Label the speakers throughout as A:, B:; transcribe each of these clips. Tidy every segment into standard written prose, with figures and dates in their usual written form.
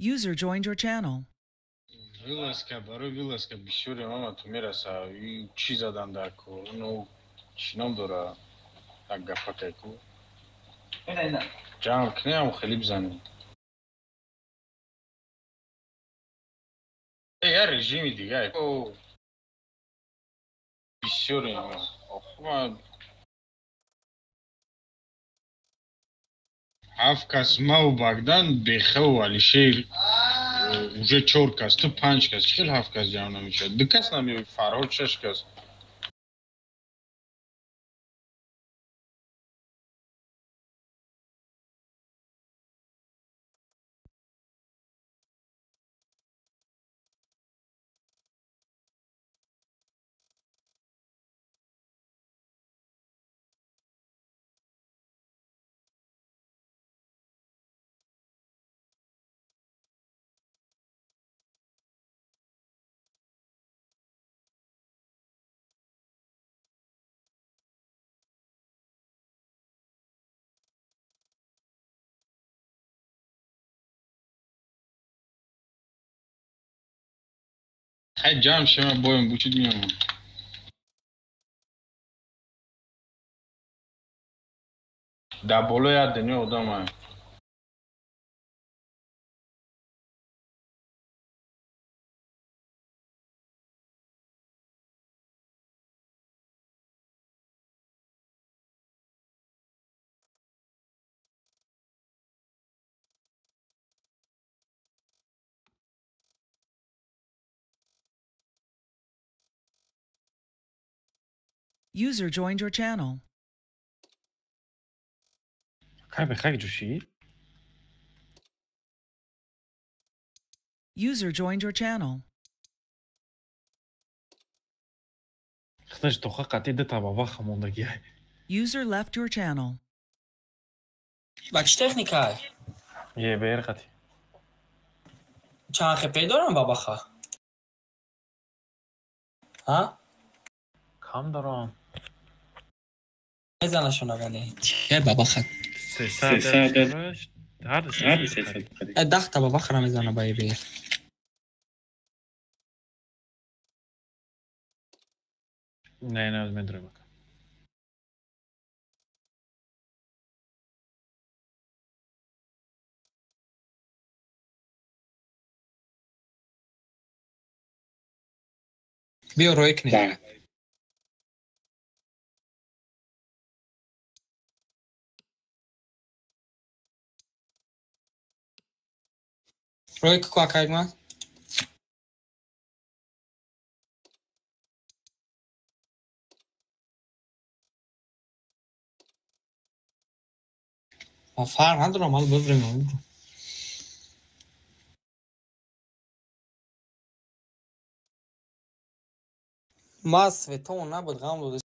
A: User joined your channel.
B: Виласка, барои виласка бисёре мама ту мераса. И чӣ задан дар кор? Ну, чӣ ном дора? Як гапакай ку. Ҷамъ кунем, хеле бизанем. Я режими дига. Бисёре. Ҳафт кас маву Багдан, Бехаву Алишер, уже чор кас, ту панҷ кас. Чӣ хел ҳафт кас ҷамъ намешавад? Ду кас намеои, Фарҳод шаш кас. Хай ҷамъ шема, боем бучид меомад. Дар боло як дунё одамай.
A: User joined your channel.
C: Хай бехай ҷӯшӣ?
A: User joined your channel.
C: Худаш тоха қатъи дута бабаха мондагиай.
A: User left your channel.
D: Ба чӣ техникай?
C: Е, бер қатъи.
D: Чанд хп дорам бабаха? Ҳа?
C: Кам дорам.
D: Мезанашон агане. Чӣ бабаха?
C: Сесад. Ҳар сесад.
D: Даҳта бабахара мезана ба ебер.
C: Не, не, медорем ака.
D: Биё рӯй кунем. Рӯй ку акайма? Ман фарқ надорам, ҳал бибирем. Ма светон набуд, ғам дода.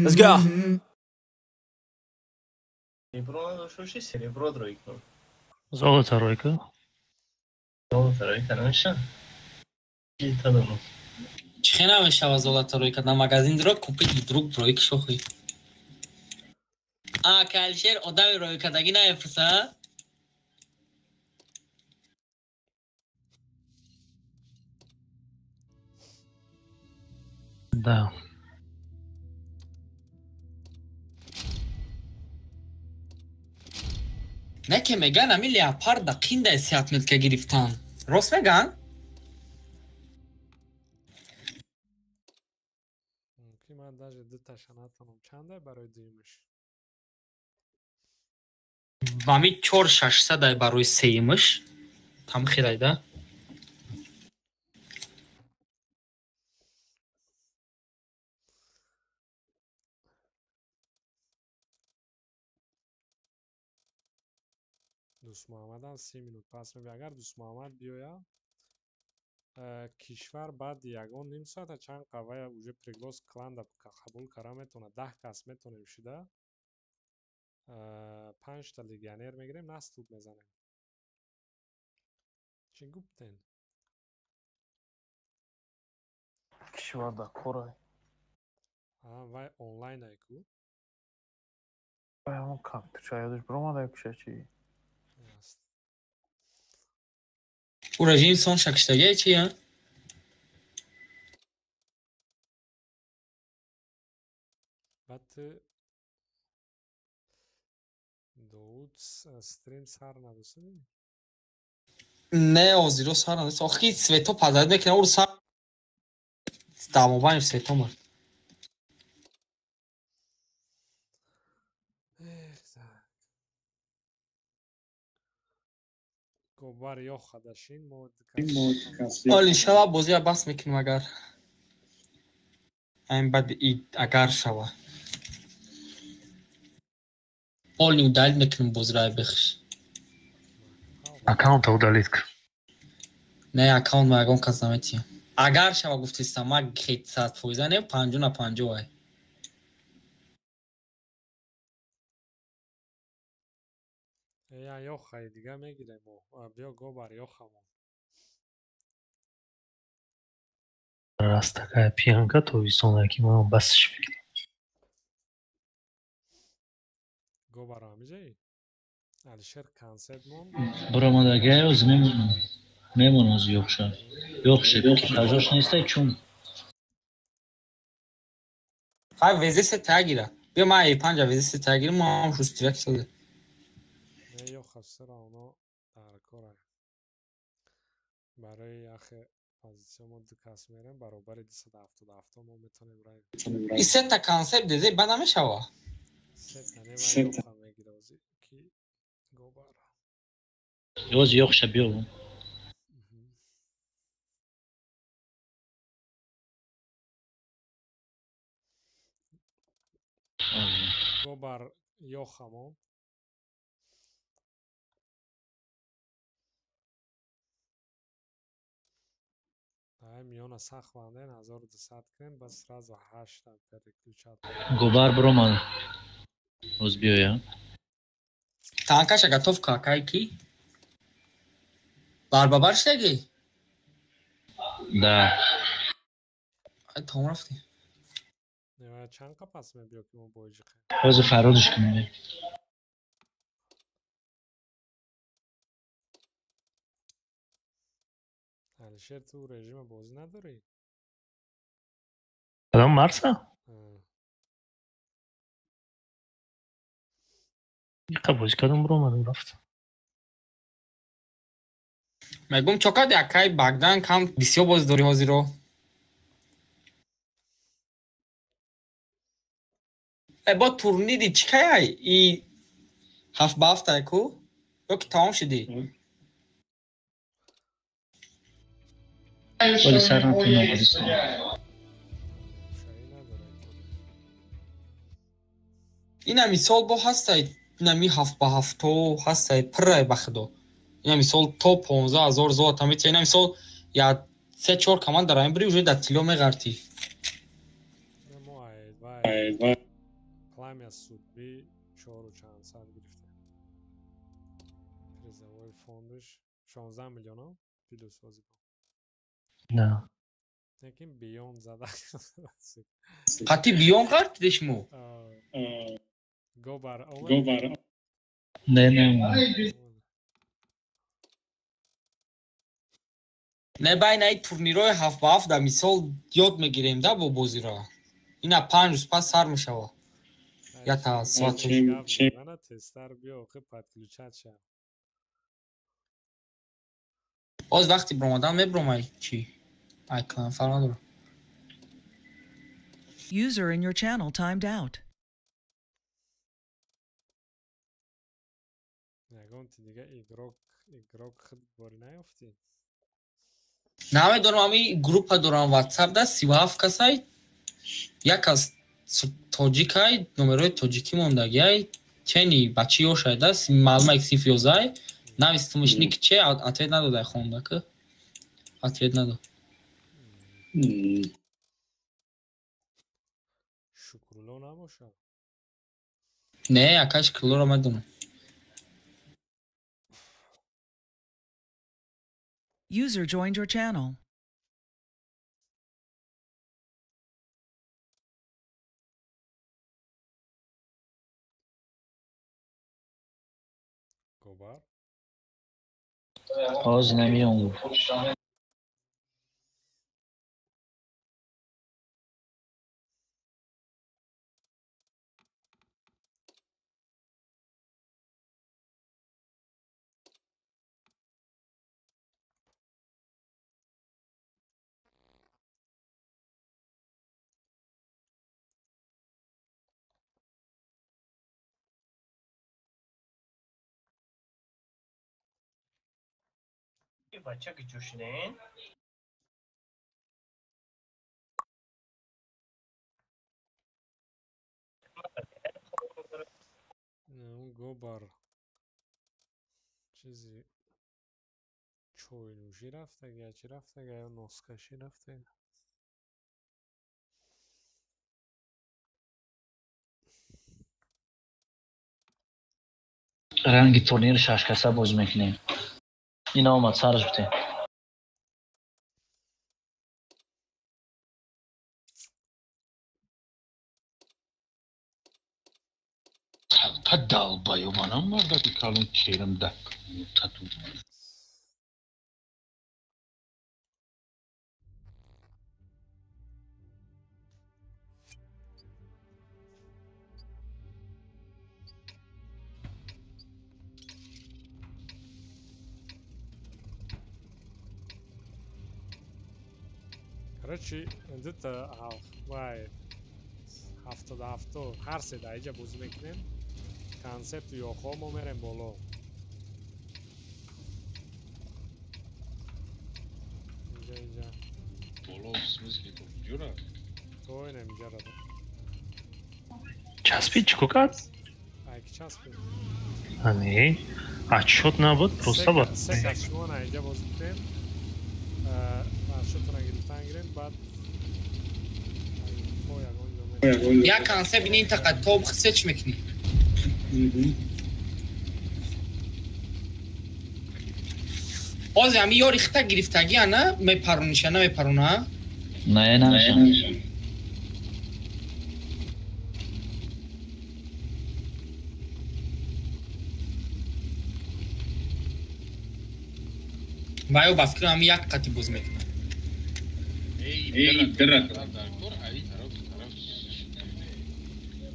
E: Let's go.
F: Серебро надошта серебро рой кун.
G: Золото рой кун.
F: Золото рой кун намеша? Итадону.
D: Чӣ намешава золото рой кард? На магазин дро купить вдруг рой кишохи. А, Калшер одами рой кардаги наефурса?
G: Да.
D: Не ки меган ами леопарда қиндай сеатметка гирифтан. Рост меган?
H: Мумкин ман даже дуташа натонам. Чандай барои дуюмаш?
D: Ами 4600 барои сеюмаш. Там хелайда.
H: Дӯстмуҳаммадам 30 минут пас мебиёяд. Агар Дӯстмуҳаммад биёяд, кишвар баъди ягон ним соата чанд қавая уже приглас кланда қабул карда метавонад. 10 кас метавонем шуда. 5 та легионер мегирем, наступ мезанем. Чӣ гуфтен?
C: Кишвар дар корай.
H: Вай онлайн ай ку?
C: Вай ҳамон компютер ёдаш биромада куша чӣ?
D: У режим сон шакштаге чи я?
H: Баъд Довуд стрим сар надосадӣ?
D: Не, озиро сар надос. Охи свето падард мекунад, ур сар дамобани свето мурд.
H: Гобар ёха дашин мо
D: Оли шава бозия бас мекунем агар. Айн баъд ид агар шава. Полни удалить мекунем бозира бихш.
G: Аккаунта удалить кун.
D: Не, аккаунт ма ягон кас наметиям. Агар шава гуфтистам, ма 100% не, 50 на 50 ай.
H: Я ёхаи дига мегирем мо. Биё гобар ёхамо.
G: Раз такая пьянка, то висона ки ман басш мекунам.
H: Гобар ҳамиҷаи? Алишер концерт мон.
G: Биромадагай оз мемонам. Мемонам оз ёхша. Ёхша, кажош нестай чун.
D: Хай везе се тагира. Биё ман е 5 везе се тагира, мо ҳам шустирак шуда.
H: Ёха всё равно дар кора. Барои яхе позитсия мо ду кас мерем, баробари 277 мо метавонем раем.
D: И сета концепт дезе ба намешава?
H: Сета не ва ёха мегира ози ки гобара.
G: Оз ёхша биё.
H: Гобар ёхамо. Миёна сахт банден 1200 кунем, бас сразу 8 переключать.
G: Гобар биромад. Оз биёя.
D: Танкаша готов какай ки? Барбабар шдаги?
G: Да.
D: Ай там рафти.
H: Не, чанд қа пас мебиё ки мо боиҷиқем?
G: Оз фародиш кунем.
H: Алишер, ту режима бозӣ надорӣ?
G: Кадом Марса? Иқа бозӣ кардам, биромадам рафт.
D: Мегум чо карди акай Багдан кам бисёр бозӣ дорӣ ҳозиро? Э бо турнири чӣ кай? И 7 ба 7 ай ку? Ё ки тамом шудӣ?
G: Оли сар натонам бозистон.
D: Инами сол бо ҳастай, инами 7 ба 7 ҳастай, пиррай ба худо. Ина мисол то 15,000 золота метия. Ина мисол я 3-4 команда ра имбри уже да тило меғартӣ.
H: Пламя судьбы 4 чанд сад гирифта. Призовой фондаш 16 миллиона плюс озибо.
F: На.
H: Лекин биён зада.
D: Қати биён ғартиде шумо?
H: Гобар омад.
G: Не, не.
D: Не байна ин турнирҳои 7 ба 7 да мисол ёд мегирем да бо бозиро. Ина 5 рӯз пас сар мешава. Я та соат
H: Мана тестар биё охи подключат ша.
D: Оз вақти бромадан мебромай чӣ? Ай клан фарқ надорад.
A: User in your channel timed out.
H: Ягон ти дига игрок худ бори наёфтӣ?
D: Намедонам, ами группа дорам WhatsApp да 37 касай. Як аз тоҷикай, номерои тоҷикӣ мондагиай, чени бачи ёшай да, маълума як синфи ёзай, навистумш ник че, ответ надодай хонда ки. Ответ надод.
H: Шукрулло набошад?
D: Не, ака Шукруллоро медонам.
A: User joined your channel.
H: Гобар?
G: Ҳозир намеём гуфт.
F: Бача киҷо шуден?
H: Гобар чизи чойнӯшӣ рафтага, чӣ рафтага ё носкашӣ рафтага?
G: Ранги турнири шашкаса бозӣ мекунем. Ина омад сараш бите.
B: Та долбоёбанам мардаки калон керам да тату.
H: Короче, дута вай 77 ҳар се даиҷа бозӣ мекунем. Концепту ёхо мо мерем боло. Инҷа инҷа.
B: Боло в смысле то куҷора?
H: То инам инҷара.
C: Часпи чӣ кор кард?
H: Ай ки часпи?
C: А не, отчёт набуд, просто ба.
H: Се кас шумо на инҷа бозӣ кунем. Отчётро гирифтан гирем, баъд
D: Як концепт ин тақа топ хисе чӣ мекунӣ? Озе ами ёри хита гирифтагӣ ана мепарониша намепарона?
G: Не, намешам.
D: Вайо ба фикрам ами як қати боз мекунад.
B: Эй, дара дар кор ай тараф тараф.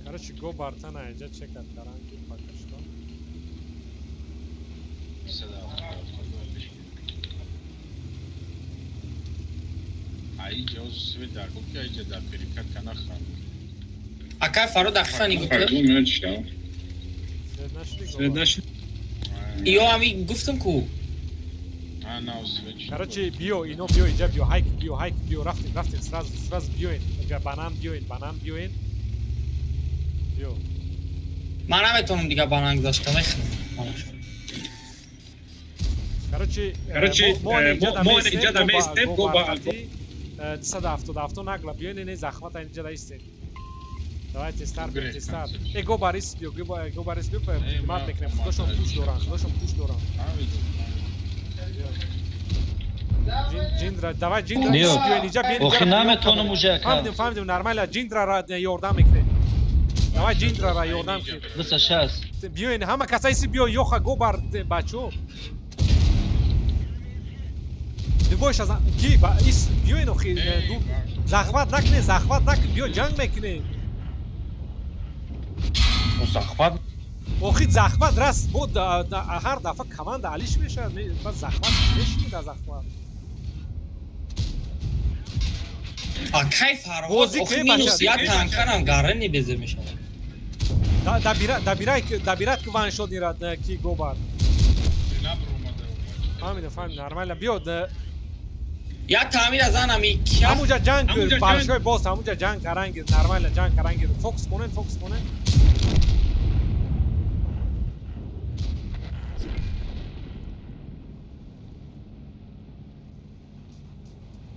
H: Короче, го бартана инҷа чекат каран ки пока что.
B: Ай ҷоз свет дар кор ки ай ҷа дар перекат кана хан.
D: Акай Фарод ахфа нигоҳ кар.
H: Свет нашли?
D: Ё ами гуфтам ку.
H: Короче, биё, ино биё, инҷа биё, ҳайк биё, ҳайк биё, рафтем, рафтем, сразу, сразу биёен. Банан биёен, банан биёен. Биё.
D: Ман наметавонам дига банан гузашта, мехӯрам.
H: Короче, мо инҷа меистем, го бархати 277 нагла биён, не захмата инҷа даистем. Давай тестар, тестар. Э, го барис биё, го барис биё, мат мекунем. Худошон пуш доран, худошон пуш доран. Ҷиндра, давай Ҷиндра биё инҷа, биё.
G: Охи наметонам уже ака.
H: Фаҳмидем, фаҳмидем, нормально. Ҷиндра ра ёрдам мекунем. Давай Ҷиндра ра ёрдам кунем.
G: 260.
H: Биёин, ҳама касаиси биё, ёха го бар бачо. Дубойш аз ки ба ис биёин охи захват накне, захват накне, биё ҷанг мекунем.
B: Захват?
H: Охи захват раст бо ҳар дафъа команда алиш мешавад, баъд захват мешинӣ дар захват.
D: Акай Фарҳод, охи минус як танкарам гарани безе мешавад.
H: Дабират ки ван шод нирад ки гобар. Фаҳмидам, фаҳмидам, нормально биё.
D: Я таъмир занам и
H: ҳамуҷа ҷанг большой босс, ҳамуҷа ҷанг карангир, нормально ҷанг карангир. Фокус конен, фокус конен.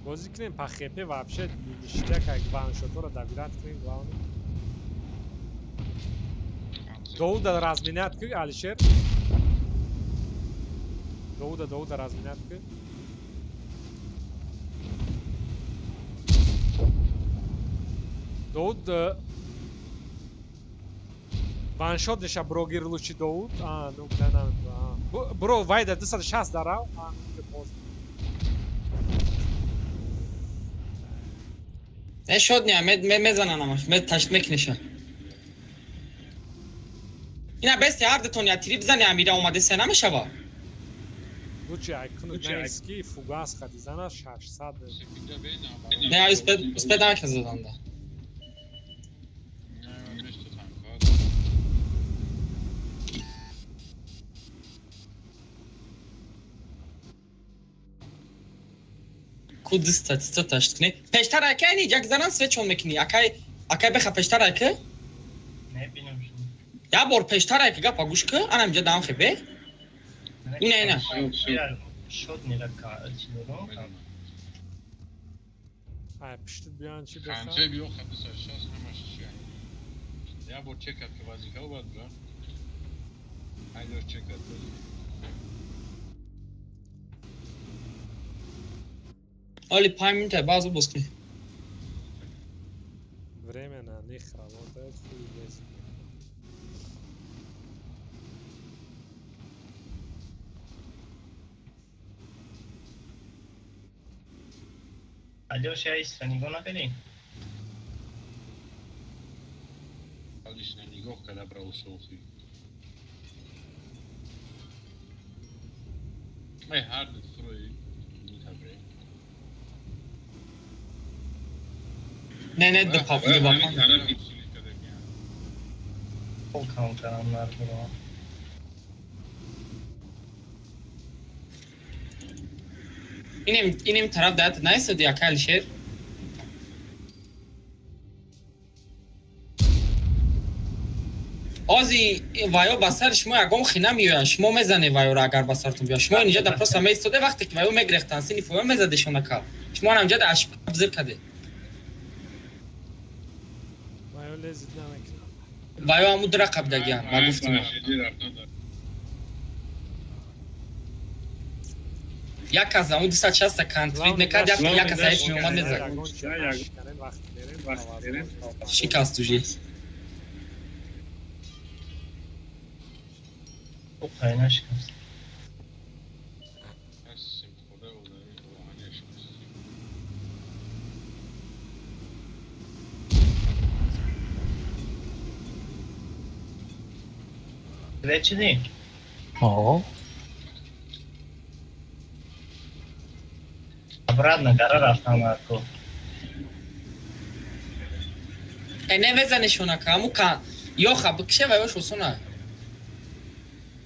H: Бозӣ кунем па хп вообще ништяк ваншотора добирать кунем главное. Доуда разменять ки Алишер. Доуда разменять ки. Доуд ваншот неша брогир лучи Доуд. А, ну да, на. Бро вайда 260 дарав. А, ну поз.
D: Не шод не, мезанам, ме ташт мекунеша. Ина бести ҳар дутон я тири бизани амира омаде се намешава.
H: Лучи айкуну найски фугас хади зана 600.
D: Не, успед намека заданда. Ку диста тиста ташт кунӣ. Пештар акай ни як занан свечон мекунӣ. Акай акай беха пештар ака?
F: Не бинам.
D: Я бор пештар ака гапа гӯш ку, анам инҷа дам хебе. Ина ина.
F: Шод нирака чи дорам.
H: Ай пиштит биён чи беха?
B: Ханче биё хабиса 6 ҳамаш чи. Я бор чекат ки вазифа бад бра. Ай дор чекат.
D: Оли 5 минута базу боз кунӣ.
H: Время на них работает, хуй лезет.
F: Алёша истра нигоҳ накардӣ?
B: Алиш на нигоҳ карда бра усохи. Май ҳар ду фурӯи нитабре.
D: Не, не, ду пап, ду пап.
F: Пол каунтерам бро.
D: Инем тараф даят наистади ака Алишер? Ози ваё ба сари шумо ягон хина меоянд, шумо мезане ваёро агар ба сартон биёяд. Шумо инҷа да просто меистоде вақте ки ваё мегрехтанд, сини поё мезадешон ака. Шумо ам инҷа да ашпа зир каде.
H: Ваё лезид намекунад.
D: Ваё ҳаму дира қабдагиам, ма гуфтим. Як кас аму 260 кантрид мекард, як кас аис меомад мезад. Шикаст уже.
F: Оқай нашикаст. Вечери?
C: О.
F: Обратно гора рафтам арку.
D: Э, не мезанешон ака, аму ка ёха бикше ва ёш осона.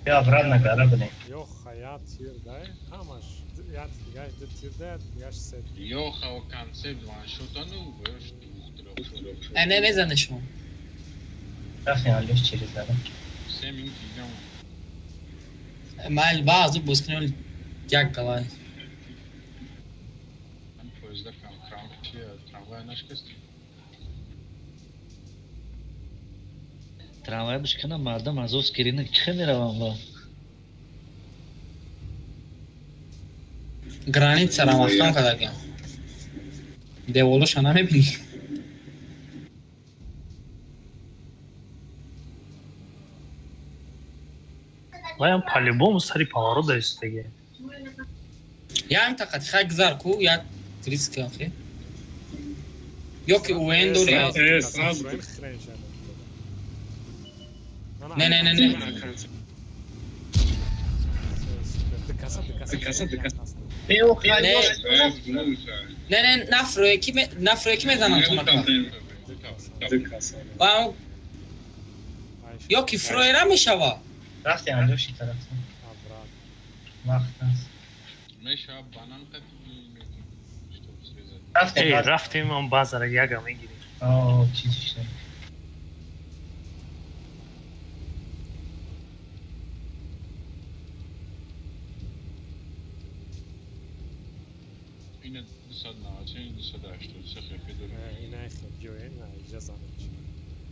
F: Я обратно гора будем.
H: Ёха я тир дай, ҳамаш я дигаш ду тир дай, дигаш се.
B: Ёха о концепт ваншотану ёш двух-трёх.
D: Э, не мезанешон.
F: Рафтем алиш через дара.
B: 7 минут идем.
D: Майл баъзу боз кунем. Як галай.
B: Поезда трамвай нашкаст.
G: Трамвай бишкана мардам Азовский рынок чӣ меравам ба?
D: Границара маҳкам кардагиам. Деволоша намебинӣ.
E: Ваям по-любому сари поворот даистаги.
D: Ям тақат хай гузар ку, як 30 км. Ёки УН дори. Не, не, не, не. Не, не, нафроe ки мезанам то мака. Ва ёки фроера мешава.
F: Рафти Алёши тараф. Вақт аст.
B: Мешава банан қат.
E: Рафтем он базара яга мегирем.
F: О, чизи шуд.
B: Ина 293, 283 хепи дорем.
H: Ина хел биёен, на иҷа занем.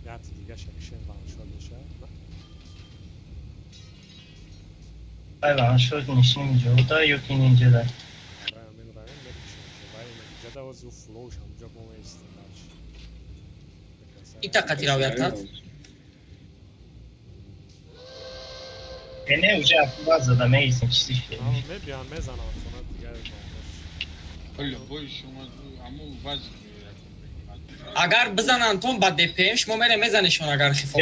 H: Яти дига шакшен ваншод мешавад.
F: Ай ваншод нишинем ҷода ё ки инҷа да?
D: Ита қати равиятат?
F: Не, уже баз зада меистем, чизи шуд.
H: Мебиён мезанам хона дигар.
D: Агар бизананд тон ба ДПМ шумо мере мезанешон агар хифоф.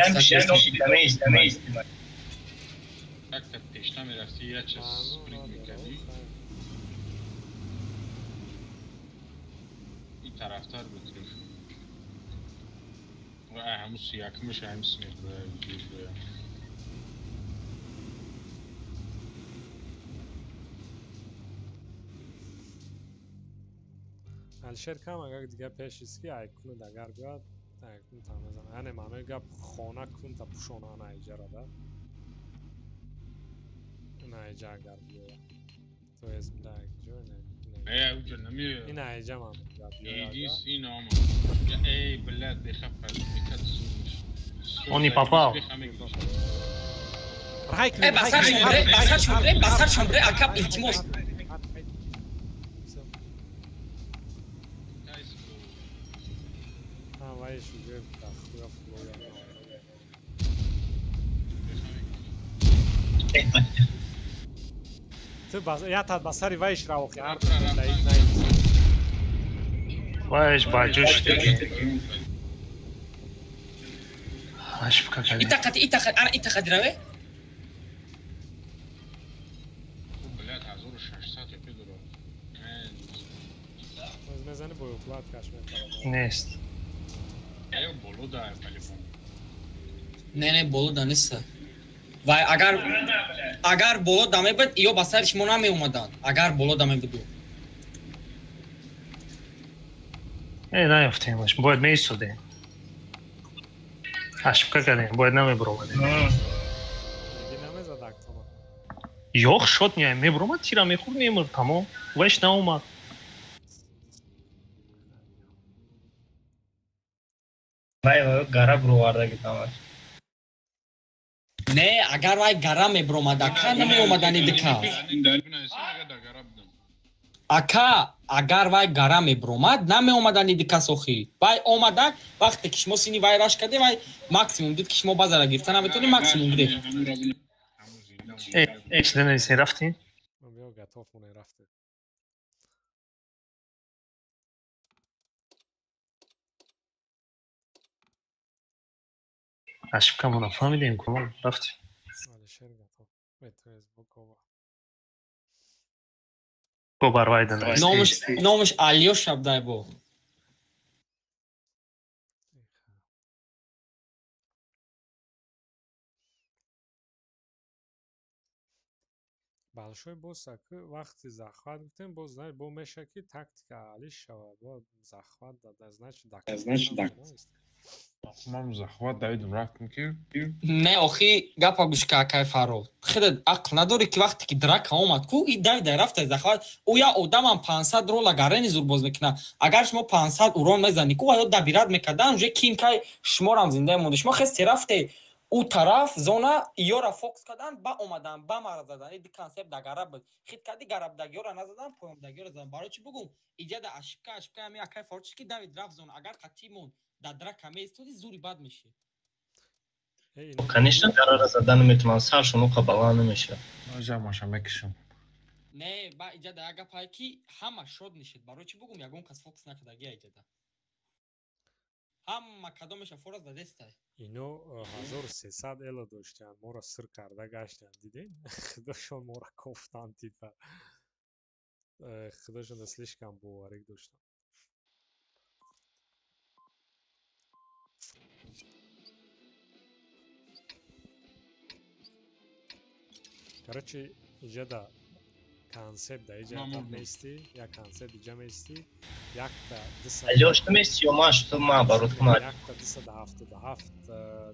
B: Тарафтар буд ҳамус якмиш ҳамис мебурад.
H: Алишер кам агар дига пеш ист ки айкунад агар биёяд айкун та мезанад. Яъне маънои гап хона кун та пӯшона ана иҷара да. Ина иҷа агар биёяд. То есть да ҷо не.
B: Э, уҷа намеояд.
H: Ина иҷа маънои гап биёяд.
B: Идис ин омад. Эй, блядь, бехаб мекад зур.
E: Он не попал.
D: Э, басар шумбре, басар шумбре, басар шумбре, ака илтимос.
H: Я басари вайш равохи
E: вайш баҷӯш
D: итақати итақат ана итақати раве.
B: Блядь, 1600 епи дорад.
H: Мезани бо уклад каш мекард.
E: Нест.
B: Э, боло да телефон.
D: Не, не, боло да нест. Вай агар боло да мебуд, ё ба сари шумо намеомаданд. Агар боло да мебуду.
E: Э, наёфтемаш. Бояд меистодем. Ошибка кардем, бояд намебуромадем. Ёх, шот не, мебуромад, тира мехӯрд, мемурд, тамом. Вайш наомад.
F: Вай, вай, гара буровардаги тамаш.
D: Не, агар вай гара мебуромад, ака намеомадани дикас. Ака, агар вай гара мебуромад, намеомадани дикас охи. Вай омадак, вақте ки шумо сини вай раш карде, вай максимум дид ки шумо базара гирифта наметонӣ, максимум гирифт.
E: Э, чида нависем, рафтем? Ошибкамонро фаҳмидем, кумон рафтем. Бо бар вайда нависем.
D: Номаш Алёша бдай бо.
H: Большой босс аки вақти захват гуфтем, боз знаешь, бо меша ки тактика алиш шавад, бо захват дада, значит, да.
C: Ман захват давидам рафтам ки
D: не охи гапа гӯш ка акай Фаррух. Хеле ақл надорӣ ки вақте ки драка омад ку и давида рафта захват. Ӯ я одамам 500 рола гарени зур боз мекунад. Агар шумо 500 урон мезанӣ ку ва дабират мекардан, уже ким кай шуморам зинда монда. Шумо хести рафте ӯ тараф зона ёра фокус кардан, ба омадан, ба мара задан. Ин концепт да гараб буд. Хит кади гарабдагиёра назадан, поёмдагиёра задан. Барои чӣ бугум? Иҷа да ошибка, ошибка ҳами акай Фаррух ки Давид рафт зона. Агар қатъи монд да драка меистоди, зури бад меши.
F: Конечно, гарара задан наметавонам, саршон уқа баланд намешавад.
C: Жамаша мекушам.
D: Не, ба иҷа да як гапае ки ҳама шод нишед. Барои чӣ бугум? Ягон кас фокус накардагия иҷа да. Ҳама кадомеша фора задестай.
H: Ино 1300 эло доштанд, моро сир карда гаштанд, дидем? Худошон моро кофтанд, типа. Худошон слишком боварик доштанд. Короче, иҷа да концепт да иҷа мести, як концепт иҷа мести, якта
F: Алёш, ту мести ё ман что ма барот кунам?
H: Якта 277,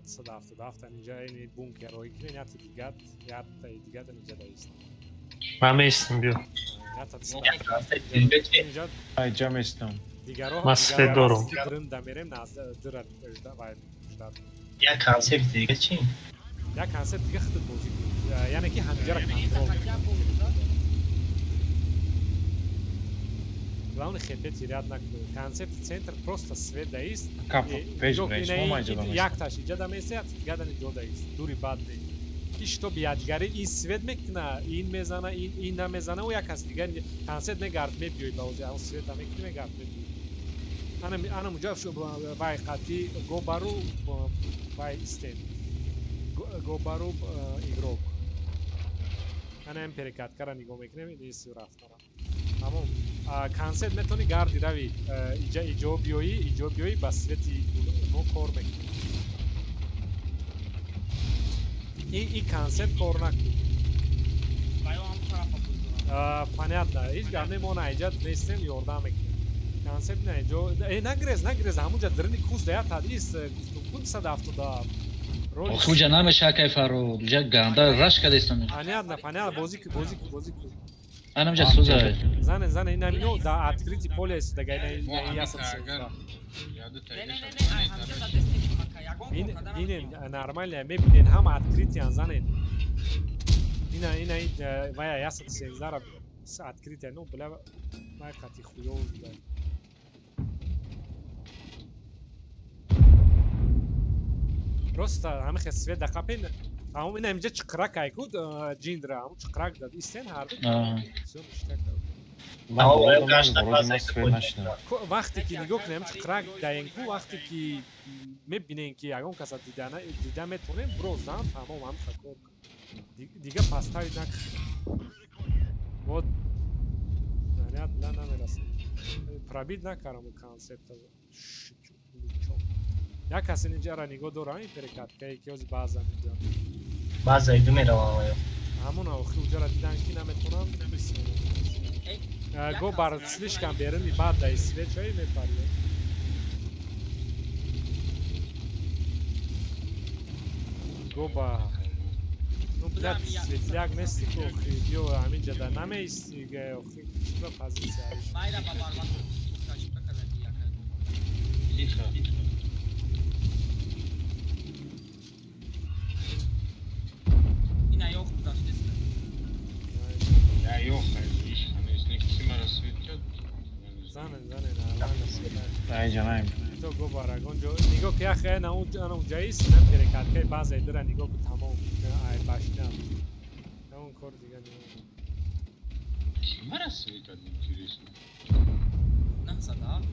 H: 277 инҷа ини бункерҳои кунен, якта дигат, якта дигат инҷа да ист.
E: Ман местам, биё.
H: Якта
C: инҷа иҷа местам.
H: Дигаро
E: ман свет дорам.
H: Да мерем назд дира жда вай жда.
F: Як концепт дига чи?
H: Як концепт дига худат бозӣ кун. Яъне ки ҳамҷара контрол. Главное хепе терять накунед. Концепт центр просто свет даист. Якташ иҷа да месеяд, дигадан иҷо даист. Дури бад не. Иш то биядгари ин свет мекуна, ин мезана, ин намезана, ӯ як кас дигар концепт мегард мебиёй ба ози, он света мекунӣ мегард мебиёй. Ана муҷа вай қатӣ гобару вай истен. Гобару игрок. Ана ин перекаткара нигоҳ мекунем, ин рафтара. Тамом. Концепт метавонӣ гарди рави, иҷа иҷо биёӣ, иҷо биёӣ ба свети но кор мекунӣ. И концепт кор накун. Понятно, ҳеҷ гап не, мо на иҷа нестем, ёрдам мекунем. Концепт на иҷо, нагрез, нагрез, ҳамунҷа дарини куст да як тадис, гуфтум, ку 270.
G: Хуҷа намеша акай Фаррух, уҷа ганда раш кардестам.
H: Понятно, понятно, бозӣ ку, бозӣ ку, бозӣ ку.
G: Анамҷа соза.
H: Зане, зане, ина мино да открытый поле аст, дага ина ясат соза. Бинен, нормально, мебинен, ҳама открытиян, занен. Ина, ина, вая ясат сензара открытия, ну, бля, вай қати хуёв буда. Просто ҳамихе свет дақапен, ҳамон ина инҷа чиқрак айку ҷиндра, ҳамон чиқрак дад истен ҳарду. Всё ништяк. Вақте ки нигоҳ кунем чиқрак даенку, вақте ки мебинем ки ягон каса дида метавонем, бро зан тамом ҳамиха кор кун. Дига пастави накун. Вот наряд ла намерасад. Пробит накардам концепта. Як кас инҷара нигоҳ дорам, ин перекаткае ки ҳози баъзан инҷа.
F: Баъза иду меравам оё.
H: Ҳамон охи уҷара дидан ки наметавонам, го бар слишком беруни баъд даи свет чои мепари. Го ба ну блядь, светляк нести ку охи, биё ҳаминҷа да намеисти, охи чӣ ба позитсия.
D: Майра ба барвақт ошибка кардаги якай.
B: Тихо.
D: Ина ёх гузаштест.
B: Я ёх, иш ҳанӯз не ки мара свет кард.
H: Зане, зане, нормально.
C: Ай ҷанаем.
H: То го барагон ҷо нигоҳ ки яхе на он ана унҷаист, на перекаткаи баъза дира нигоҳ ку тамом ай башня. Он кор дига нигоҳ.
B: Ки мара свет кард, интересно.
D: 900.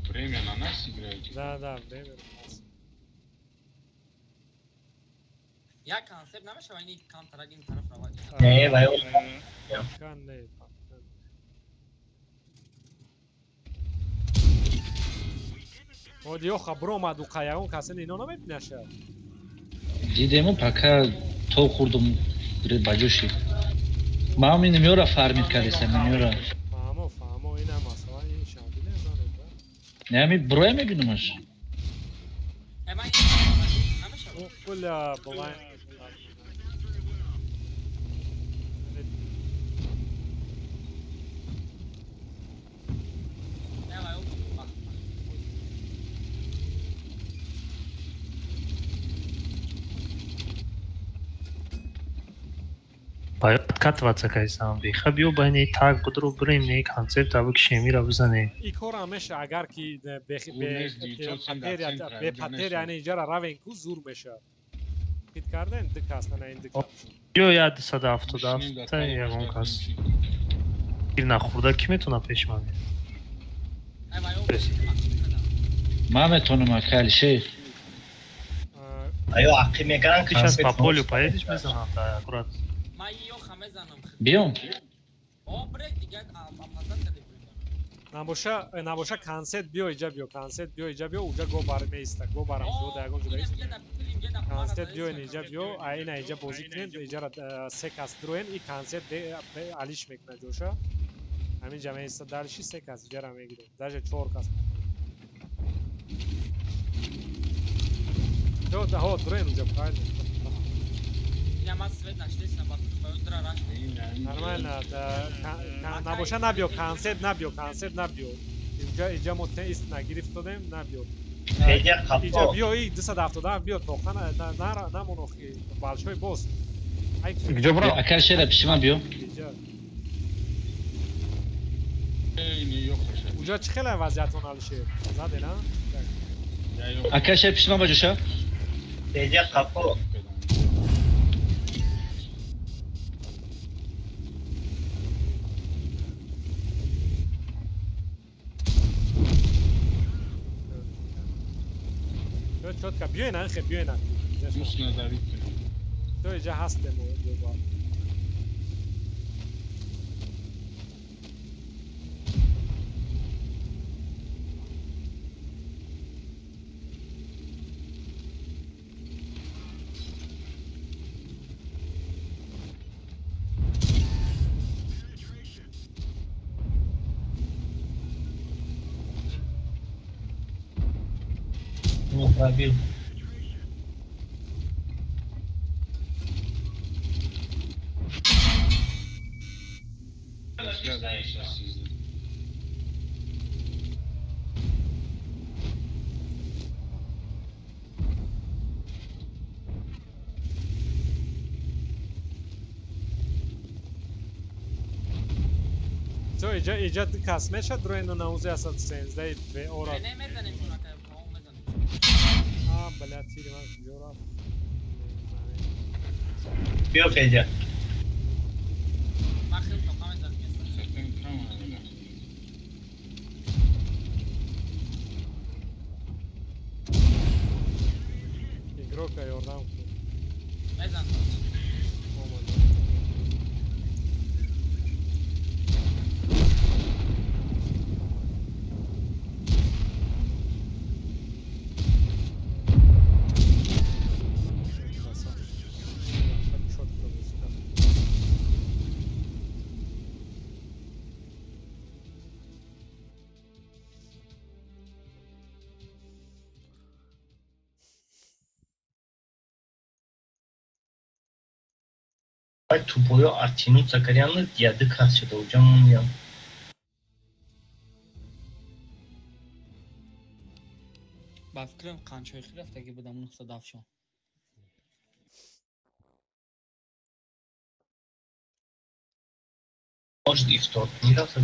B: Время на нас играете?
H: Да, да, время на нас.
D: Я концепт намешава ини камтарак ин тараф равад.
F: Не, вай.
H: Кан не. Оди ёха бромаду қаягон касе ино намебинаша.
G: Дидему пока то хурдум ба ҷо шид. Ман ин меора фармид кардесам, меора.
H: Фаҳмо, фаҳмо, ин ҳам масала, ин шабӣ незанед.
G: Не, ми броя мебинамаш.
H: Бля, блайн.
E: Бояд откатываться кайсам беха биё байни так будро бирем не концепт абы кишемира бизане.
H: И кор ҳамеша агар ки бе патер яъне иҷара равен ку зур меша. Хит карден ду кас на ин ду кас.
E: Биё я 277 ягон кас. Тир нахӯрда ки метавона пеш ман?
G: Ман метавонам ака Алишер.
F: Аё ақиб мекунанд ки
E: сейчас по полю поедешь мезанам да аккурат.
G: Биём.
H: Набоша, набоша концерт биё иҷа биё, концерт биё иҷа биё, уҷа го бар меиста, го барам ҷо да ягон ҷо иста. Концерт биё иҷа биё, ина иҷа бозӣ кунем, иҷара се кас дроен, и концерт алиш мекунад ҷоша. Ҳамин ҷа меиста, дальше се кас иҷара мегирем, даже чор кас. Ҷо, ҳо, дроен уҷа, правильно. Нормально, набоша набиё, концерт набиё, концерт набиё. Инҷа иҷа мо тест нагирифт додем, набиё. Иҷа биё, и 277 биё, тоқа намон охи, большой босс.
G: Куҷо бро? Ака шера пиши ман биё.
H: Уҷа чӣ хеле вазъиятон Алишер? Заде, на?
G: Ака шера пиши ман баҷоша.
F: Федя қапо.
H: Чётко, биёй на, хе, биёй на.
B: Мус надавид кунам.
H: То иҷа ҳастем мо.
F: Пробил.
H: То иҷа иҷа кас мешад дроену наузи асад 13 ве ора. Бля, тири ман куҷо рафт?
F: Биё Федя.
H: Игрока ёрдам кун.
F: Тупоё оттянуться каряны яды кас шуда уҷа мондиям.
D: Ба фикрам қанчои хир рафтаги будам 907 шон.
F: Может ифтор мерафтад.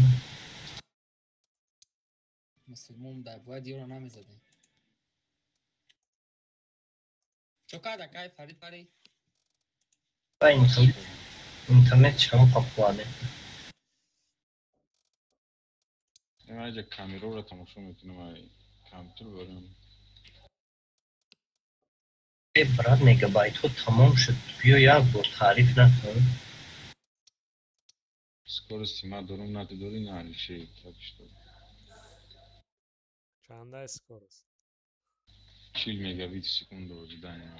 D: Мусулмон дар бояд ёро намезадем. Чо карда кай Фарид пари?
F: Интернет чаро папуане?
B: Ман иҷа камераро тамошо мекунам, ай компютер барам.
F: Э брат, мегабайтҳо тамом шуд. Биё як бор таъриф накун.
B: Скорости ман дорум, на ту дорӣ, на Алишер, так что.
H: Чанда скорость?
B: 40 мегабит в секунду ожидания.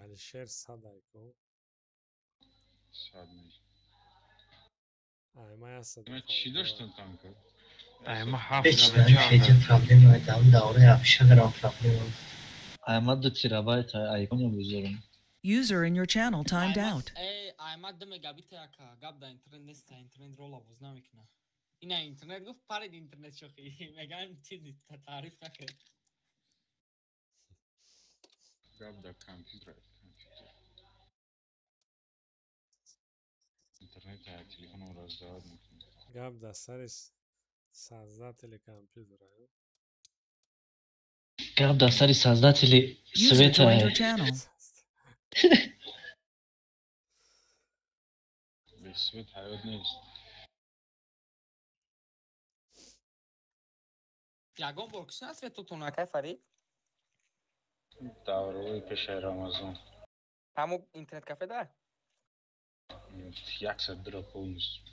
H: Алишер садай ку.
B: Сад не.
H: Ай, ма ясад.
B: Ман чӣ доштам танка?
E: Ай, ма ҳафт.
F: Ҳеҷ проблема дам давраи афшагарам проблема.
G: Ай, ма 2 терабайт айфон бузорам.
A: User in your channel timed out.
D: Эй, ай ма 2 мегабит яка гап да интернет нест, интернет рола боз намекуна. Ина интернет гуфт парид интернет шохи. Меган чизи таъриф накард.
B: Гап да компютер. Интернет телефонро раздавад мекунад.
H: Гап да сари создатели компютера.
G: Гап да сари создатели света.
B: Бе свет ҳаёт нест.
D: Ягон бор кишна светотон акай Фарид?
B: Давраи пешаи Рамазон.
D: Ҳамо интернет кафе да?
B: 100 дра полностью.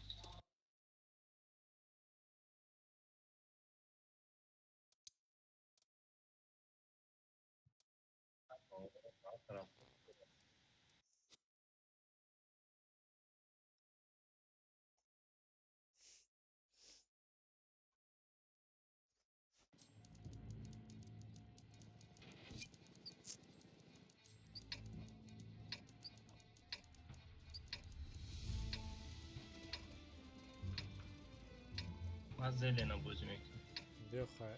F: Зелена бозӣ мекунам.
H: Биёхай,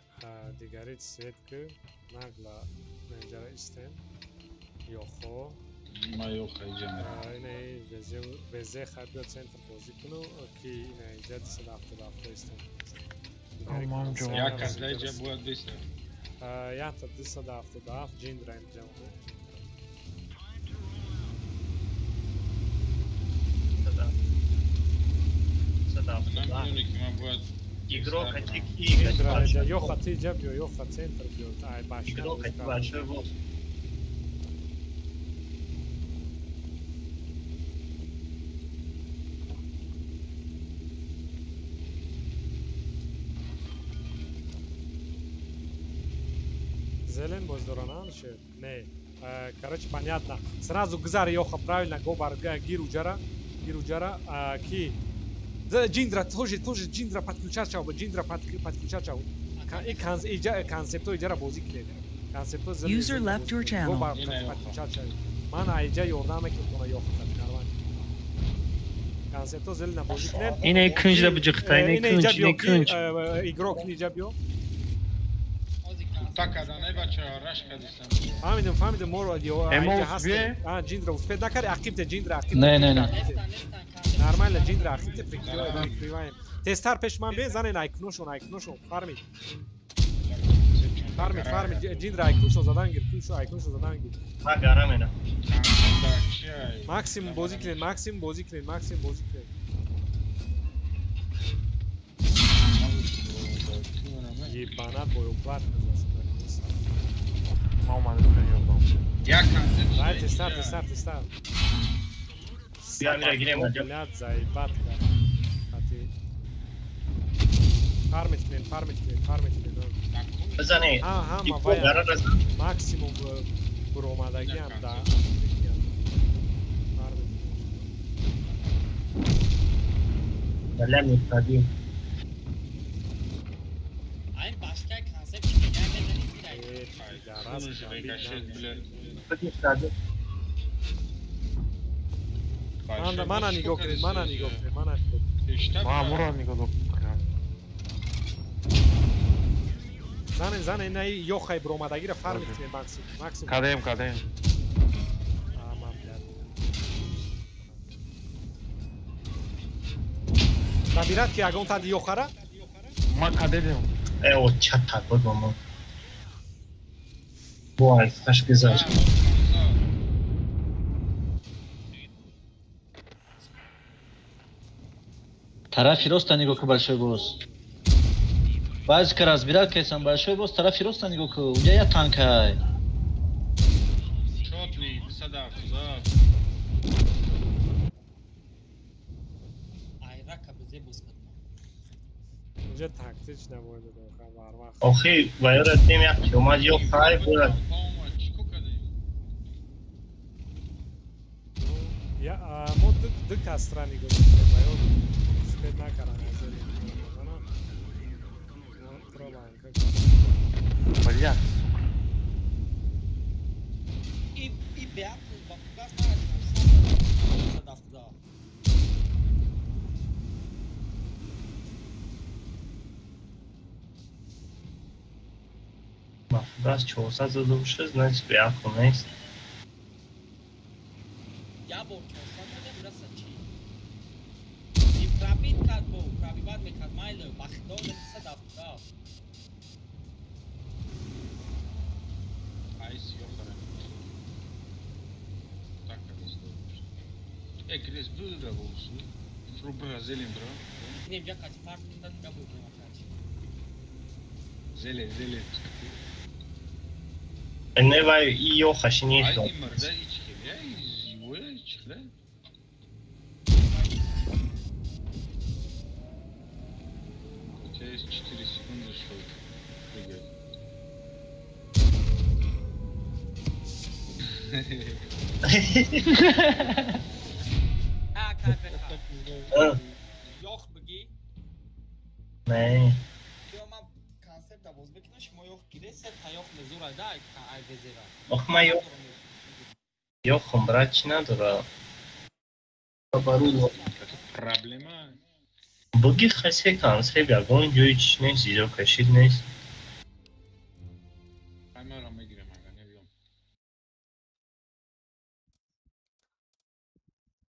H: дигарит свет ки нагла менҷара истем. Ёхо.
B: Ма ёха иҷа мерам.
H: Ина везе хай биё центр бозӣ куну ки ина иҷа 277 истем.
B: Як кас дар иҷа бояд бистад.
H: Якта 277 ҷиндра инҷа монад.
B: Намедонӣ ки ман бояд
F: Игрок ки
H: Ёха ти иҷа биё, ёха центр биё. Ай башня.
F: Игрок ки большой босс.
H: Зелен боз дорана ше? Не. Короче, понятно. Сразу гузар ёха правильно гобар гир уҷара, гир уҷара ки Джиндра тоже Джиндра подключать чав, Джиндра подключать чав. И концепто иҷара бозӣ кунед. Концепто
A: User left your channel.
H: Подключать чав. Ман аиҷа ёрдам мекунам ёха нормально. Концепто зелена бозӣ кунед.
E: Ине кунҷ да биҷиқта, ине кунҷ, ине кунҷ.
H: Игрок иҷа биё.
B: Такаданай бачаҳо раш кардистам.
H: Фаҳмидам, фаҳмидам, моро аиҷа ҳаст. А, Джиндра успед накард, ақибте Джиндра, ақибте.
G: Не, не, не.
H: Нормально, Джиндра, ақибте прикрываем. Тезтар пеш ман бе, занен айкношон, айкношон, фармид. Фармид, фармид, Джиндра айкношон задан гир, куншо айкношон задан гир.
F: Ма гарам ина.
H: Максимум бозӣ кунед, максимум бозӣ кунед, максимум бозӣ кунед. Ебанат боёплат казаст.
C: Ма омадастан ёрдам.
B: Як концепт.
H: Дай тезтар, тезтар, тезтар. Блядь, заебат. Фармить кунед, фармить кунед, фармить кунед.
F: Бизанед.
H: Ҳа, ма максимум буромадагиам да.
F: Бля, мефтадим.
D: Айн башка концепт меган мезанед
F: мефтадим.
H: Мана нигоҳ кунед, мана нигоҳ кунед, мана нигоҳ кунед.
C: Ма муро нигоҳ кунам.
H: Занен, занен, ина ёхай буромадагиро фармить кунед максимум, максимум.
C: Кадем, кадем.
H: Ама, блядь. Набират ки ягон тади ёхара?
C: Ма кадедем.
F: Э, о, чата буд ба мо. Бо, аш гузашт.
G: Тарафи роста нигоҳ кун, большой босс. Баъзе ка разбират кесам, большой босс, тарафи роста нигоҳ кун. Унҷа як танкай.
B: Чотни, 277.
D: Ай рака безе босс кардам.
H: Унҷа тактич намояд барвақт.
F: Охи, вайра тем як омад ё хай бурад.
B: Чико кардем?
H: Мо ду кастра нигоҳ доштем, ва ё успед накардан аз
C: Блядь, сука.
D: И беақл ба фугас нарасидам.
F: Ба фугас 400 зада бошад, значит беақл нест.
D: Я бор 400 задем, раса чӣ? И пробит кард бо, пробиват мекард майло, ба худо 177.
B: Айс ёхара. Так как Грес быра болсу. Фру Бразилин бро.
D: Нем ҷа кати парк кунда дига бубинам кати.
B: Зеле, зеле.
F: Не вай и ёхаши нест.
B: Ай мурда ичхиле, ай ичхиле. У тебя есть 4 секунды, чтобы прыгать.
D: Ёх бигӣ?
F: Не.
D: Ё ман концепта боз бикунам, шумо ёх гире, се та ёх мезура да, ай везера.
F: Ох, ман ёх. Ёхом, брат, чӣ надора? Бару.
B: Проблема.
F: Буги хасе концепт ягон ҷои чӣ нест, изо кашид нест.
B: Камера мегирем, ага, не биём.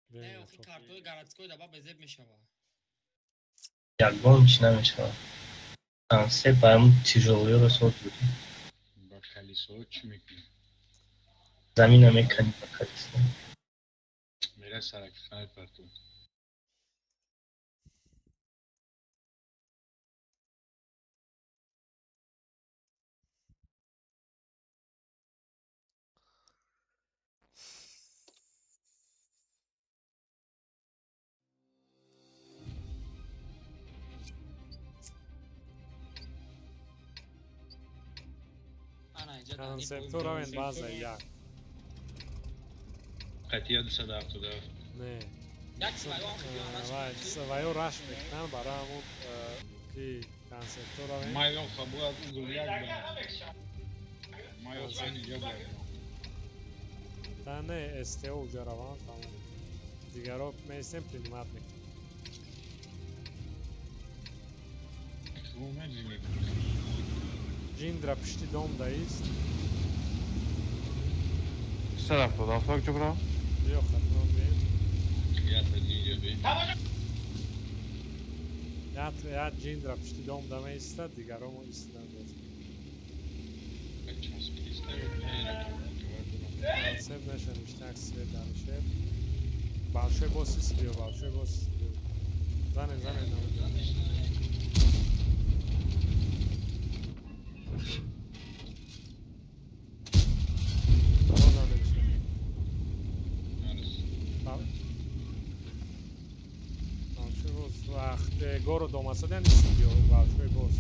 D: Не, охи картои городской даба безеб мешава.
F: Ягон чӣ намешава. Концепт ба ҳамун тяжелоёро соз буд.
B: Ба колесо чӣ мекунӣ?
F: Замина меканӣ ба колесо.
B: Мера саракханаи парту.
H: Концепто равен база як.
B: Қатия 277.
H: Не. Вай раш мекунам барои ҳамун ки концепто равен.
B: Ма ёха бояд угол як ба. Ма ёха инҷа бояд.
H: Та не, СТО уҷа раван тамом. Дигаро меистем принимат мекунем. Ҷиндра пишти дом даист.
C: 177 куҷо бирам?
H: Биё хатман бием.
B: Ята ҷинҷа би.
H: Ят ҷиндра пишти дом да меистад, дигаро мо истодан боз. Концепт наша ништак свет Алишер. Большой босс ист биё, большой босс ист биё. Занем, занем на уҷа. Город омасадан истиё большой босс.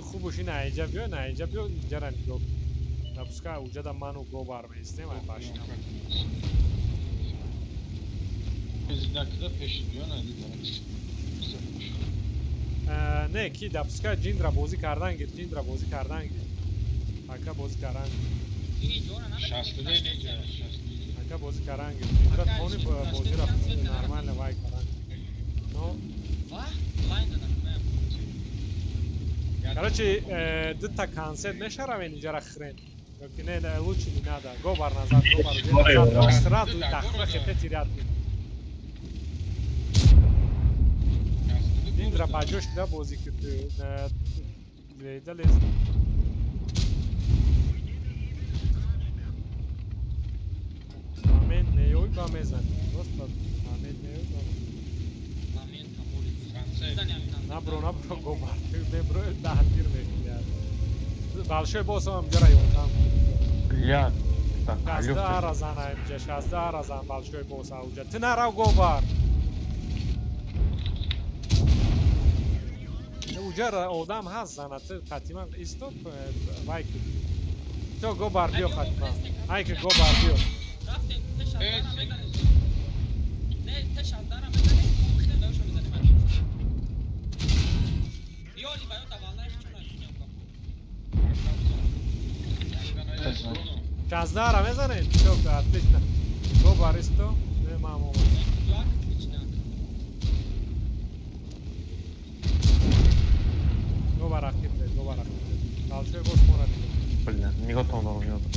H: Хубуш ин айҷа биё, на айҷа биё, инҷара нигоҳ. Напускай уҷада ману гобар меистем, ай башина. Не, ки допускай ҷиндра бозӣ кардан гир, ҷиндра бозӣ кардан гир. Ака бозӣ кардан гир. Ака бозӣ кардан гир. Ҷиндра тони бозиро нормально вай кардан. Но Короче, дута концерт мешаравен инҷара хрен. Ёки не, лучше не надо. Гобар назад, гобар назад. Сразу тахта хете терять. Ҷиндра ба ҷош да бозӣ ки леда лез. Момент неёй ба мезанӣ. Просто момент неёй ба
D: Момент тамори.
H: Набро, набро, гобар. Мебро, даҳтир мекунад. Большой босс ҳам ҷара ёрдам.
C: Блядь.
H: 16 разан аимҷа, 16 разан большой босс ауҷа. Ту нарав гобар. Уҷа одам ҳаст зана, ту қатиман истоп вай кун. То го бар биё хатма. Ай ки го бар биё.
D: Не, тешаздара мезанем, хеле давшо мезанем. Биёли баё давална хчона кунем.
H: Шаздара мезанем? Всё, отлично. Го баристо, не мамо. Го барахти, го барахти. Далче го смора.
C: Блин, не готов на минуту.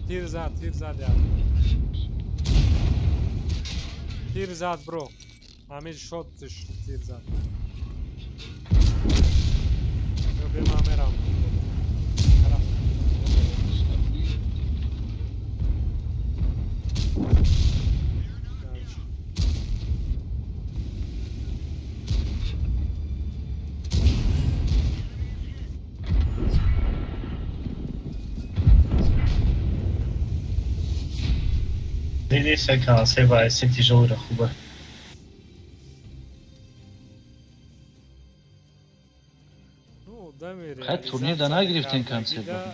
H: Тир зад, я. Тир зад, бро. Амир шот тир зад. Бе мамерам.
F: Дидиса консерва се тяжело хуба.
G: Хай турнир да нагирифтен консерва.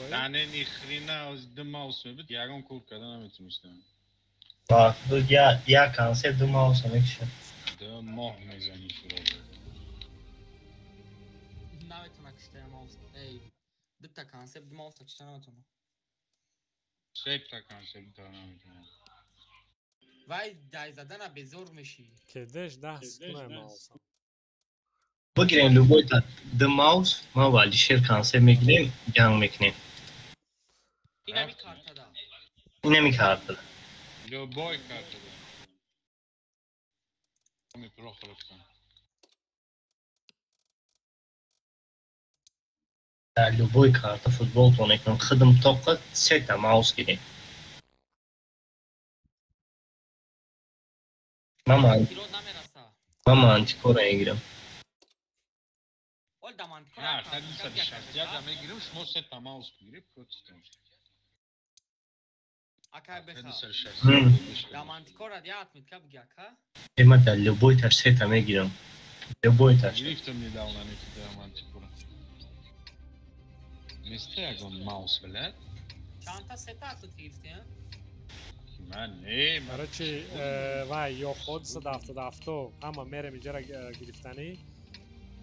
B: Да не ни хрена ду маус мебуд, ягон кор карда наметонистам.
F: Ба, я консерв ду маус мекушам.
B: Ду моҳ мезани шуро.
D: Наметона кушта маус. Эй, дута консерв ду маус кушта наметона.
B: Септа консерв да наметона.
D: Вай дай задана безор меши.
H: Кедеш да скуна маус.
F: Бигирем любой та ду маус, ма ва Алишер консерв мегирем, ҷанг мекунем.
D: Инами картада.
F: Инами картада.
B: Любой картада. Ми Прохоровка.
F: Дар любой карта футбол тон мекунам. Худам тоқа сета маус гирем. Мама антикора мегирам.
B: А, 161 мегирам, шумо сета маус бигиред, против.
D: Акай беха. Дамантикора диат митка биги ака?
F: Ема дар любой таш сета мегирам. Любой таш.
B: Гирифтам недавно неки дамантикора. Месте ягон маус, блядь?
D: Чанта сета тут гирифти, а?
B: Ман не,
H: короче, вай ё худ 177 ҳама мерем иҷара гирифтанӣ.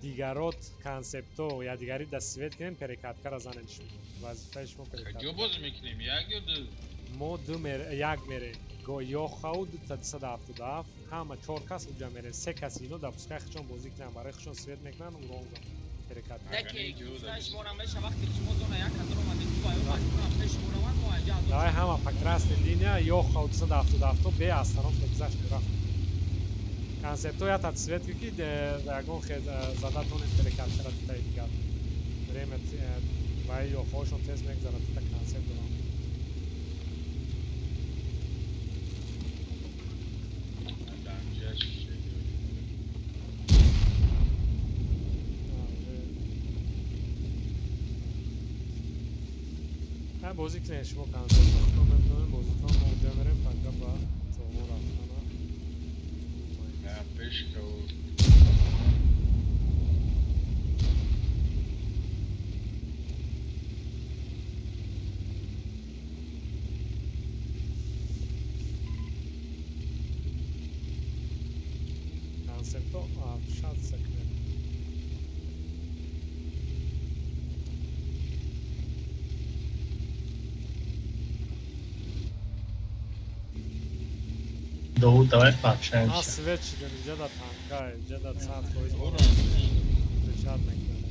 H: Дигарот концепто я дигари да свет кунем перекаткара занем шумо. Вазифаи шумо перекатка.
B: Каҷо боз мекунем? Як ё ду?
H: Мо ду мер як мерем. Го ё хау 277 ҳама чор кас уҷа мерем. Се кас ино да пускай хичон бозӣ кунан, барои хичон свет мекунан, урон зан. Перекатка.
D: Неки шумо меша вақти шумо зона як кадр омадед, ту аю маҷбурам пеш шумо раван, мо аҷа аз.
H: Давай ҳама по красной линия ё хау 277 бе остановка гузашт рафт. Концепто я тат свет ки ягон хе зада тонем перекаткара таи дигар. Время вай ё хошон тез мегзарад та концепт дорам. ҳа бозӣ кунед шумо концепт худтон метавонед бозитон мо уҷа мерем панка ба зомо рафтана.
B: Пешка.
H: Концепто общаться кунед.
F: Доу, давай пообщаемся.
H: А свет шидем, иҷа да танка, иҷа да сад фоиз печат мекунем.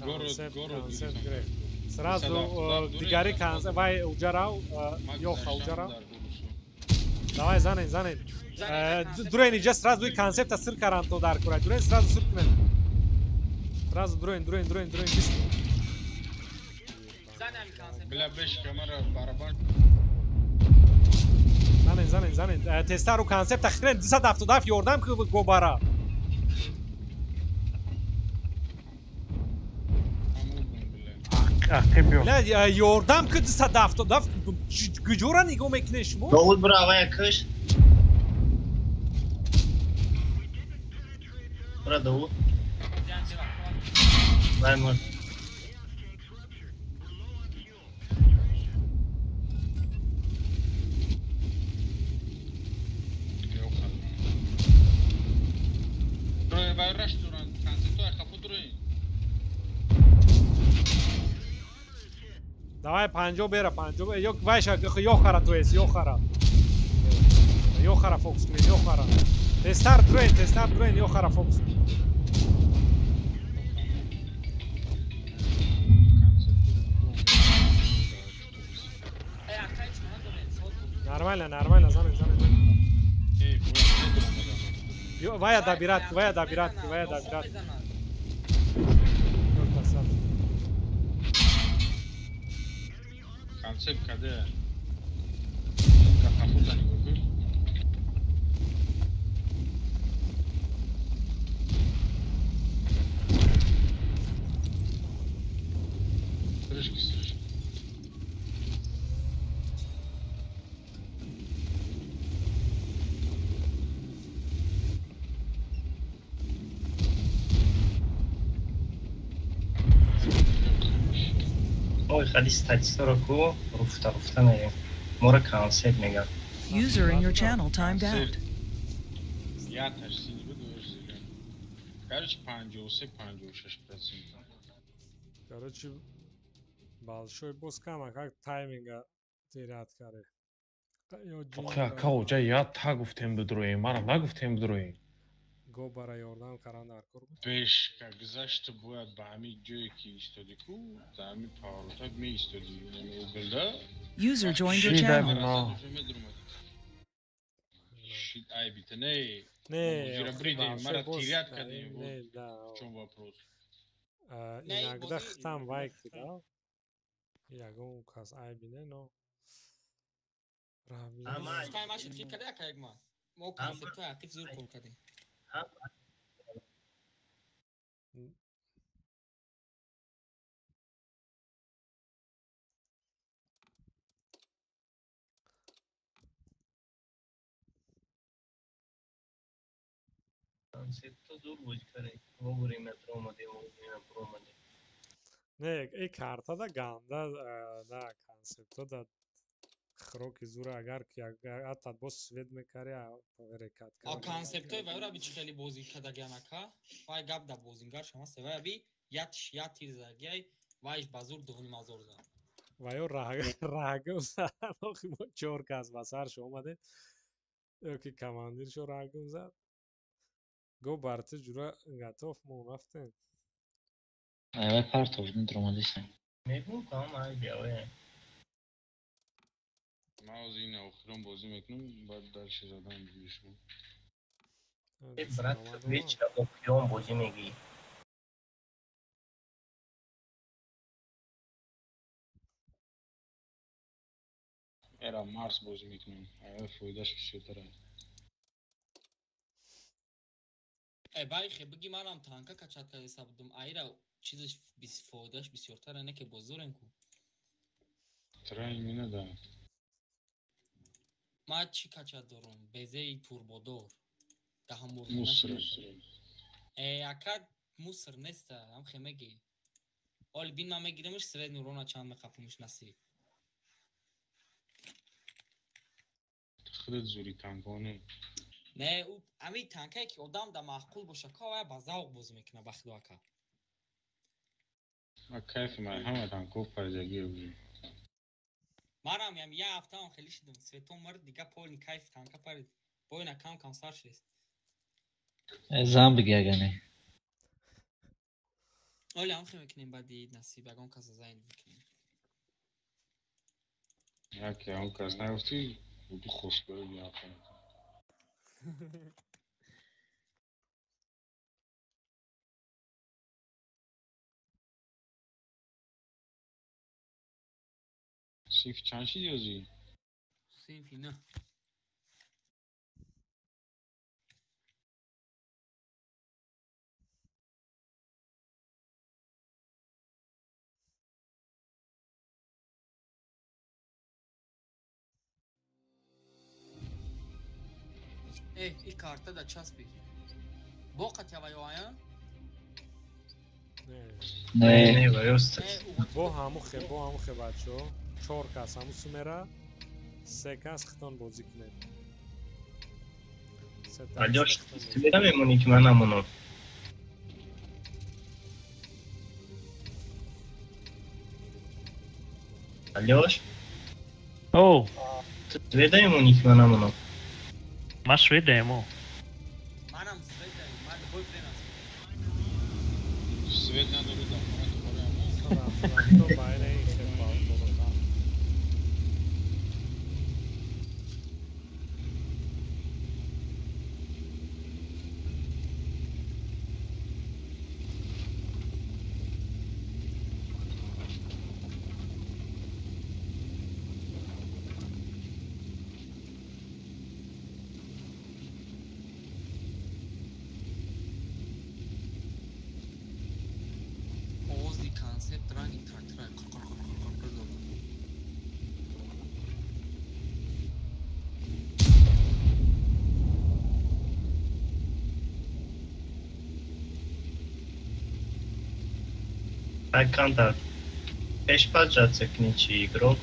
B: Город,
H: концепт гирефт. Сразу дигари концепт, вай уҷа рав, ёха уҷа рав. Давай занен, занен. Дурен иҷа сразу концепта сир каран то дар курай. Дурен сразу сир кунед. Сразу дурен, дурен, дурен, дурен.
B: Бля, беш камера барабан.
H: Занен, занен, занен. Тестару концепта хрен 277 ёрдам ки гобара.
E: Ақиб биё.
H: Не, ёрдам ки 277 куҷора нигоҳ мекунед шумо?
F: Довуд бира авая киш. Бира Довуд. Вай мурд.
H: Давай панҷо бера, панҷо бера. Ё вайша, ё хара то есть, ё хара. Ё хара фокус кунед, ё хара. Тестар дроен, ё хара фокус. Нормально, нормально, занек, занек. Ё, вая добират, вая добират, вая добират.
B: Концепт каде? Кафута нигоҳ кун. Стрижки, стрижки.
F: Ой, хали статистиро ку руфта руфта мерем. Мора концепт мегам.
A: User in your channel timed out.
B: Я ташсини буд зига. Короче, 53-56%.
H: Короче, большой босс кама как тайминга терять каре.
E: Охе, ака, оҷа я та гуфтем бидроем, мара нагуфтем бидроем.
H: Го бара ёрдам каран дар кор буд.
B: Бешка гузашта бояд ба ҳамин ҷое ки истоди ку, дар ҳамин поворотак меистоди, углда.
A: User joined your channel.
B: Шит айбита, не.
H: Не,
B: зира бридем, мара тирят кардем. В чём вопрос?
H: Иногда хтам вай кидал. Ягон кас айби не, но
D: мо концептҳои ақиб зур кор кардем.
F: Концептҳо зур бозӣ кардем. Вовремя омадем, вовремя буромадем.
H: Не, и картада ганда, на концептҳо да хроки зура, агар ки атат боз свет мекари, рекат.
D: А концептҳои вайра би чӣ хеле бозӣ кардагиан ака? Вай гап да бозингар шама се вай би як тир задагиай, вайш ба зур 2,5 зад.
H: Вайо рагм зад, охи мо чор кас ба сарш омадем. Ё ки командиршо рагм зад. Го бар ту ҷура готов мо рафтем.
G: Ай вай партов омадисем.
F: Мегӯм кам ай бияве.
B: Ман ҳозир ин охирон бозӣ мекунам, баъд дальше задан бигӯ.
F: Э брат, вечера бо қиём бозӣ мегӣ.
B: Эра Марс бозӣ мекунам. Ай фоидаш бисёртар аст.
D: Э байхе биги манам танка качат карда будум. Айра чизаш фоидаш бисёртар не ки бозорем ку.
B: Трайн мина да.
D: Ма чӣ качат дорум? Безеи турбодор. Даҳамбор.
B: Мусор.
D: Э ака мусор неста, ам хе меги. Оли бин ман мегирамш средний урона чанд меқапумш насиб.
B: Худат зури танконе.
D: Не, ами танкае ки одам да маъқул боша, ка вая ба завқ бозӣ мекуна ба худо ака.
B: Ма кайфи ман ҳама танко паридагӣ уже.
D: Марам ям я ҳафтаам хеле шидам, светом мард дига полни кайф танка парид. Бойна кам кам сар шист.
G: Зан биги агане.
D: Оли ам хе мекунем баъди насиб, ягон каса зайн мекунем.
B: Яке он кас нагуфтӣ, буду хостгорӣ биёхам. Синф чанд шиди ҳозир?
D: Синфи на. И карта да часпи. Боқат ява ё?
G: Не, не, вайост.
H: Бо ҳамухе, бо ҳамухе бачо. 4 кас ҳаму сумера, 3 кас хитон бозӣ кунед.
F: Алёш, ту намемонӣ ки ман намонам. Алёш?
E: О.
F: Ту намемонӣ ки ман намонам.
E: Ман шведаем, о.
D: Манам шведаем, ман бойфренд аст.
B: Свет надору да
H: То байна ин хел болотар.
D: Концепт ранги трактора қыр-қыр-қыр-қыр дорад.
F: Ай кантар. Пеш паджаться кни чи игрок.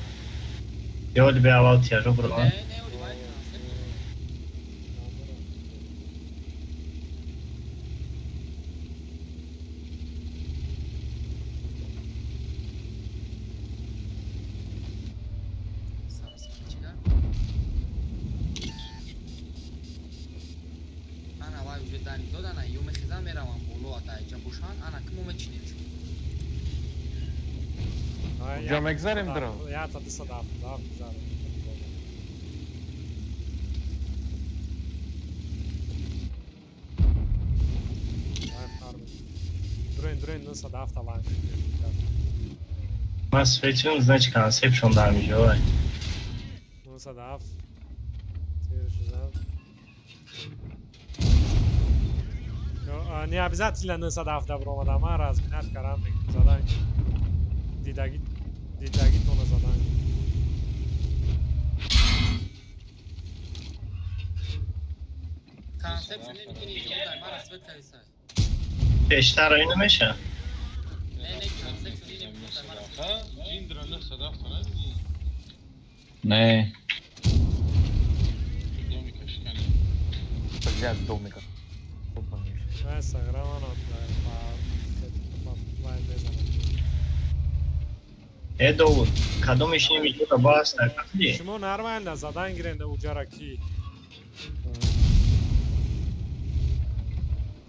F: Ёли бе аввал тяжо бро.
D: Не, не, оли вай концепт.
C: Ҷо мегзарем дро?
H: Ята 207 гузарем. Дрен, дрен, 207 лайн.
F: Ман светчун, значит, концепшн дар мижо.
H: 207. Тир шудам. Не обязательно 207 добро, ман разминат карам задан. Дидаги дидагитона задан.
D: Концепт намекунӣ ҷо мара свет кардиса.
F: Пештар ин намеша?
D: Не, не, концепт намекунӣ мара.
B: Ҷиндра 907 надидӣ?
G: Не.
B: Домика шикани.
C: Блядь, домика.
H: Не, саграмано, па мезанам.
F: Э, Довуд, кадомиш намеҷода баҳс накардӣ?
H: Шумо нормально задан гиренда уҷара ки.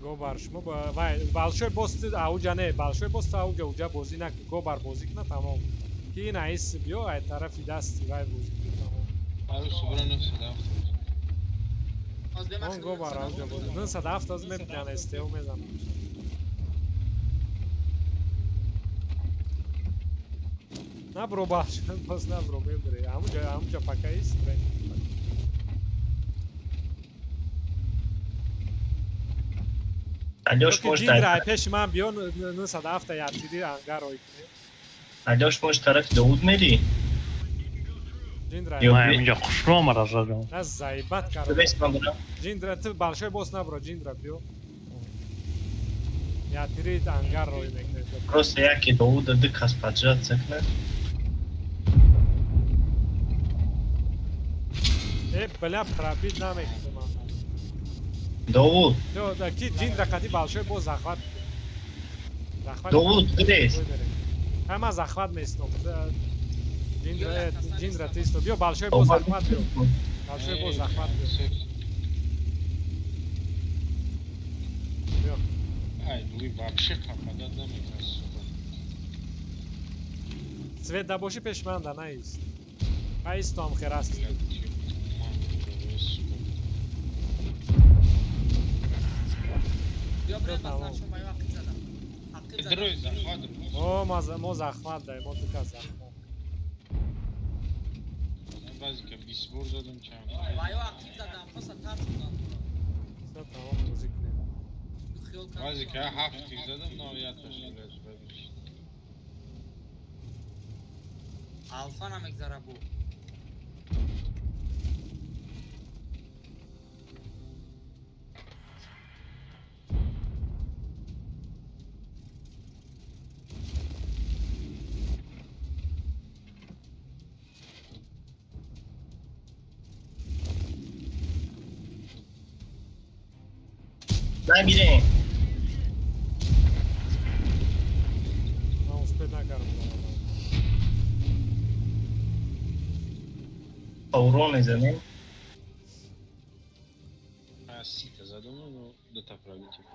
H: Гобар, шумо вай большой босс ауҷа не, большой босс ауҷа уҷа бозӣ накун, гобар бозӣ куна тамом. Ки ин аис биё ай тарафи дасти вай бозӣ кун тамом.
B: Ару субра 907.
H: Он гобар ауҷа бозӣ. 907 аз мебинан СТО мезанам. Набро баш, боз набро мебаре. Ҳамуҷа, ҳамуҷа пока ист, бре.
F: Алёш может
H: ай пеши ман биё 907 ятири ангар ой кунем.
F: Алёш может тарафи Довуд мери?
H: Ҷиндра.
E: Ман инҷа хушро омада задам.
H: На заебат кардам. Ҷиндра ту большой босс набро, ҷиндра биё. Ятири ангар рой мекунем.
F: Просто яке Довуда ду кас поджаться кунад.
H: Э, бля, пробит намекунам.
F: Довуд.
H: Ё, ки ҷиндра қади большой босс захват. Захват.
F: Довуд, грез.
H: Ҳама захват местом. Ҷиндра, ҷиндра тисто. Биё большой босс захват биё. Большой босс захват биё. Биё.
B: Ай, вы вообще попадать намекунад, сука.
H: Цвет да боши пеш ман да наист. Аистом хераст. О, мо захват даем, мо тука захват.
B: Баъзе 20 бор задам чанд.
D: Вайо актив задам, просто тарсидам.
H: Всё, тамом бозӣ кунем.
B: Баъзе ка 7 тир задам, но яташ лаҷ бадиш.
D: Алфа намегзара бу.
F: Нагирем.
H: Ман успед накардам.
F: Урон мезанем.
B: Сита задам, но дута пробитие.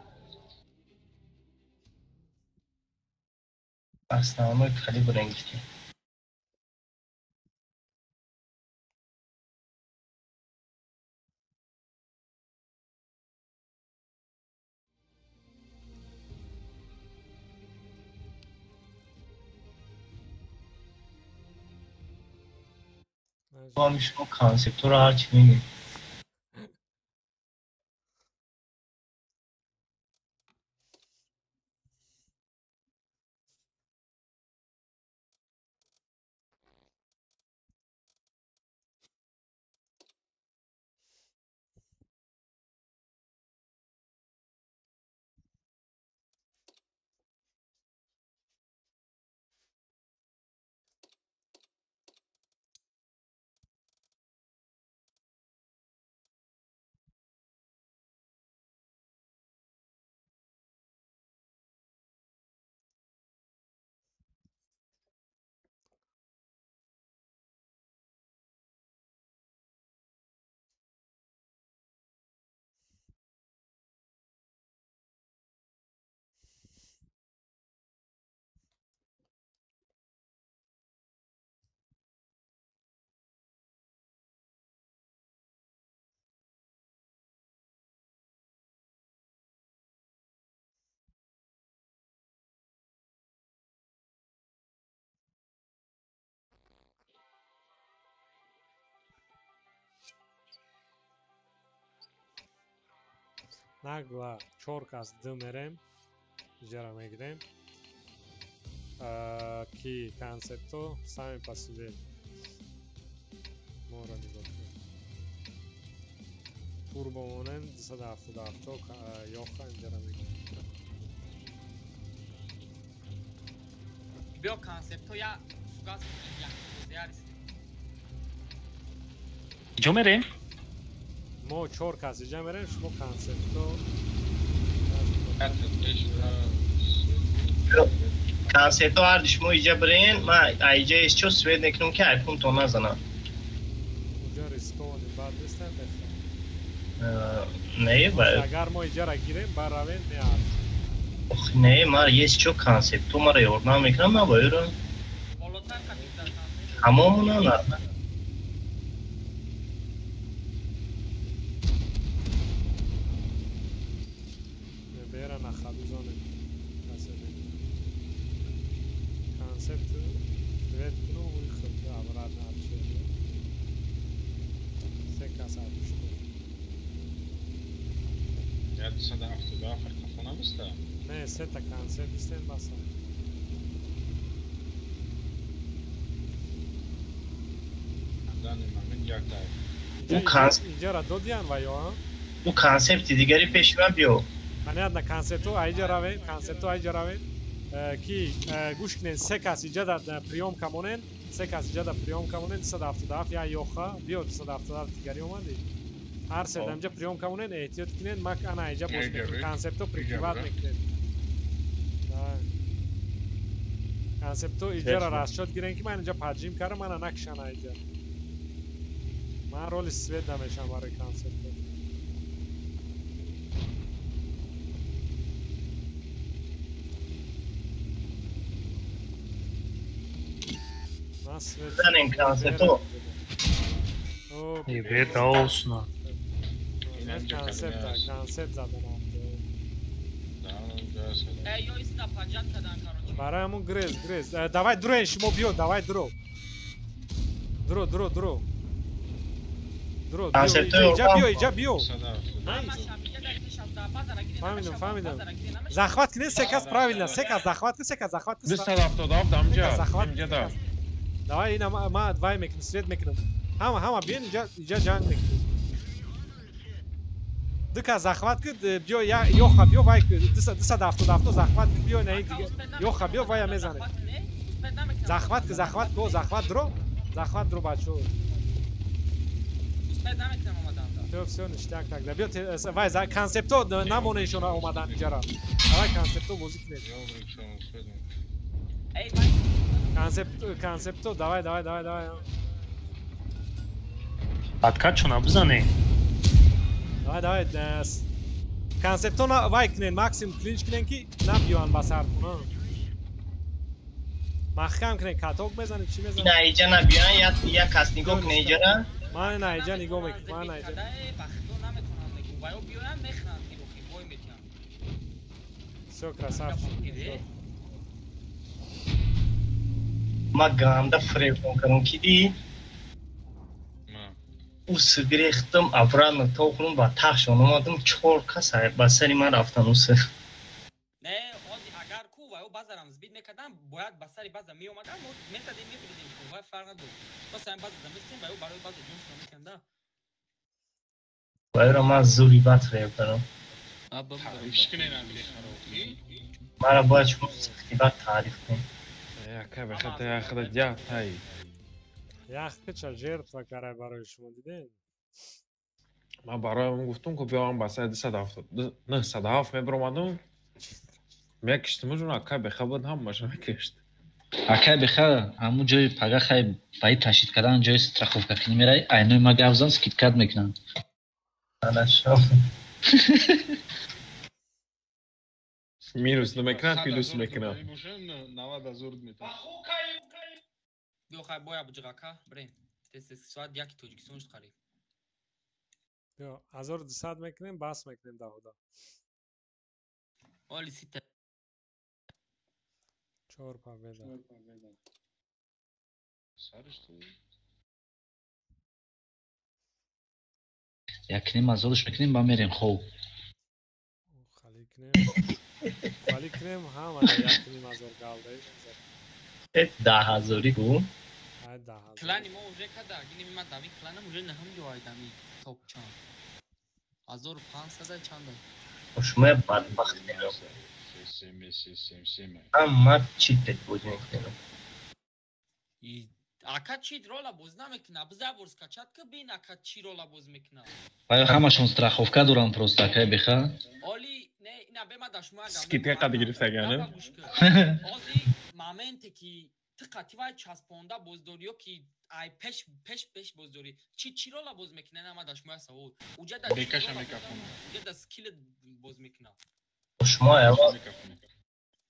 F: Основной калибр гирифтем. Шумо консептура ҳарчи мегӯед.
H: Нагла чор кас д мерем, иҷара мегирем, ки концепто сами по себе моро нигоҳ кунем. Турбо монем 277 ёха иҷара мегирем.
D: Биё концепто я фугас як ярис.
E: Ҷо мерем?
H: Мо чор кас иҷа мерем, шумо концепто.
F: Концепто ҳарди шумо иҷа бирен, ман иҷа исчо свет мекунам ки айфонтон назанам.
H: Уҷа рисковани бад нестан бехтар.
F: Не,
H: агар мо иҷара гирем, бар равем меарзем.
F: Ох, не, ман есчо концепто мара ёрдам мекунам, ман ба ёрам. Ҳамомона нормал.
H: Не, сета концепт истен баса. Иҷара додиян ва ё?
F: Ӯ концепти дигари пеши ман биё.
H: Понятно, концепту аиҷа равем, концепту аиҷа равем. Ки гӯш кунен, се кас иҷа дар приёмка монен, се кас иҷа дар приёмка монен, 277 я ёха, биё 277 дигари омадӣ. Ҳар се дамҷа приёмка монен, эҳтиёт кунен, мак ана иҷа боз мекунем, концепто прикриват мекунем. Концепто иҷара расчёт гирен ки ман инҷа поджим кардам, мана накшан аиҷа. Ман роли свет намешам барои концепто.
F: Занем концепто.
E: Беда осна.
H: Концепт, концепт заданам. Барои ҳамун грез, грез. Давай дуроен шумо биё, давай дуро. Дуро, дуро, дуро. Дуро, иҷа биё, иҷа биё. Фаҳмидам, фаҳмидам. Захват кунед, се кас правильно, се кас захват кун, се кас захват кун.
B: 277 дамҷа, дамҷа да.
H: Давай ина ма вай мекунам, свет мекунам. Ҳама, ҳама биён иҷа, иҷа ҷанг мекунем. Ду кас захват кун, биё ёха биё вай 277 захват кун, биё на дига. Ёха биё вая мезанем. Захват кун, захват кун, захват дро. Захват дро бачо.
D: Успед намекунам омадан.
H: Всё, всё, ништяк тогда. Биё, вай, за концепто намоне ишона омадан иҷара. Давай концепто бозӣ кунед. Концепт, концепто, давай, давай, давай, давай.
E: Откачона бизане.
H: Давай, давай, концепто на вай кунед, максимум клинч кунед ки набиёянд ба сар кунанд. Маҳкам кунед, каток мезанед, чӣ мезанед?
F: На иҷа набиёянд, як кас нигоҳ кунед иҷара.
H: Ман на иҷа нигоҳ мекунам, ман на иҷа. Всё, красавчик.
F: Ма ганда фреб кардам, ки дидӣ? Ус гирехтам, обратно то хурум ба тахшон омадам, чор кас ба сари ман рафтан ус.
D: Не, ози агар ку ва ё базарам збид мекардам, бояд ба сари база меомадам, мо мезадем, мебурдем, вай фарқ надошт. Мо сари база заместем, ва ё барои база ҷоншон мекардам, да.
F: Вайро ман зури бад фреб кардам. Мара бояд шумо сахти бад таъриф кунед.
C: Яка бехата яхда тай.
H: Яхча жертва карай барои шумо, дидем?
C: Ман барои гуфтум, ки биём ба сари 270, 907 мебаромадам. Мекиштим ҷун, ака беха буд, ҳамаша мекишт.
G: Ака беха, ҳамун ҷои пага хай баи ташид кардан, ҷои страховка кунӣ мерай, айнои ма гап зан, скидкат мекунанд.
F: Хорошо.
C: Минус намекунанд, плюс мекунанд.
D: Биё хай боя буҷиғака, бирем. Тез тез соат 1 Тоҷикистон шуд қариб.
H: Биё, 1200 мекунем, бас мекунем давода.
D: Оли сита.
H: 4 победа.
G: Як ним ҳазорш мекунем, ба мерем хоб.
H: Хали кунем. Хали кунем, ҳама як ним ҳазор галда.
F: 10 000 ку?
D: Клани мо уже када, гинеми ман дави кланам уже наҳам ҷо айдами топ чанд. 1500 чанда.
F: Шумо бадбахт мерам. Ама чит бозӣ мекунем.
D: Ака чит рола боз намекуна, биза бор скачат ки бин ака чи рола боз мекуна.
G: Ая ҳамашон страховка дорам просто, акай беха.
D: Оли не, ина бема да шумо
C: скидка қад гирифтагане.
D: Ози моменте ки ту қати вай часпонда боздорӣ ё ки ай пеш пеш пеш боздорӣ, чи рола боз мекуна? На, ма да шумо савол. Уҷа да
B: бекаша мекафона.
D: Уҷа да скил боз мекуна.
F: Шумо аввал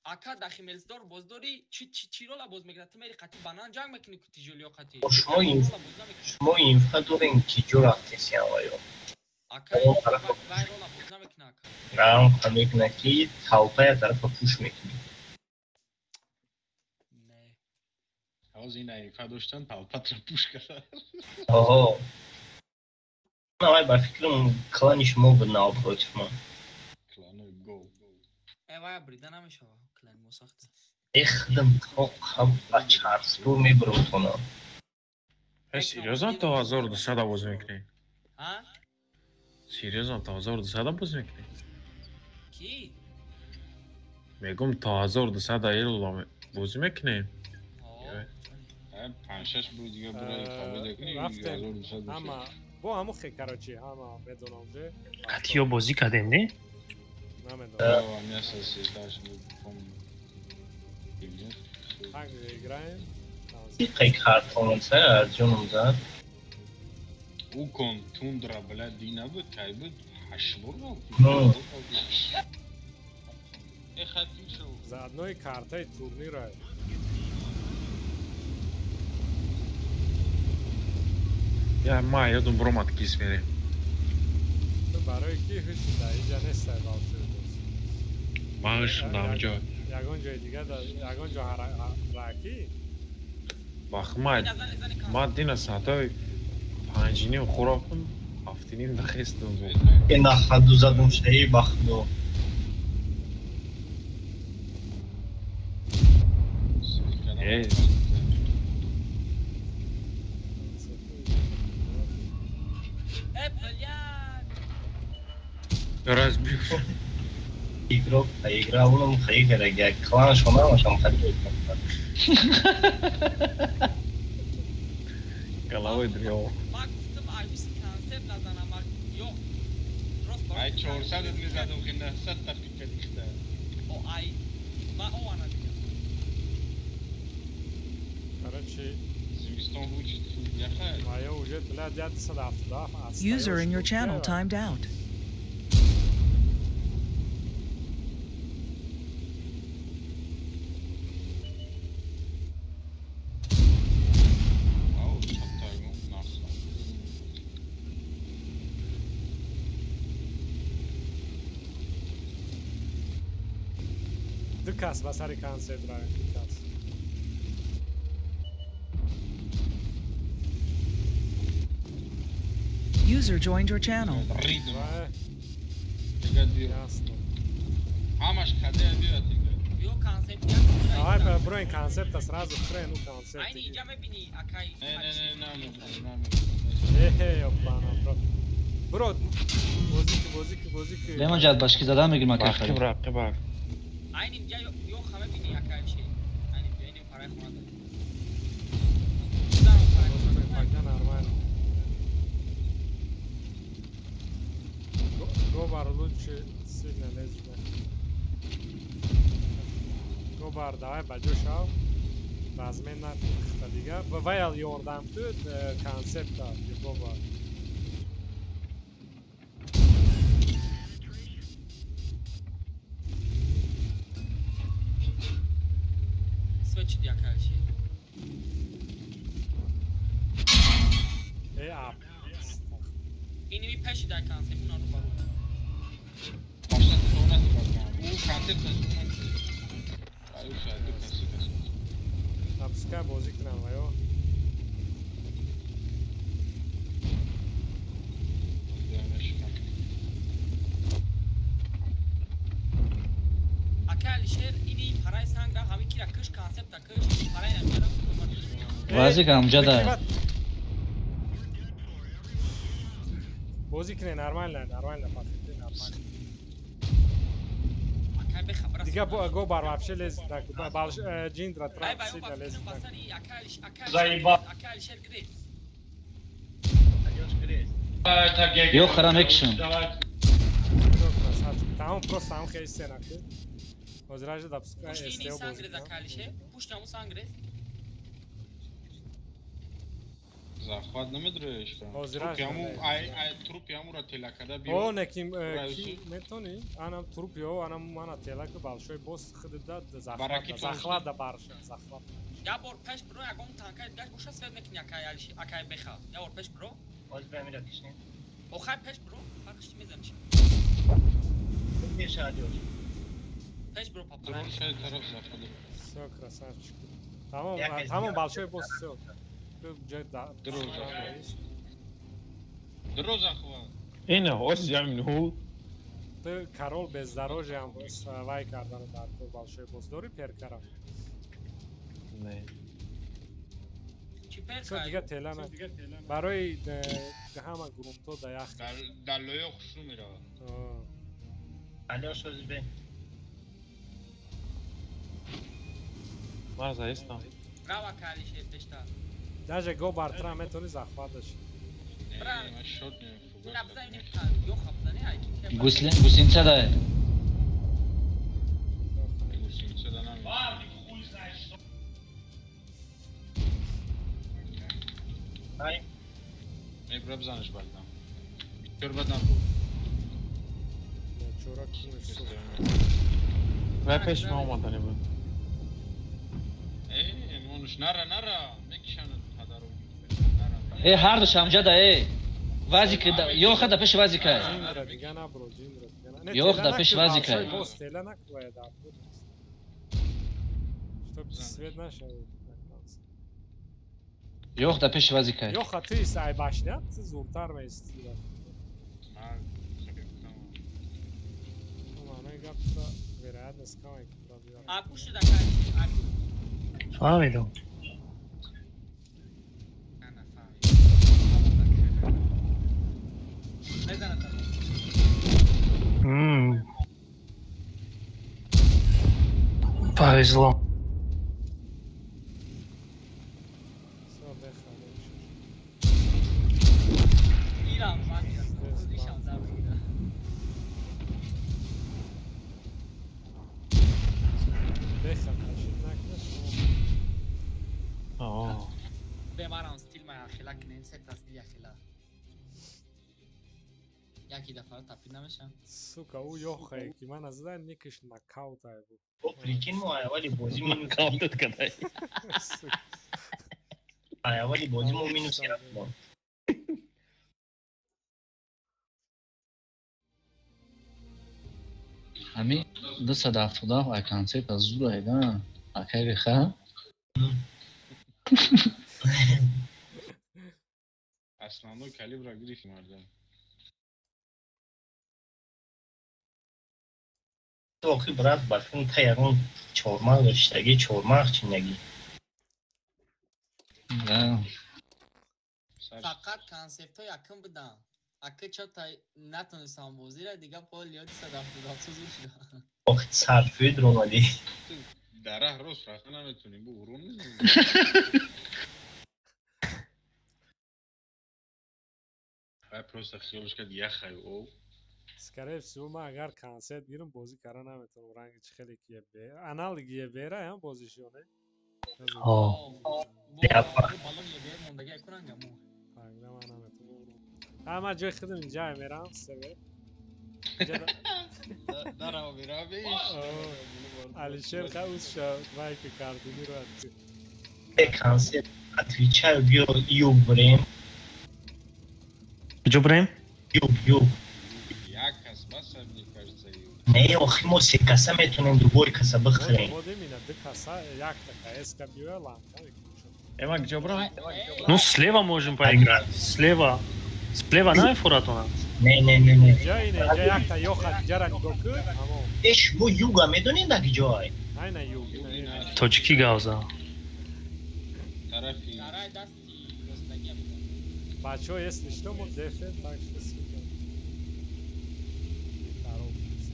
D: ака да химелсдор боздорӣ, чи рола боз мекуна? Ту мери қати банан ҷанг мекунӣ ку тижолиё қати.
F: Шумо инфа дорем ки ҷо рафтесиям вайо.
D: Ака вай рола боз намекуна ака.
F: Рам мекуна ки толпая тарафа пуш мекунӣ.
B: Ҳозир ина инфа доштан толпатро пуш карда.
F: Оҳо. Вай ба фикрам клани шумо буд напротив ман.
B: Кланои гол.
D: Э вай брида намешава. Клани мо сахта.
F: Эхдам тоқам ба чарсбу мебурам тона.
C: Э серьёзно то 1200 бозӣ мекунӣ?
D: А?
C: Серьёзно то 1200 бозӣ мекунӣ?
D: Ки?
C: Мегум то 1200 ело бозӣ мекунем.
B: 5-6 буд дига бураи победа кунӣ 1200.
H: Ҳама бо ҳаму хе, короче, ҳама медонам уже.
E: Қатиё бозӣ кардем, не?
H: Намедонам.
B: Мясо съедаешь, помню.
H: Так же играем.
F: Қай картонса аз ҷонум зад.
B: Укон тундра, бля, дина буд, кай буд, 8 бор буд.
H: За одной картой турнира.
C: Я ма ёдум бромад кис мерем.
H: Ту барои ки ҳушида иҷа нестай балшуд.
C: Ман ҳушидам ҷо.
H: Ягон ҷои дига, ягон ҷо раки?
C: Бахмад, ман дина соатҳои 5:30 хӯрокум, 7:30 нахестум.
F: Ина хаду задум шаи бахдо.
C: Э. Разбил.
F: Игрок, а игра уном хайгара, клан шона шам харид.
C: Головой дрел.
D: Ма гуфтам аюси концепт назанам,
B: Ай 400 мезадам ки 900 та пика рихта.
D: О ай ма оана дига.
H: Короче,
B: зимистон вучит яха.
H: Моё уже блядь 177.
A: User in your channel timed out.
H: Кас ба сари концерт равем, кас.
A: User joined your channel.
H: Ясно.
B: Ҳамаш каде биёд дига.
D: Биё концепт.
H: Давай броин концепта сразу хрену концепт.
D: Айни инҷа мебини акай.
B: Не не не не
H: не. Э опана бро. Бро бозики бозики бозики.
G: Лемон ҷад башки задан мегирм акай.
C: Рақиб рақиб.
D: Айни инҷа ё хама бини акай чи. Айни инҷа ини парай хона дор.
H: Пока нормально. Гобар лучше сильно лезет. Гобар давай ба ҷо шав. Размен нахта дига. Ваял ёрдам ту концепта Гобар.
D: Свечи диакалши.
H: Э ап.
D: Иними пеши дар концепт уна ру бару.
B: Башта тона ти бакам. У концепт аюша ду каси каси.
H: Напускай бозӣ кунам ва ё.
D: Ака Алишер ини парай санг ра ҳами кира киш концепта киш парай намера.
G: Бозӣ кунам ҷада.
H: Бозӣ кунед нормально, нормально пахти нормально. Дига Гобар вообще лезет так, Джиндра трап сильно лезет так.
F: Заебал.
G: Ё хара мекшн.
H: Там просто сам хейсе наки. Ҳозиража допускай СТО бозӣ.
B: Захват намедроиш.
H: Ҳозиража.
B: Ай ай труп ямура тела када биё.
H: О неким ки метони? Анам труп ё анам мана тела ки большой босс худда захват. Захват да барша, захват.
D: Я бор пеш бро ягон танка дигаш боша свет мекини акай Алишер, акай беха. Я бор пеш бро.
F: Боз бамира кишни.
D: Охай пеш бро, фарқш чи мезани?
F: Пеш адёш.
D: Пеш бро папа.
B: Тараф захват.
H: Всё красавчик. Тамом, тамом большой босс всё.
B: Дро захват.
C: Ина ос ямну.
H: Ты король бездорожья ам вай кардан дар ту большой босс дори перкара.
C: Не.
D: Чи перка?
H: Чо дига тела на. Барои ҳама грунто да ях.
B: Дар лоё хушу мерава.
F: Алё шоз бе.
C: Ман заистам.
D: Рава калише пешта.
H: Даже Гобар тра метони захват дашт.
G: Гусинца да.
F: Ай.
B: Мебра бзанаш балдам. Чор бадан бу.
H: Чора кунеш.
C: Ва пеш ма омадани буд.
B: Э, монуш нара нара мекшанад.
G: Э ҳар ду шамҷада э. Вазик ё хада пеш вазика. Ё хада пеш вазика.
H: Босс тела наквая да. Чтоб свет нашавад.
G: Ё хада пеш вазика.
H: Ё хаты сай башнят зуртар меисти. Маънои гапта вероятность кам ки пробиёр.
D: А пуши да кай.
E: Фаҳмидам. Повезло.
D: яхела кунем, се тасвир яхела. Яки дафъа тапид намешам.
H: Сука, ӯ ёхае ки ман аз дан никиш нокаут ай буд.
F: О, прикинь, мо аввали бозӣ минус
I: Нокаутат кадай.
F: Аввали бозӣ мо минус як монд.
G: Ҳами 277 ай концерт аз зур айда. Акай беха.
B: Основной калибра гирифт мардум.
F: Охи брат, барфин та ягон чормағ доштагӣ, чормағ чинагӣ.
G: Да.
D: Фақат концептҳо якум буданд. Ака чо та натонистам бозира, дига пол лиё 277 зур шуда.
F: Охи сарфӯид ромадӣ.
B: Дар раҳ рост рафта наметонем, бу урон мезанем. Вай просто хиёлш кард яхай об.
H: Скорее всего, ман агар концерт гирам, бозӣ карда наметавонам. Ранги чӣ хеле ки ебе. Аналоги ебера ҳам бозиш ё не?
F: Ҳо.
D: Балон ебе мондаги якунанга мо.
H: Тогда ман наметавонам. Ҳа, ман ҷои худам инҷа мерам, себе.
B: Дарав миравиш.
H: Алишер ха узша вайки кардини ро.
F: Э, концерт, отвечаю, биё юг брем.
E: Куҷо брем?
F: Юг, юг.
B: Як кас бас, мне кажется, юг.
F: Не, охи мо се каса метонем дубой каса бихӯрем.
H: Бодем ина ду каса, якта КСК биёя ланка мекунем.
C: Эма куҷо брам?
E: Ну, слева можем поиграть. Слева. Слева намефуратона.
F: Не, не, не, не.
H: Инҷа ина инҷа якта ёха ҷара нигоҳ кун, ҳамон.
F: Э, шумо юга медонед дар куҷое?
H: Айна юг, ина ина.
E: Тоҷикӣ гавза.
B: Тарафи
D: Дарай дасти ростагия будам.
H: Бачаҳо, если что, мо дефем, так что сука. Торопимся.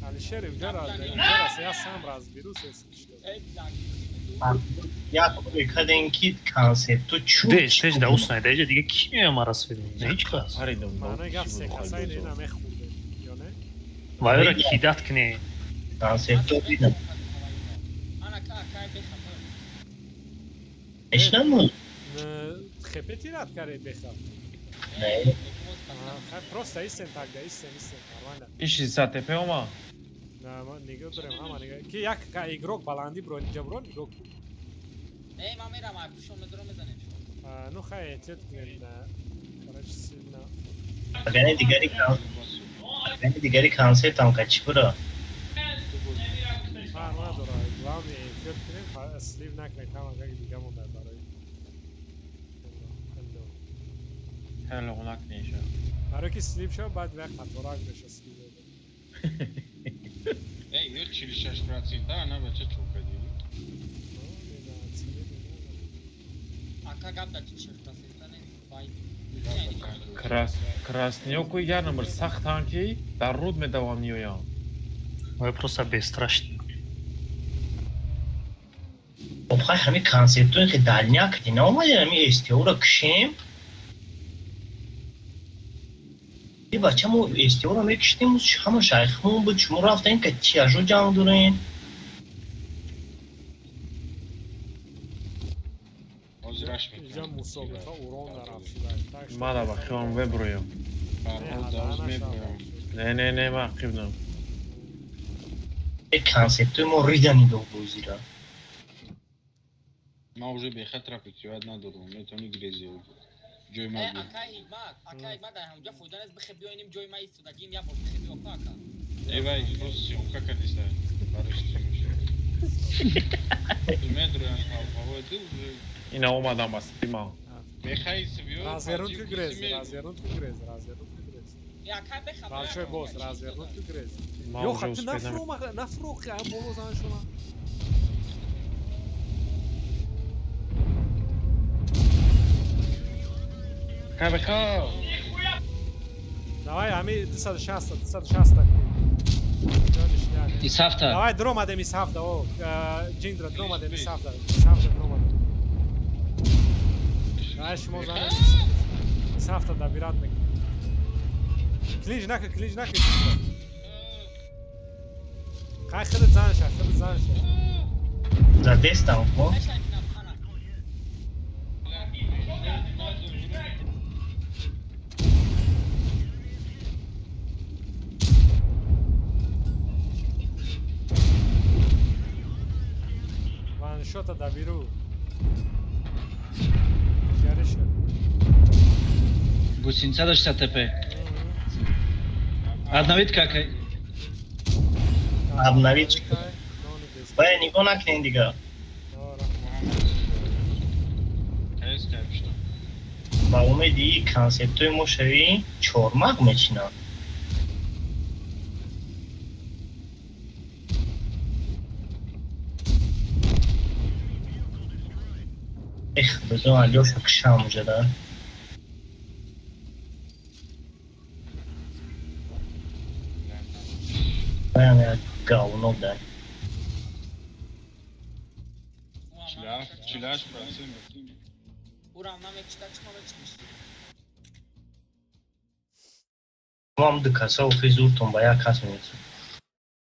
H: Алишер, инҷа раз, инҷа раз, я сам разберусь, если что.
F: Як коре кардем ки концепту чу.
E: Де, стеж да ус найда, иҷа дига ки меоя мара сведем? Ҳеҷ кас.
C: Паридам.
H: Маънои гап се каса ина ина мехӯрдем, ё не?
E: Вайра кидат кне.
F: Концепту дидам.
D: Ана ка акай бехатар.
F: Эшнамуд?
H: Хепети рад каре беха.
F: Не.
H: Просто истен тогда, истен, истен, нормально.
C: Иши САТП ома.
H: На, ма нигоҳ дорем, ҳама нигоҳ. Ки як ка игрок баландӣ бро, инҷа бро, нигоҳ кун.
D: Эй, ман мерам, ай пушон медорам мезанем.
H: Ну хай, эҳтиёт кунед, на. Короче, сильно.
F: Агани дигари агани дигари концертам ка чӣ бура?
H: Фарқ надорад, главное эҳтиёт кунем, слив накунем, кам агар дига монда барои. Hello.
C: Хеле накниша.
H: Барои ки слив шава, баъд вай қаторак меша слив.
B: Эй, ё 46% ана бача чӯка диди.
D: Ака гап да 46% не, вай.
C: Крас красниёку як номер сахтан ки дар руд медавам ниёям.
E: Вай просто бесстрашный.
F: Хоб, хай ҳами концептуи хе дальняк ди наомадем, ҳами СТО-ро кушем. Э, бача, мо СТО-ро мекуштем, ҳама шайхмон буд, шумо рафтаем ка тияжо ҷанг дорем.
B: Ҳозираш
H: Инҷа
B: мекунам.
H: мусобиқа урон нарафт шуда. Так что
C: Мана ба хиём веброям.
B: Фарҳод давз меброям.
C: Не, не, не, ман қибнам.
F: Э, концептуи мо ридани до бозира.
B: Ман уже бехатра прикривать надорам, метавонӣ грези ҷои ма
D: Э,
B: биё.
D: акай Ҳикмат, акай Ҳикмат, дар ҳамҷа фоида нест, бихе биёинем ҷои ма истодагим, як бор бихе биё ку ака.
B: Э, вай, просто съёмка кардиста барои стримаш. Медроям ҳавои ду уже
C: Ина омадам ба стрима.
B: бехайси биё.
H: Развернуть ки грез, развернуть ки грез, развернуть ки грез.
D: Э, акай беха.
H: Большой босс, развернуть ки грез.
C: Ман
H: Ё
C: уже
H: хати
C: успел наме.
H: нафрӯ, нафрӯхи, ам боло зан шума.
C: Акай беха.
H: Давай, ами 260, 260. Ҷониш як.
G: Исафта.
H: Давай дромадем исафта, о, ҷиндра дромадем исафта, исафта дромадем. Давай шумо занед. Исафта добират мекунем. Клинч нака, клинч нака. Хай худат зан ша, худат зан ша.
F: Задестам, хо?
H: Хедшота доберу. Гариша.
G: Гусеница до 60 ТП. Обновить как?
F: Обновить. Бая, нигоҳ накунед дига. Ба умеди концептҳои мо шавӣ чормағ мечинам. Эх, бизон Алёша кишам уже, да? Баям як говно, да.
B: 48%.
D: Урам намечита, чӣ намечиш?
F: Вам ду каса охи зуртон ба як кас мерасад.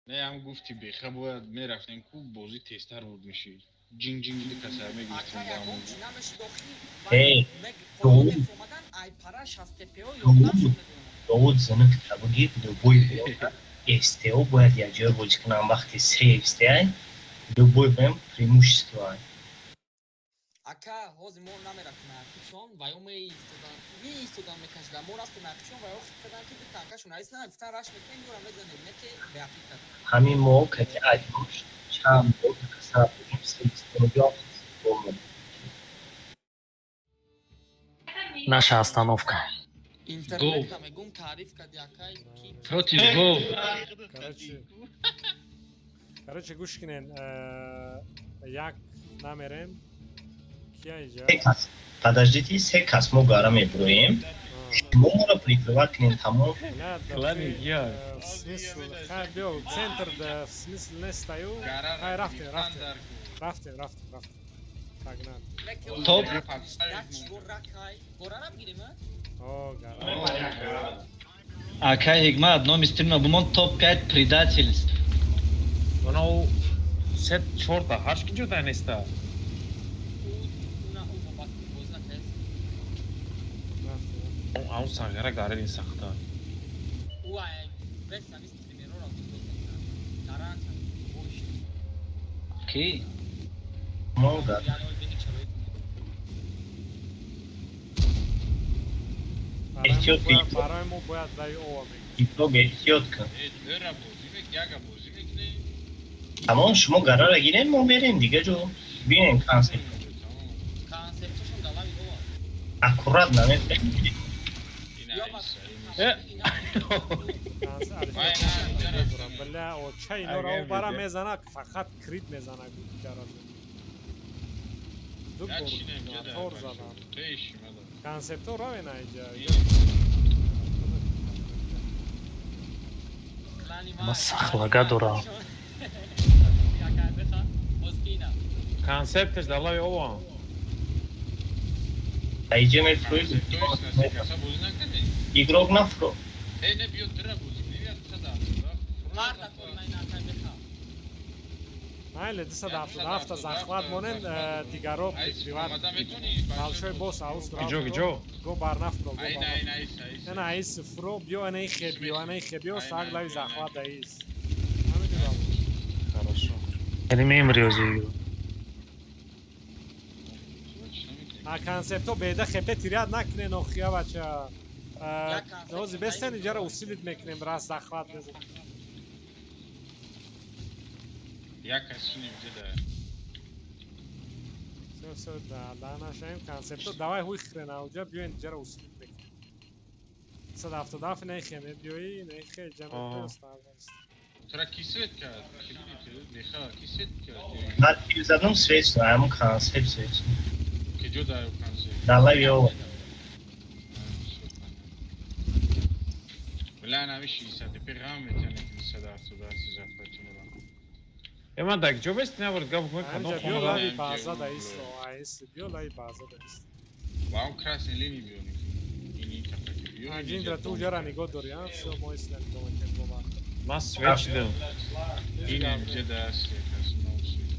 B: Не, ҳам гуфти беха бояд мерафтем ку бозӣ тезтар буд мешид. Ҷинг-ҷинг ду каса мегирифтем.
F: Эй, Довуд зинак табуги любой СТО бояд якҷоя бозӣ кунам. Вақти се СТО любой бем преимущество.
D: Ака, ҳозир мо намерафтем ақибшон, ва ё меистодан, меистодан мекашидан. Мо рафтем ақибшон ва ё хит кардан ки дута акашон айс на, гуфтан раш мекунем, ёра мезанем, не ки беақиб кардан.
F: Ҳамин мо кати аҷош чанд бор каса будем се СТО.
E: Наша остановка.
D: Интернета мегум таъриф карди акай ки
G: Против го.
H: Короче, гӯш кунен, як намерем.
F: Подождите, се кас мо гара меброем. Шумо моро прикрывать кунем тамом.
H: В смысл, хай биё, центр да, в смысл не стою. Хай рафтем, рафтем. Рафтем, рафтем, рафтем. Погнали.
G: Топ. Акай Ҳикмат, номи стрима бумон топ-5 предательств.
C: Оно сет чорта, ҳашт ки ҷода неста. Ам сағира гарин сахта.
G: Ки?
F: Мога. Эҳтиёт кун.
H: Барои мо бояд дай ова мегирем.
F: Итог эҳтиёт кун. Тамом, шумо гарара гирем, мо мерем дига ҷо. Бинем концепт. Аккурат намефаҳмем.
H: Бля, оча инора о бара мезана, фақат крит мезана гараза. Ду бор тор задам. Концепто раве на иҷа.
E: Ма сахлага дорам.
C: Концептеш далави ова.
F: Иҷа мефрӯи. Игрок нафро.
B: Э, не биё дра бозӣ, меяд 177.
H: Майле 277 захват монен, дигаро прикриват. Большой босс аус рафт.
C: Гиҷо, гиҷо.
H: Го барнафро, го барнафро. Ена айс фро, биё ена ихе, биё ена ихе, биё саг лави захват айс.
C: Хорошо.
E: Яъне мемри ози.
H: А концепто беда хепе тиряд накунен охия бача. Ози бестен иҷара усилит мекунем, раз захват мезанем.
B: Як кас шинем ҷеда.
H: Всё, всё, да, да, нашаем концепто. Давай хуй хрена, уҷа биёен иҷара усилит мекунем. 177 нехе мебиёӣ, нехе иҷа мебиёст.
B: Тра ки свет кард? Беха, ки свет кард?
F: Ман тир задам свет, ҳамон концепт свет.
B: Ки ҷо дар концепт?
F: Далави ова.
B: Бля, намиши 60 ТП ғам метиҳам, 277 захвати мурам.
C: Э, ман дар ҷо бест набурд гап кун кадом
H: хона. Биё лави база да исто, айс, биё лави база да исто.
B: Ва он красный линии биё. Ини тафаки биё.
H: Аҷиндра ту ҷара нигоҳ дорӣ, а? Всё, мо истем нигоҳ мекунем бо вақт.
C: Ман свет шидам.
B: Ин ҷа да свет аст, нов свет.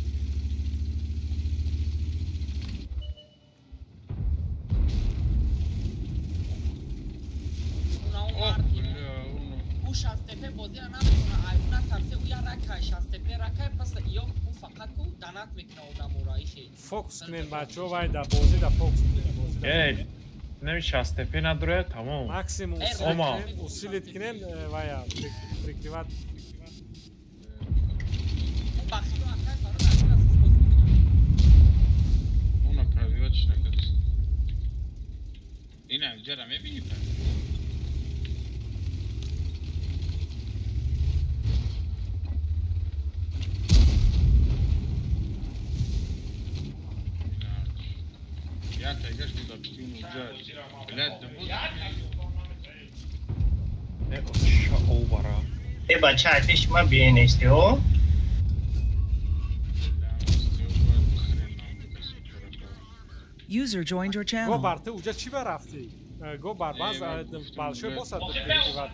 D: Уш аз ТП бозиро наметавона, Ай уна тарсе у я ракай 65 ракай просто ё у фақат ку донат мекна одамора ихе.
H: Фокус кунен бачо вай да бозӣ да фокус кунен бозӣ.
C: Эй, неми 65 надроя тамом.
H: Максимум усилит кунен вая прикрывать.
B: Уна пробивать накад. Ина ҷара мебини па. Я тайгаш буда птину ҷа. Блядь, да буд.
C: Не оша обара.
F: Э бача, пеш ма биенести, о?
A: User joined your channel.
H: Го бар ты уҷа чӣ ба рафтӣ? Го бар баз большой босс от перебивать.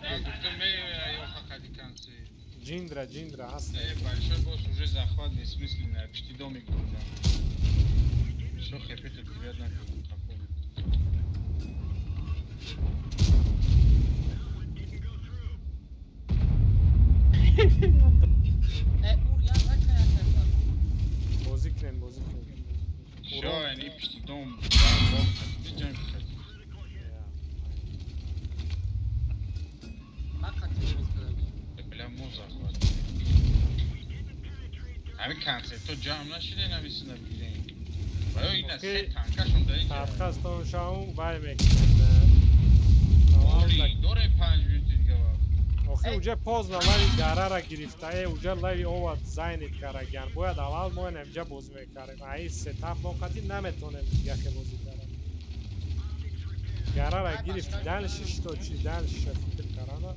H: Джиндра, Джиндра, ҳаст.
B: Э, большой босс уже захват бессмысленный, пишти домик бурда. Всё, хэппи тут приятно.
H: Бозӣ кунем, бозӣ кунем.
B: Всё, они пишти дом, дом, бля, мо захват. Ҳамин концертҳо ҷамъ нашида нависида бигирем. Баё ина се танкашон да инҷа.
H: Тархастон шавум вай мекунем.
B: Доре 5 минути дига вақт.
H: Охи уҷа поздно лави гарара гирифта, э уҷа лави овад зайнит караган. Бояд аввал мо инҷа бозӣ мекардем. Ай сетап мо қатъи наметонем яке бозӣ кард. Гарара гирифти, дальше что, чи дальше фикр карана.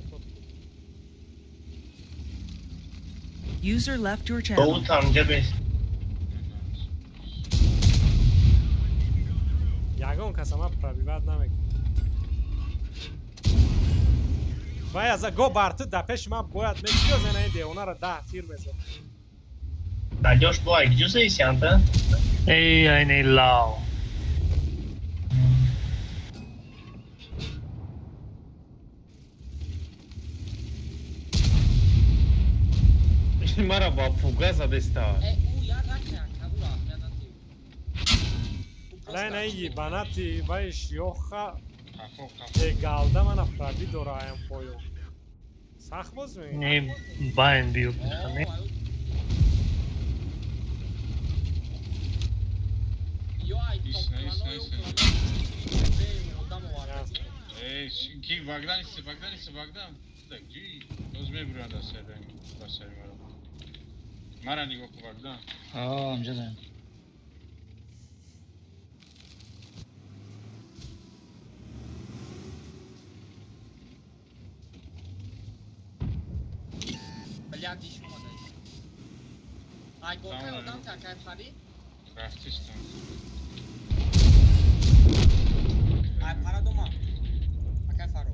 A: User left your channel.
H: Ягон касама пробивать намекунад. Вай аз го бар ту да пеши ман бояд мекиёзена ин девонаро 10 тир мезад.
F: Надёж бо ай ҷуза исянта?
E: Эй, айни лав.
C: Мара ба фуга задеста.
H: Лай на ебанати вайш ёха галда мана прави дора аям поё. Сахт боз мегӯӣ?
E: Не, байн биё бихане.
B: Эй, ки Багдан иси, Багдан иси, Багдан. Так, ҷи, боз мебуранд аз сари мара. Мара нигоҳ кун Багдан.
G: Аа, амҷа даем.
D: Блядь, шумо дай. Ай, гокай одам та кай фарид?
B: Рафтистам.
D: Ай, пара дома. Акай фаро.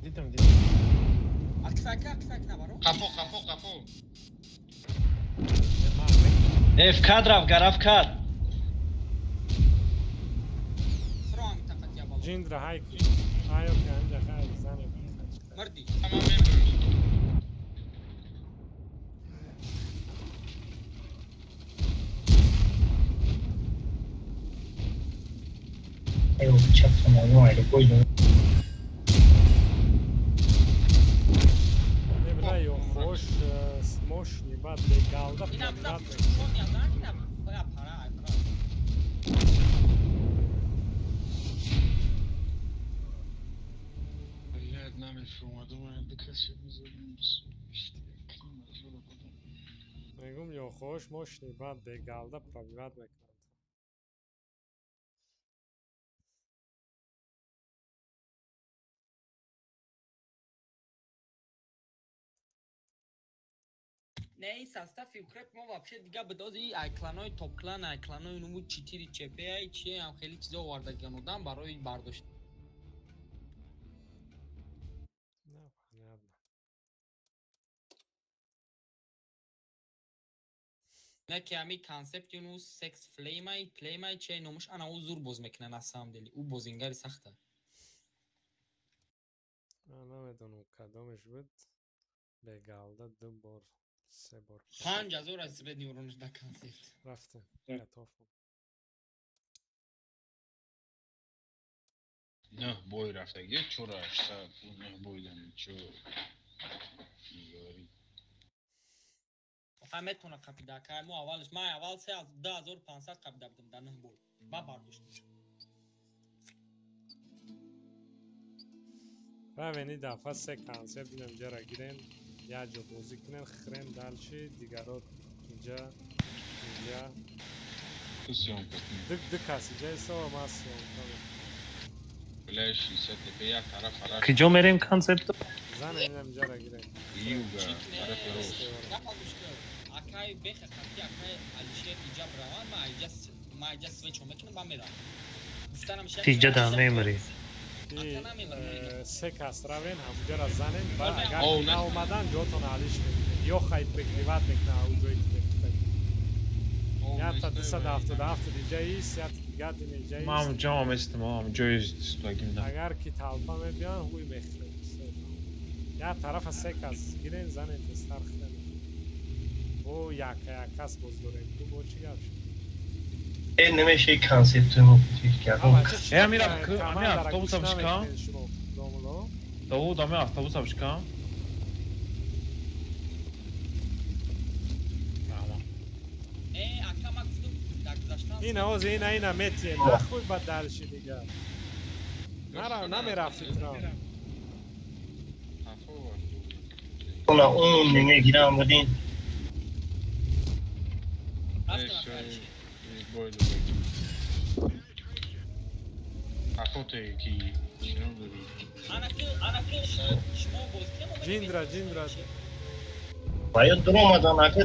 C: Дидам, дидам.
D: Акфака, акфак набаро.
B: Қафо, қафо, қафо.
G: Эф кад рафт, гараф кад.
H: Ҷиндра ҳайк. Айо ки анҷа хай зане.
D: Марди.
B: Ама мебурам.
F: Эй, чапсона, ну, ай, любой.
H: Не бля, ё хош, мощный бад бегалда.
B: Блядь, намефромадум, дикаси мизадим.
H: Мегум ё хош, мощный бад бегалда пробивать мекунад.
D: Не, состав укреп мо вообще дига бедози ай кланой топ клан, ай кланой нуму 4 ЧП, ай чи ам хеле чизо овардаган одам барои бардошт.
H: Не, понятно.
D: Не ки ами концепт юну секс флеймай, плеймай чи номуш ана у зур боз мекна на самом деле. У бозингари сахта.
H: Намедонам кадомеш буд. Бегалда ду бор, се бор.
D: 5000 аз средний уронш да концерт.
H: Рафтем, готов.
B: Нӯҳ бой рафтаги, 4800, нӯҳ бойдан чо не говори.
D: Ха метона қапида, кай мо аввалш, ман аввал 2500 қапида будам дар нӯҳ бой. Ба бардоштам.
H: Равен ин дафъа се концерт бинем ҷара гирен, як ҷо бозӣ кунен, хирен далши, дигаро инҷа, инҷа.
B: Ту съёмка кун.
H: Ду кас инҷа истова, ман съёмка мекунам.
B: Бля, 60 ТП як тараф ҳарак.
E: Киҷо мерем концерт?
H: Зан инам инҷара гирен.
B: Юга, тарафи рост.
D: Акай беха қати акай Алишер иҷа браван, ман иҷа свечо мекунам, ба мерам. Гуфтанам
E: Ти иҷа да мемри.
H: Се кас равен, ҳамуҷара занен ва агар наомадан ҷотон алиш мекунед. Ё хай прикриват мекунад ау ҷое ки мекунед. Якта 277 иҷа ист, якта дигар дина иҷа ист.
C: Ман ҷамъ местам, ам ҷои истодагим да.
H: Агар ки талпа мебиён, ҳуй мехӯред. Як тарафа се кас гирен, занен тезтар хӯрен. Бо яка як кас боз дорем. Ту бо чӣ гап шуд?
F: Немеше концептуи мо фикр кардам.
C: Э, амира, ами автобусам шикам. Давуд, ами автобусам шикам.
H: Ина оз ина ина метие, нахуй ба далши дигар. Нара намерафти тра.
F: Она он немегирам будин.
H: Ҷиндра, ҷиндра.
F: Баёд дуромадан ака.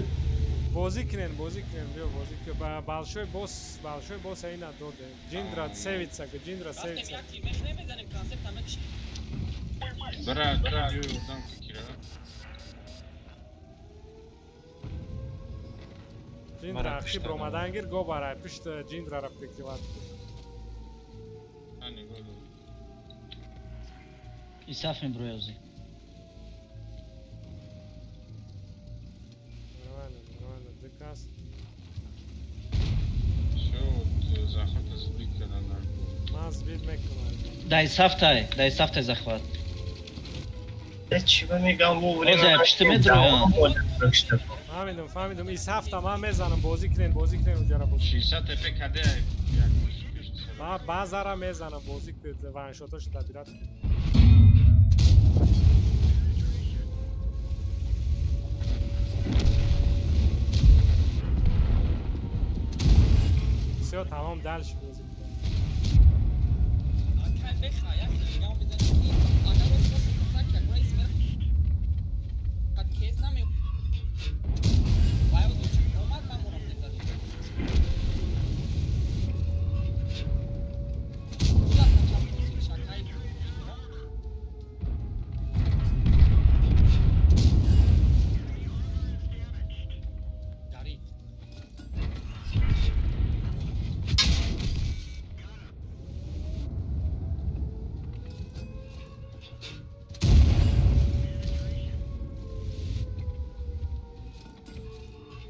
H: Бозӣ кунен, бозӣ кунен, биё бозӣ кун. Большой босс, большой босс ина доде. Ҷиндра севица, ҷиндра севица.
B: Бра, бра, биё ёрдам кира.
H: Ҷиндра ахи бромадан гир, го барай пушт ҷиндрара прикриват.
G: Исаф меброязи.
H: Нормально, нормально, ду кас.
B: Всё, вот захвата сбит кардан.
H: Ман сбит мекунам.
G: Дай сафтай, дай сафтай захват.
F: Чӣ ба мегам во
G: время? Пушт медроям.
H: Фаҳмидам, фаҳмидам. Ис ҳафта ман мезанам, бозӣ кунен, бозӣ кунен уҷара бозӣ.
B: 60 ТП каде?
H: Ман баъзара мезанам, бозӣ кунед, ваншотошо дабират кунед. Всё, тамом, дальше бозӣ кунед.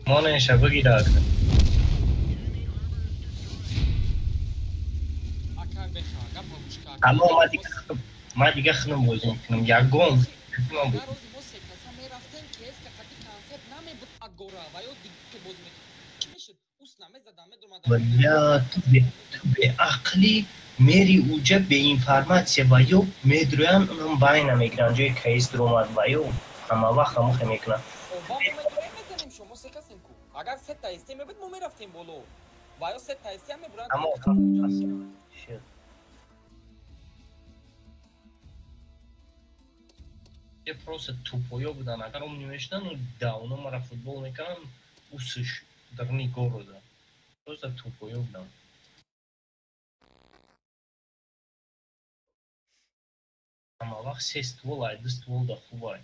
F: Монеша бигирад. Аммо ман дига худам бозӣ мекунам. Ягон бля, ту беақлӣ мери уҷа беинформатсия ва ё медроян унам байна мегиранд ҷои каис дуромад ва ё ҳама вақт ҳамохе мекунанд.
D: Агар се та исте мебуд, мо мерафтем боло. Ва ё се та исте ҳам мебуранд.
F: Аммо е просто тупоё буданд. Агар он намешуданд, да оно мара футбол мекарданд, усш дарни города. Просто тупоё буданд. Ҳама вақт се ствол ай, ду ствол да хуб ай.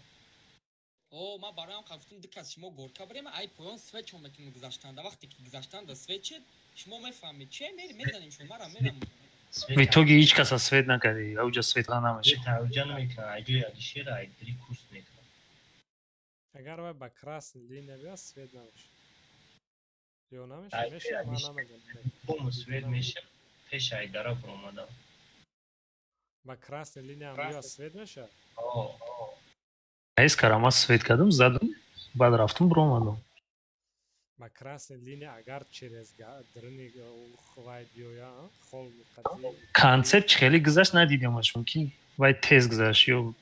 D: О, ман бароям гуфтам ду кас шумо горка барем, ай поён свечо мекунем гузаштанда. Вақте ки гузаштанда свече, шумо мефаҳмед. Че мери мезанем шумо мара мерам.
E: В итоге ҳеҷ каса свет накарди, ауҷа светла намешавад.
F: Ауҷа намекунад, ай ҷои Алишер ай дри куст мекунад.
H: Агар вай ба красный линия биёд, свет намешад. Ё намешад, мешад, ман намедонам.
F: Бому свет мешад, пеш Айдара баромадам.
H: Ба красный линия биёд, свет мешад?
E: Ҳис кардам, ман свет кардам, задам, баъд рафтам баромадам.
H: Ба красный линия агар через дрни вай биёя, хол муқаддим.
E: Концепт чӣ хеле гузашт надидамаш, мумкин вай тез гузашт ё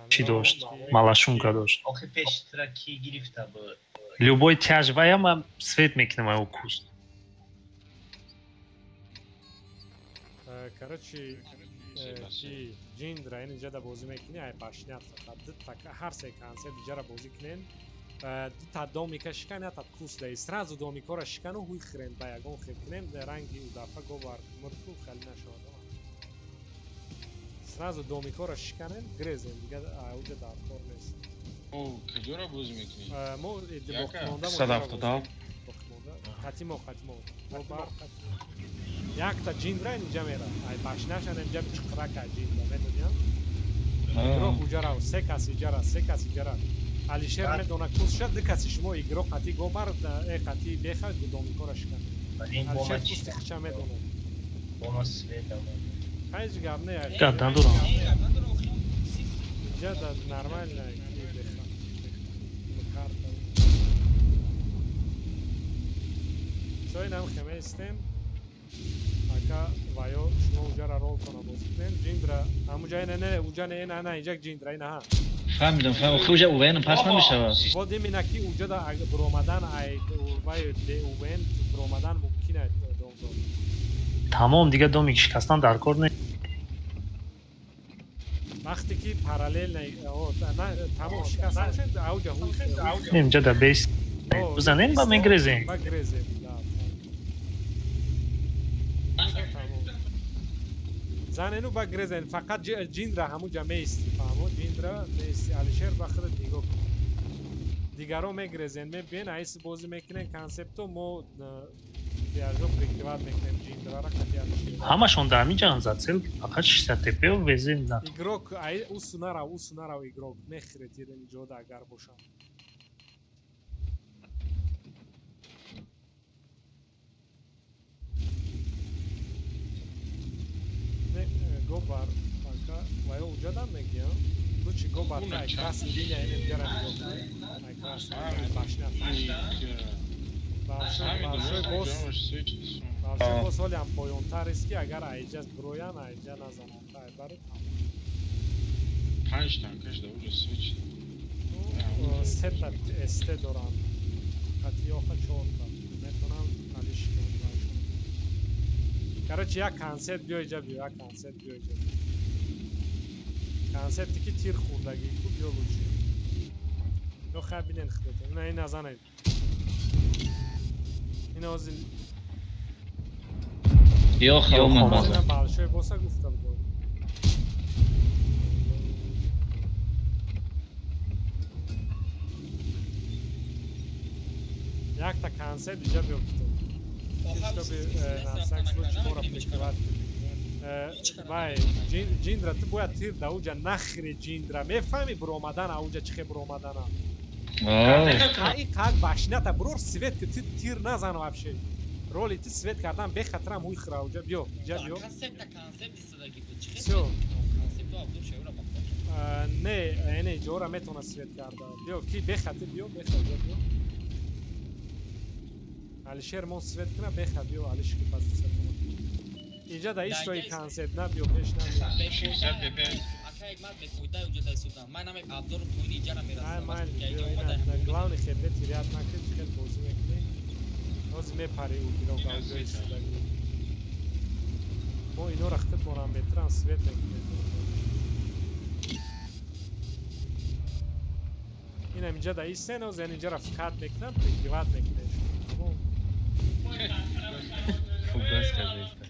E: чӣ дошт, малашунка дошт.
F: Охи пештара ки гирифта буд?
E: Любой тяж вая ман свет мекунам ай куст.
H: Короче, чи ҷиндра ин ҷада бозӣ мекунӣ, ай башнят фақат ду та ҳар се концепт иҷара бозӣ кунен, ду та домика шикан, як та куст даи. Сразу домикора шикану ҳуй хӯрен, ба ягон хел кунен, ранги у дафа говар мурку хали нашавад. Сразу домикора шиканем, грезем, дига ауҷа дар кор нест.
B: О, куҷоро бозӣ мекунӣ?
H: Мо боқимонда
C: 177.
H: Боқимонда. Хатимо, хатимо. Якта ҷиндра инҷа мера. Ай башнашан инҷа чиқрака ай ҷиндра, медонӣ? Игрок уҷара, се кас иҷара, се кас иҷара. Алишер медона кус шад, ду каси шумо игрок қати гобар, э қати беха домикора шикан. Алишер кусти хича медона.
F: Бома свет ама.
H: Ҳеҷ гап не.
E: Гап надорам.
H: Инҷа да нормально беха. Карта. Соинам хеместем. Ака ваё шумо уҷара ролтона бозӣ кунем. Ҷиндра ҳамуҷа не не уҷа не на на инҷа ҷиндра ина ҳа.
G: Фаҳмидам, фаҳмидам. Хуб, уҷа УВН пас намешавад.
H: Бод имина ки уҷа да буромадан ай вай бе УВН буромадан мумкин аст домдор.
E: Тамом дига доми шикастан дар кор не.
H: Вақте ки параллел тамом шикастан шуд, ауҷа ҳуй.
E: Инҷа да бейс бизанем ба мегрезем.
H: Ба грезем. Занену ба грезен, фақат ҷиндра ҳамуҷа меисти, фаҳмо? Ҷиндра меисти, Алишер ба худат нигоҳ кун. Дигаро мегрезен, мебиен, айси бозӣ мекунен концепто, мо биажо прикриват мекунем ҷиндрара қати Алишер.
E: Ҳамашон дар ҳамин ҷаҳон зад, цел фақат 60 ТП везе на.
H: Игрок, ай усу нарав, усу нарав игрок, мехӯред ин ҷода агар бошам. Гобар, ака, ваё уҷадам мегиям. Лучи гобар, ай красный линия ин ҷара нигоҳ кун. Ай красный, ай башня. Большой босс, большой босс ҳолиам поёнтар аст ки агар айҷа бироян, айҷа назананд, ай бари тамом.
B: Панҷ танкаш да уҷа свич.
H: Сета СТ доранд. Қати оха чорта. Метавонам алиш кунам. Короче, як концепт биё иҷа биё, як концепт биё иҷа. Концепте ки тир хӯрдагӣ ку биё лучше. Ё хай бинен худатон. Ина ина занед. Ина ҳозир
G: Ё хомад.
H: Ина большой босса гуфтам буд. Якта концепт иҷа биё гуфтам. Чтобы на всякий случай мора прикрывать. Вай, ҷиндра, ту бояд тир да уҷа нахӯри ҷиндра. Мефаҳми буромадан, ауҷа чӣ хел буромадана? И қад башната бурор свет ки ту тир назан вообще. Роли ту свет кардан бехатарам ҳуй хӯра уҷа биё, иҷа биё. Всё. Не, не, ҷора метавона свет карда. Биё, ки бехатир биё, беха биё. Алишер мон свет куна беха биё, Алишер ки позиция куна. Инҷа да истои концепт на биё пеш на биё.
D: Акай ман бефоида уҷа да истодам. Ман ҳаме абзору поини иҷара мерасам.
H: Ман главный хебе тирят накунӣ, чӣ хел бозӣ мекунӣ. Ҳозир мепари ӯ гирок ауҷа истодагӣ. Мо инора худмонам метрам свет мекунем. Инам инҷа да истен, ҳозир инҷара фкат мекунам, прикриват мекунем. Тамом.
C: Фугас кажется.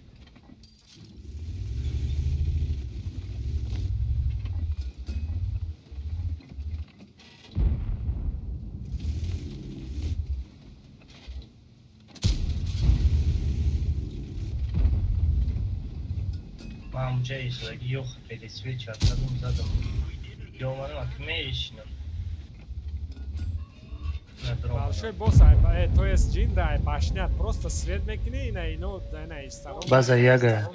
F: Ман уҷа истодагӣ ё пересвет чархадум задам. Ё манам ак меишинам.
H: Большой босс, то есть Джиндра, башнят, просто свет мекни и на ино, да на исторон.
E: База Яга.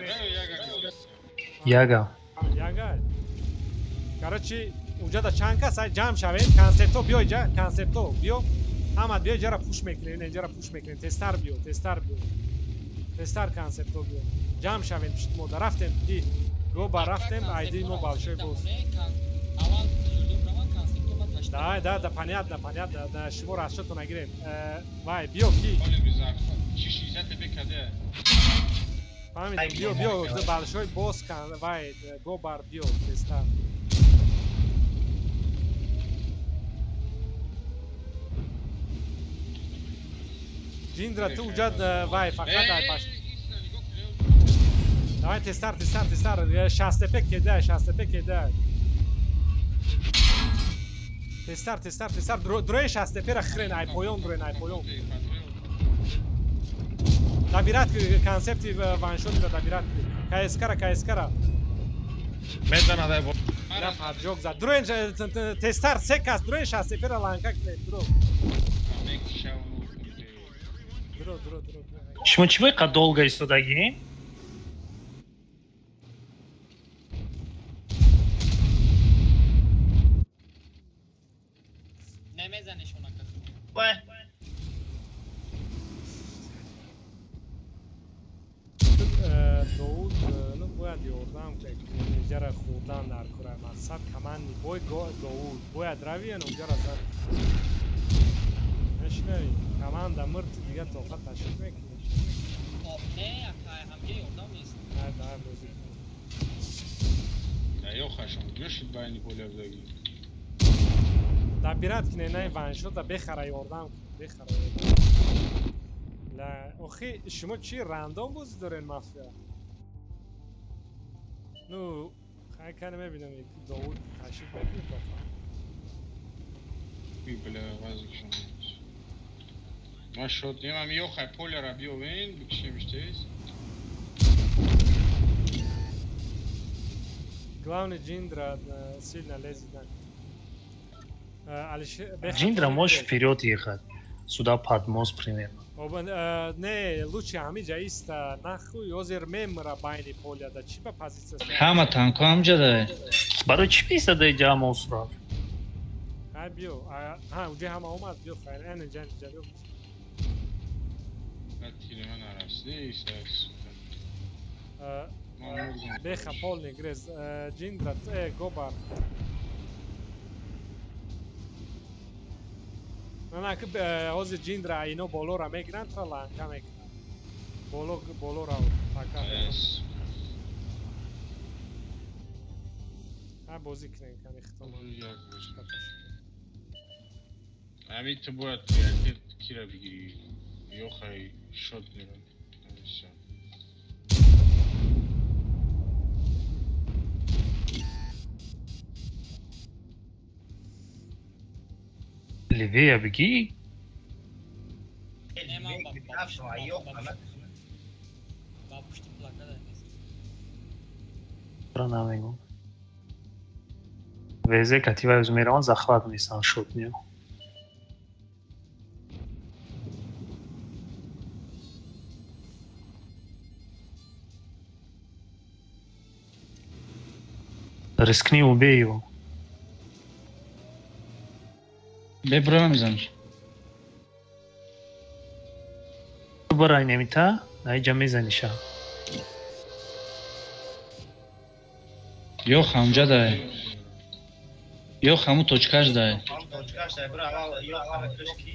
E: Яга.
H: Яга. Короче, уҷада чанд кас ҷамъ шавем, концепто биё иҷа, концепто биё. Ҳама биё иҷара пуш мекунем, иҷара пуш мекунем. Тезтар биё, тезтар биё. Тезтар концепто биё. Ҷамъ шавем пушти мо. Рафтем, ди гоба рафтем, айди мо большой босс. Да, да, да, понятно, понятно. Да, шумо расчёту нагирем. Вай, биё ки. Фаҳмидем, биё, биё, большой босс, вай, гобар биё, тезтар. Ҷиндра, ту уҷад, вай, фақат ай паш. Давай, тезтар, тезтар, тезтар. Шастепе кеда, шастепе кеда. Тезтар, тезтар, тезтар. Дрои шастепера хрен, ай поён, дроен, ай поён. Добират концепти ваншотро добират. КСК-ра, КСК-ра.
C: Медана дай бо.
H: Ра паджок за. Дроен тезтар се кас, дроен шастепера ланка кне, дро. Дро, дро, дро.
E: Шумо чӣ бояд долго истодагӣ?
H: Довуд, ну бояд ёрдам ҷара хӯрдан дар кора. Мақсад команди бой Довуд бояд рави, ҷара зад. Мешнавӣ, команда мурд, дига тоқат ташкил мекунӣ.
D: Не, акай, ҳамҷа ёрдам нест.
H: На, да, бозӣ.
B: Да ёхашон, гӯшид байни полявдаги.
H: Добират кине, най ваншота бехара ёрдам, бехара ёрдам. Ла, охи, шумо чӣ рандом бозӣ дорен мафия? Ну, хай кане мебинам, Довуд ташриф мекунӣ тоқа.
B: Бля, вазикшон. Ма шот, немам ёхай полера биёвен, бикшемиш тез.
H: Главный Джиндра сильно лезет.
E: Джиндра можешь вперед ехать. Сюда под мост примерно.
H: Не, лучше ҳамиҷа иста, нахуй, ҳозир мемра байни поля, да чӣ ба позитсия.
G: Ҳама танко ҳамҷа да.
E: Барои чӣ бистада иҷа ҳама усраф?
H: Ҳай биё, ҳа, уҷа ҳама омад, биё, хайр, эн инҷа, инҷа биё. Беха полный грез, Джиндра, гобар. На, ки ҳозир Ҷиндра ино болора мегиранд, тра ланка мекунанд. Боло, болора пока. Ҳа, бозӣ кунем кани хитом.
B: Ами ту бояд приоритет кира бигирӣ. Ёхай шот мерам.
E: Левее беги. Везе катива измерон захват мисан шот не. Рискни, убей его.
G: Бебро мезаниш.
E: Барай немита, наиҷа мезаниша.
G: Ё ҳамҷа дай. Ё ҳаму точкаш дай.
F: Точкаш дай, бро, аввал ё ҳама кушки.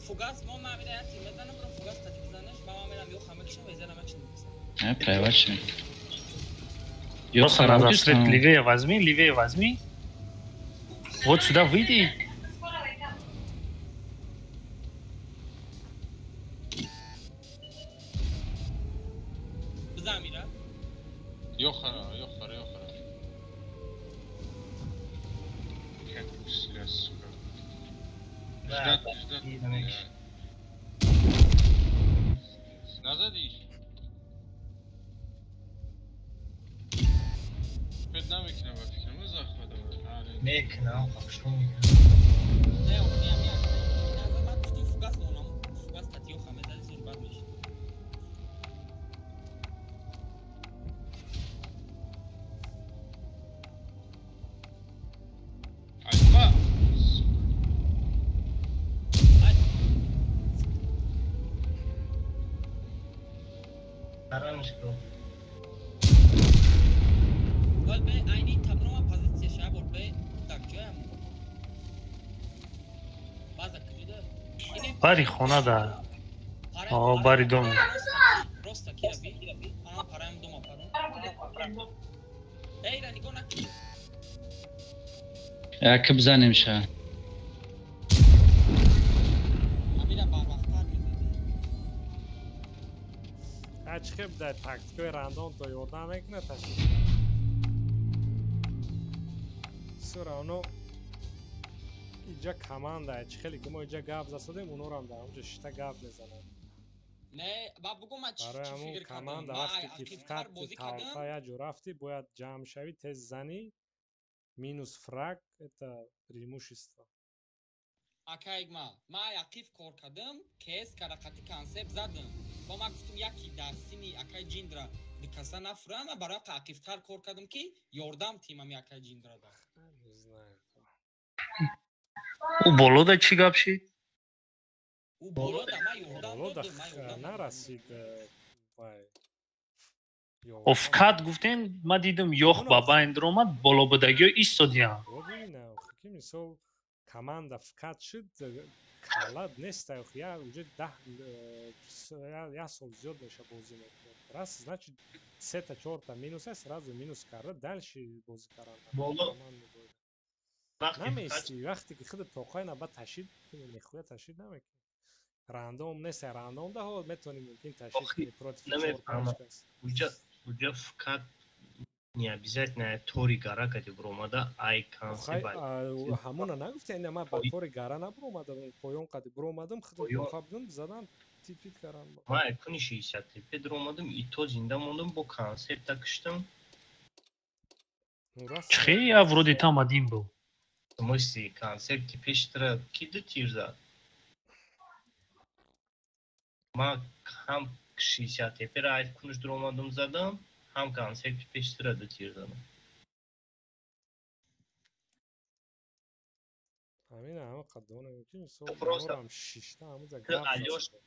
D: Фугас мо мамира я тим мезанам, бро, фугас тати бизанаш, ма мамирам ё ҳама кишам, везанам акшн.
G: Не, правильно.
E: Просто надо левее возьми, левее возьми. Вот сюда выйди.
B: Ёхара, ёхара, ёхара. Как усля, сука. Ждать, ждать. Назад ищи. Мекунам ба фикрам захват
F: мекунам, хушрӯ мекунам.
D: Не, охи ами назар ман гуфтум фугас монам, фугас татиё хамезади зур бад мешид.
B: Альфа.
F: Тараншко.
D: Гол бе айни таброма позиция ша бор бе так ҷоям. База куҷода?
E: Бари хона да. О, бари дом.
D: Просто кира би. Ана параем дома парам. Эй, ра нигоҳ накун.
G: Як бизанем ша.
D: Амира барвақттар мезадӣ.
H: Ҳа чӣ хел дар тактикаи рандом то ёрдам мекунад ташкил. Всё равно иҷа команда чӣ хеле ки мо иҷа гап засадем, унорам дар онҷо шишта гап мезананд.
D: Не, ба бугу ма чӣ
H: Барои ҳамон
D: фикр кардам?
H: команда
D: Ма
H: вақте ки
D: ақибтар бозӣ кардам.
H: талфа як ҷо рафтӣ, бояд ҷамъ шавӣ, тез занӣ, минус фраг это преимущество.
D: Акайгма, ма ақиб кор кардам, кс карақати консепт задам. Бо ма гуфтум яки дар сини акай ҷиндра дикаса нафурам, ма барои ақибтар кор кардам ки ёрдам тимами акай ҷиндра да.
H: Не знаю.
E: Ӯ болода чӣ гап шид?
D: Ӯ боло да ма ёрдам
H: Боло да
D: додам, ма ёрдам додам.
H: Нарасид вай.
E: Офкат гуфтем, ма дидам ёх ба байн даромад, боло будагиё истодиям.
H: Бибина, ки мисол команда фкат шуд, калад нест, я уже 10 як сол зиёд меша бозӣ мекунад. Раз, значит, сета чорта минус аст, сразу минус карда, дальше бозӣ кардан.
F: Боло вақте
H: Намеисти, вақте ки худат тоқай наба ташид, мехоя ташид намекунӣ. Рандом нест, рандом да ҳо метавонӣ мумкин ташид
F: Охи,
H: кунӣ против чор
F: намефаҳмам.
H: панҷ кас.
F: Уҷа фкат не обязательно тори гара кати буромада, ай
H: Охай,
F: консепт.
H: ҳамона нагуфти, ина ман ба тори гара набуромадам, поён қади буромадам, худам тоқа будам, задам, типит кардам.
F: Ма куни 60 тепе дуромадам, и то зинда мондам, бо консепта киштам.
H: Ну, раст.
E: Чӣ я вроде там один был.
F: В смысле, концепти пештара ки ду тир зад? Ма ҳам 60 тепера ай кунуш дуромадам задам, ҳам концепти пештара ду тир задам.
H: Ҳамина ҳама қаддона ки мисол
F: Просто
H: онорам шишта ҳамуза
F: ту
H: гап
F: Алёш
H: засадам.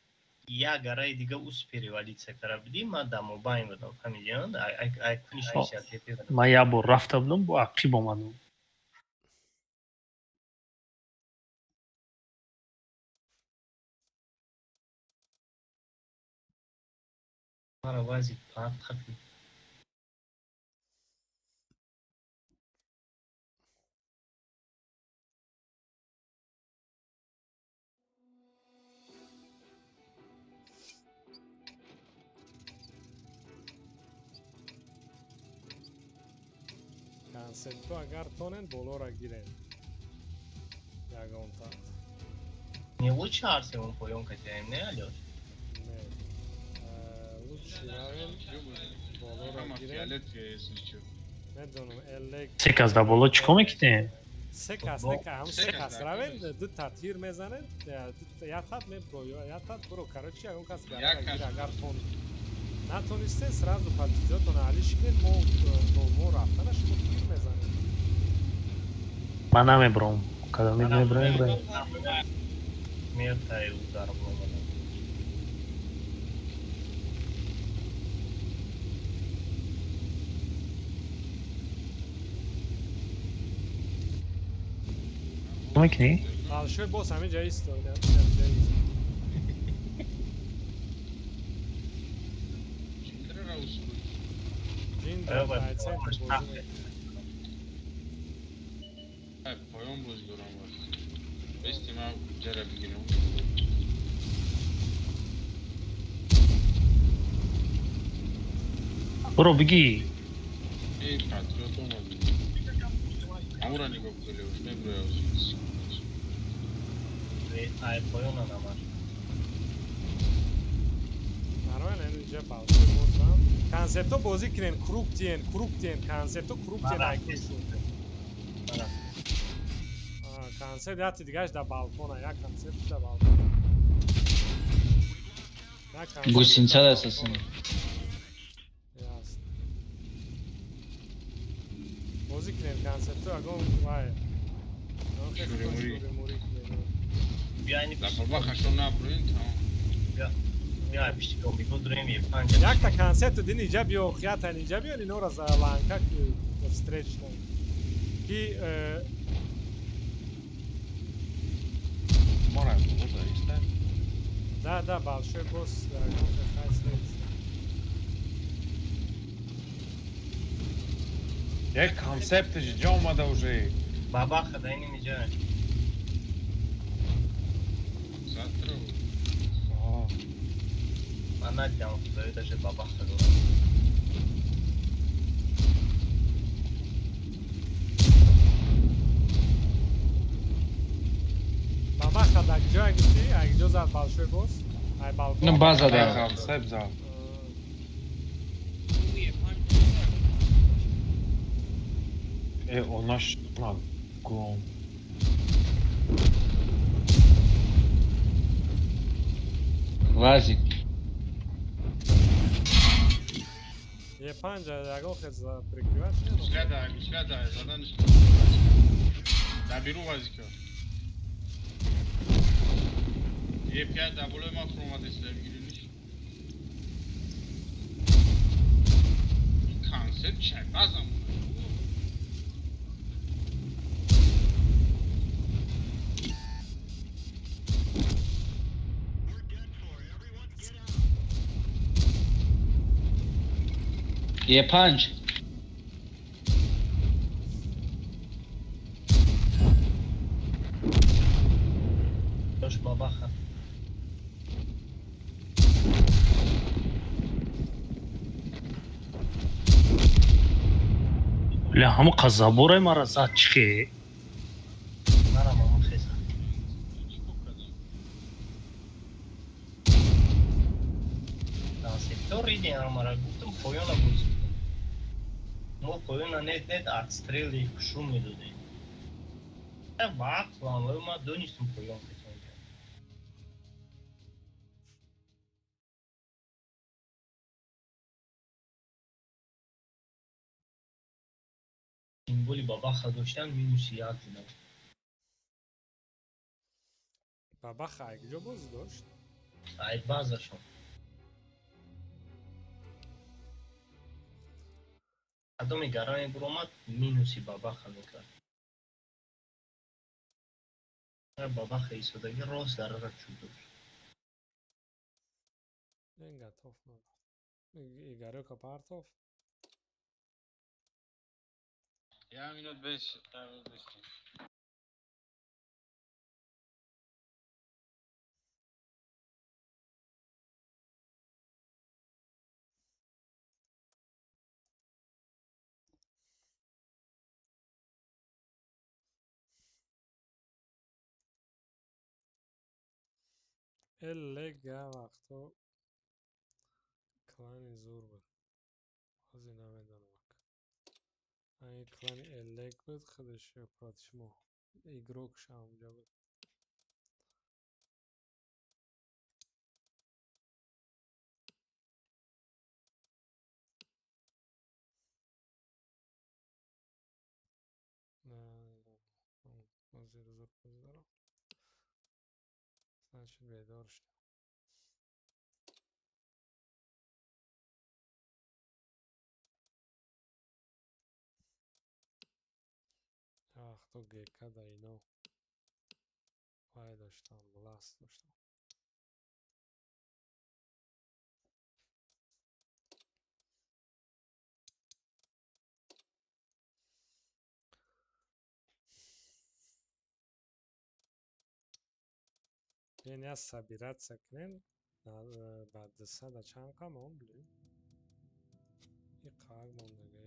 F: як гараи дига успели валица кара будӣ, ман дар мобайн будам, фаҳмидиён? Ай куни 60 тепе будам.
E: Ман як бор рафта будам, бо ақиб омадам.
F: Мара вази пат хафи.
H: Концептҳо агар тонен болора гирен. Ягонта.
F: Не лучше Арсеном поён катяем, не, Алёш?
H: Не. Лучше равем болора
B: Ҳама
H: гирен.
B: фиолет, если чё.
H: Медонам, элек
E: Се кас дар боло чӣ кор мекунем?
H: Се кас, не, ҳам
B: Се
H: се
B: кас
H: кас
B: дар
H: равем,
B: куҷост?
H: ду та тир мезанем, як тат мебро, як тат бро, короче, ягон кас
B: Як
H: гара
B: кас.
H: гира, агар тон натонистен, сразу позициятон алиш кунед, мо то мо рафтана шумо тир мезанем.
E: Ман намебурам. Кадом мебурам, мебурам.
F: Мертай удар буромадам.
E: Мекунӣ?
H: Большой босс ҳамин ҷа исто, ина ҷа исто.
B: Ҷиндра успел.
H: Ҷиндра
F: Давай,
H: дар центр бозӣ
F: давай.
H: мекунад.
B: Ай, поён бозӣ дорам вақт. Бести ман ҷара бигирам.
E: Буро бигӣ.
B: Эй, патриот омад. Ҳамура нигоҳ кун, Леош, меброя озӣ.
F: Ай поёна намаш.
H: Нормально, ин ҷа большой босс ҳам. Концепто бозӣ кунен, круг тиен, круг тиен, концепто круг тиен айкушу. Концепт яти дигаш да балкона, я концепт да балкона.
G: Гусинца да асасин.
H: Ясно. Бозӣ кунен концепто агон вай. Якта концепт дин иҷа биё, хиятан иҷа биё, инора за ланка ки встречна. Ки
C: Мора боза иста?
H: Да, да, большой босс,
C: Як концепт ҷо омада уже.
F: Бабаха да иним иҷа.
B: Завтра.
F: Ман надидам, худоё, даже бабаха дорам.
H: Бабаха да куҷо гуфтӣ? Ай куҷо зад большой босс? Ай балкон.
G: Ну база да.
C: Концепт зад. Онаш на гром.
G: Вазик.
H: Е панҷа, ягон хел прикриват.
B: Гусляда, гусляда, заданиш. Да беру вазика. Е пят, да болои ман хромадест, да бигириниш. Ин концепт чай базам.
G: Е панҷ.
F: Дош бабаха.
E: Ля ҳама қазаборай мара зад чихе?
F: Марам ҳамон хеза. Концептор иди ҳамара гуфтам поёна бозӣ. Мо поёна нет нет отстрели хушу медодем. Ба ақлам ма донистам поён хетон. Символи бабаха доштан минуси як будам.
H: Бабаха ай куҷо бозӣ дошт?
F: Ай базашон. Кадоми гараме буромад минуси бабаха мекард. Бабаха истодагӣ рост дарара чӯб дошт.
H: Ин готов надо. Игорёка партов.
B: Я минут беш,
H: Элега вақто клани зур буд. Ҳозир намедонам. Ай клани Элег буд, худаш против мо. Игрок шам ҷо буд. Ҳозир зур бозӣ дорам. Значит, бедор шудам. Вақто ГК да ино вай доштам, власт доштам. Биён як собираться кунем, ба дусада чанд қа мон блин? И қак мондага.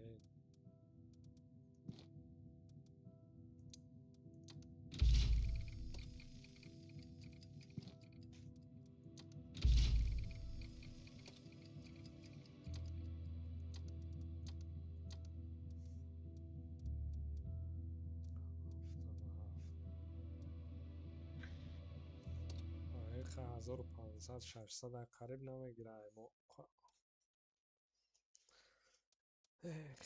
H: 1500 600 қариб намегирад мо. Эх,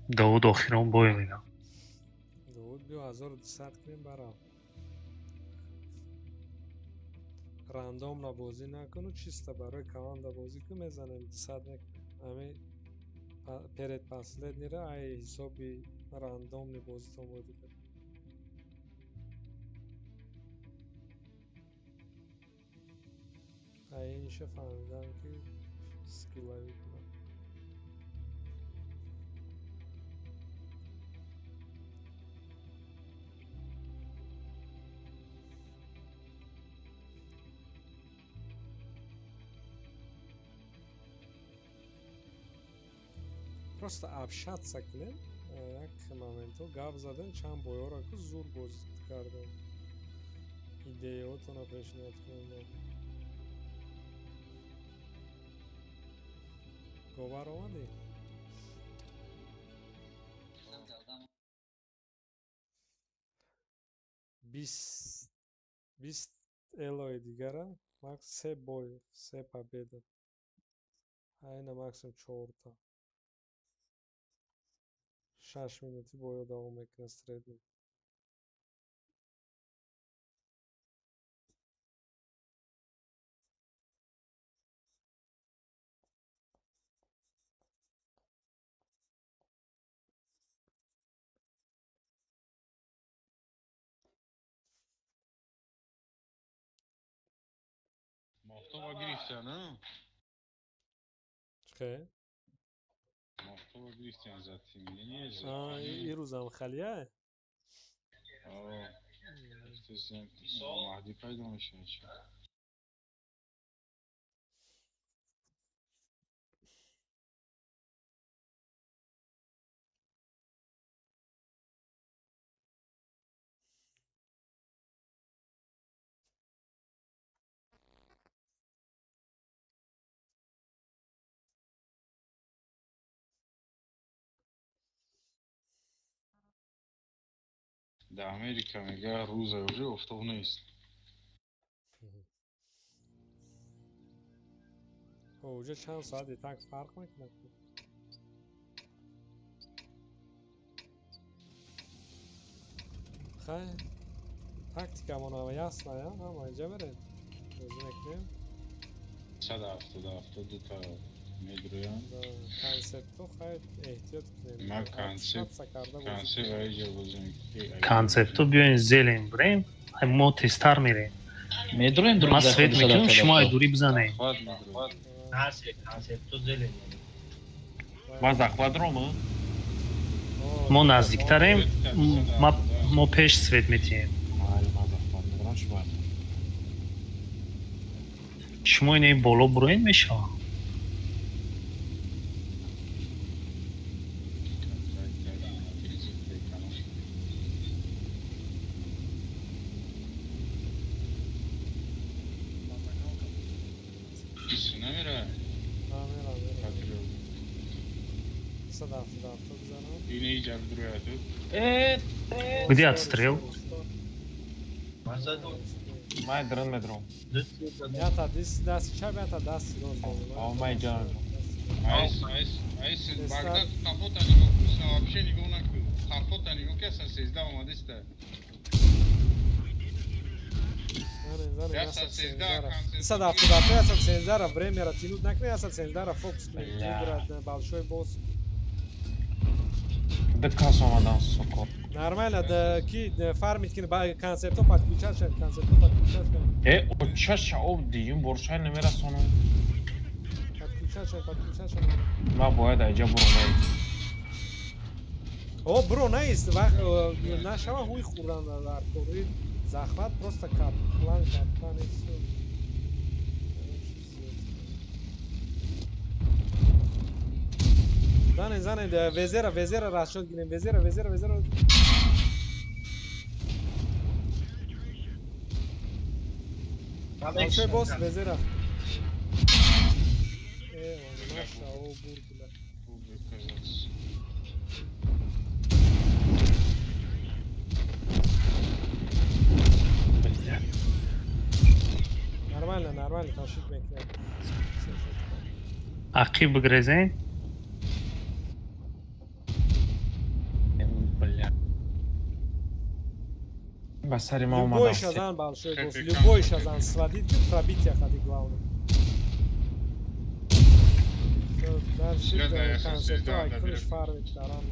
E: Давуд охирон бой медам.
H: Давуд биё 1200 кунем барам. Рандомно бозӣ накуну, чисто барои команда бозӣ кун, мезанем 200 мекунем. Ами перед последнира ай ҳисоби рандомни бозитон бозӣ кун. Ай инша фаҳмидам ки скиллавӣ будам. Просто общаться кунем, як моментҳо гап задан, чанд боёра ку зур бозӣ кардем, идеяотонро пешниҳод кунем. Говар омадӣ? Бист элои дигара, макс се бой, се победа, айна максимум чорта. 6 минути боё давом мекунад средний.
B: Мохтоба гирифта, на?
H: Чӣ?
B: Мохтоба гирифтан за тимини.
H: Ирӯзам халия?
B: Маҳдӣ пайдо мешавад. Дар Америка мега рӯза уже офтоб нест.
H: Уже чанд соати так фарқ мекунад? Хайр, тактикамон ҳама ясна, ҳама инҷа мерем, бозӣ мекунем.
B: 177 дута медроям.
H: Концептҳо хайр, эҳтиёт кунем.
B: Ма концепт
E: концептҳо биёем зелем бирем, мо тезтар мерем.
G: Медроем.
E: Ма свет мекунем, шумо ай дурӣ бизанем.
C: Ма захват ром.
E: Мо наздиктарем, мо пеш свет метиҳем. Шумо инаи боло буроен мешавад. Где отстрел?
C: Май дрон медром.
H: Ята дасти чап, ята дасти рост.
C: О май ҷон.
B: Айс, айс, айс, Багдад қафота нигоҳ кун, вообще нигоҳ накун. Қафота нигоҳ ки аса 13 омадиста.
H: Яса 13 177 117 время тянуть накунед, яса 17 фокус кунед. Выбрать большой босс.
C: Да кас омадан, сука.
H: Нормально, да ки фармит ки концептҳо подключать шавад, концептҳо подключать шавад.
C: Э, очаша об диюм боршай намерасонам.
H: Подключать шавад, подключать шавад.
C: Ма бояд айҷа буро.
H: О, бро, наист, вақт нашава ҳуй хӯрдан дар кори захват просто каплан, каплан и всё. Занен, занен, везера, везера расчёт гирем, везера, везера, везера. Большой босс везера. Наша о бургуля. Нормально, нормально, ташид мекунем.
E: Ақиб бигрезем?
C: Бля. Ба сари ма омадам.
H: Любой шазан большой босс, любой шазан сводит, пробитие ходи главное. Всё, дальше концерт, ай, куниш фармит дарам.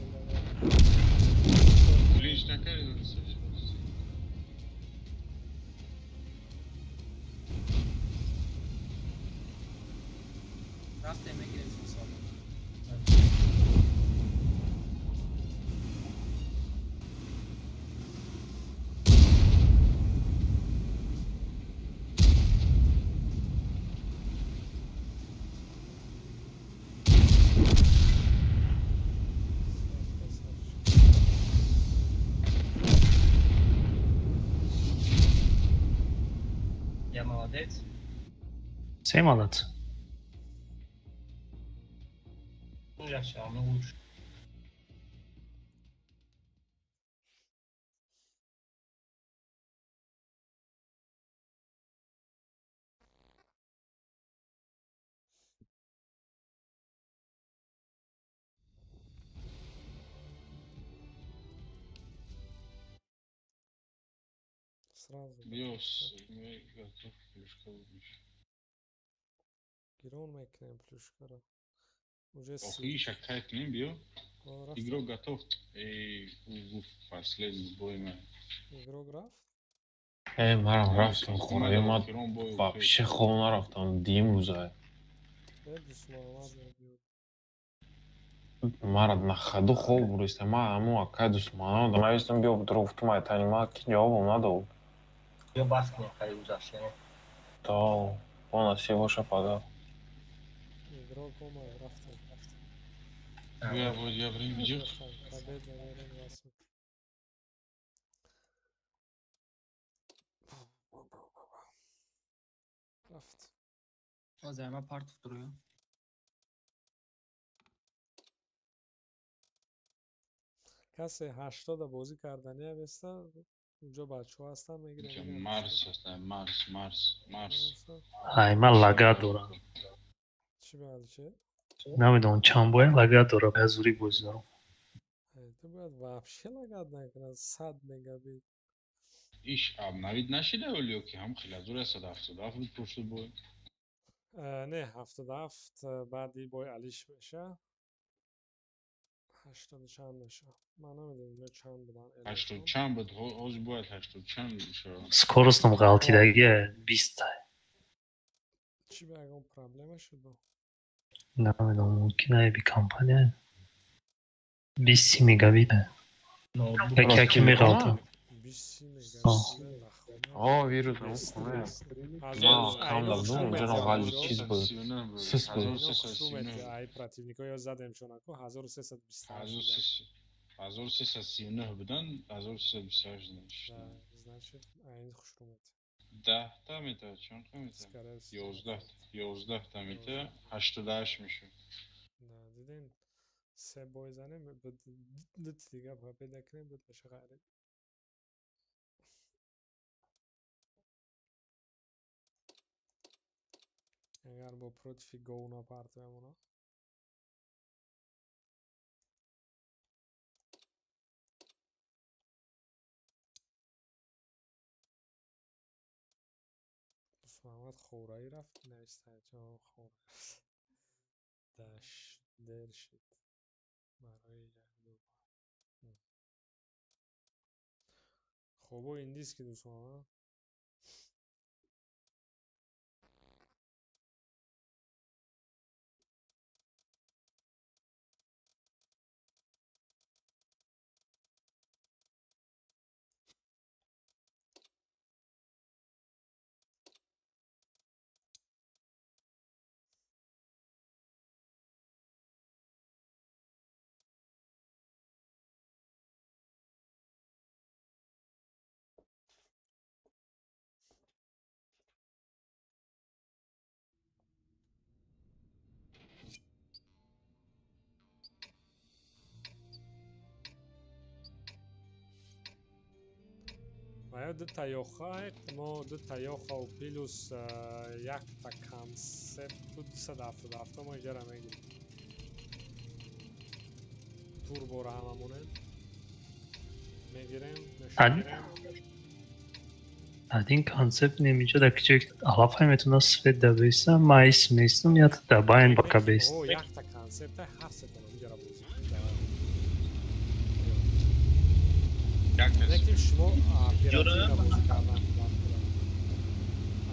B: Клинч накард.
D: Рафтем мегирем сал.
F: Я молодец.
E: Все молодцы.
F: Я все равно лучше.
H: Сразу.
B: Биос, мы готов плюшка выключить.
H: Гирон мекунем плюшкара. Уже
B: Охи, кайф не био. Игрок готов. Эй, последний бой ма.
H: Игрок рафт?
C: Эй, марам рафтам хона, ма вообще хоб нарафтам, дим рӯза. Мара на ходу хоб буриста, ма аму акай дусманам, да навистам биё друг гуфтум ай тани ма ки ҷавобам надод.
F: Биё бас кунем хари гузашта.
C: То, он насибоша пага.
H: Игрок омад, рафтам.
B: Я вот я время идет.
H: Победа, наверное, вас. Рафт.
D: Озайма партов дуруё.
H: Касе 80 бозӣ кардани авеста, унҷо бачаҳо ҳастанд мегиранд.
B: Марс ҳаст, Марс, Марс, Марс.
E: Ай, ман лагат дорам.
H: Чӣ балче?
E: Намедонам чанд бояд лагат дорам, аз зури бозӣ дорам.
H: Ту бояд вообще лагат накунад, 100 мегабит.
B: Иш обновить нашида ё ки ҳам хеле 177 буд прошлый бой?
H: Не, 77 баъди бой алиш меша. 80 чанд меша. Ман намедонам ҷо чанд будан.
B: 80 чанд буд, ҳозир бояд 80 чанд шавад.
E: Скоростам ғалтидаги 20.
H: Чӣ ба ягон проблема шуд?
E: Намедонам, мумкин айби компания. 20 мегабит. Яке яке меғалтам.
H: 20 мегабит.
C: О, вирус хона. Ма кам дабдум, ҷано ғали чиз буд. Сис буд.
H: Ай противникҳо ё задем чонаку 1328.
B: 1339 будан, 1328.
H: Значит, айн хушрумет.
B: 10 та мета, чанд та мета? 11, 11 та мета, 88 мешуд.
H: Да, дидем се бой занем, ду дига победа кунем, буд меша ғайр. Агар бо против говно партиям оно. Муҳаммад Хораӣ рафт, нависта ҷо Хора даш дер шуд барои як ду бор. Хобо индийский дӯстон. Ва дута ёха, мо дута ёха у плюс якта концепту 277 мо иҷара мегирем. Турбора ҳама монем. Мегирем, мешавем.
E: Один концепт немиҷа да кичик алафай метуна свет да бейса, майс мейсум ят да байн бака бейс.
H: О, якта концепта ҳафт сетона иҷара бозӣ. Лекин шумо оперативно бозӣ кардан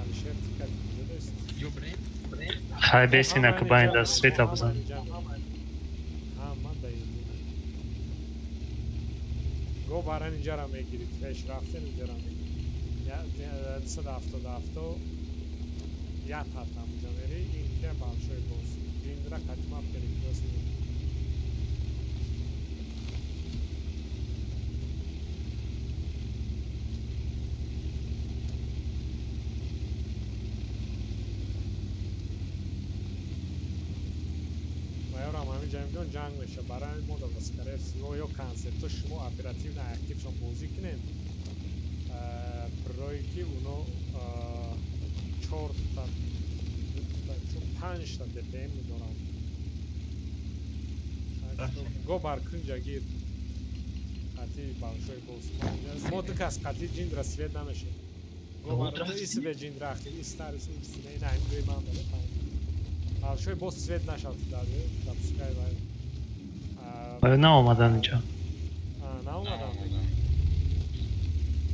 H: Алишер тика куҷо?
E: Хай бейсина ки байн да света бизан.
H: Ҳама да го баран иҷара мегирид, пеш рафтен иҷара мегирид. 277 як ҳатам иҷа мери, ин ки большой босс. Индра катима перекрёст. Ҷамиҷон ҷанг меша барои мо да скорее всего ё концепто шумо оперативно актившон бозӣ кунед, барое ки уно чорта панҷта ДПМ доранд. Го бар кунҷа гир қати большой босс. Мо ду кас қати ҷиндра свет намешем. Го бар исве ҷиндра ахти истар исне ина ҳамин ман дора. Большой босс свет нашав даде, допускай вай.
E: Наомадан инҷа.
H: Наомадан.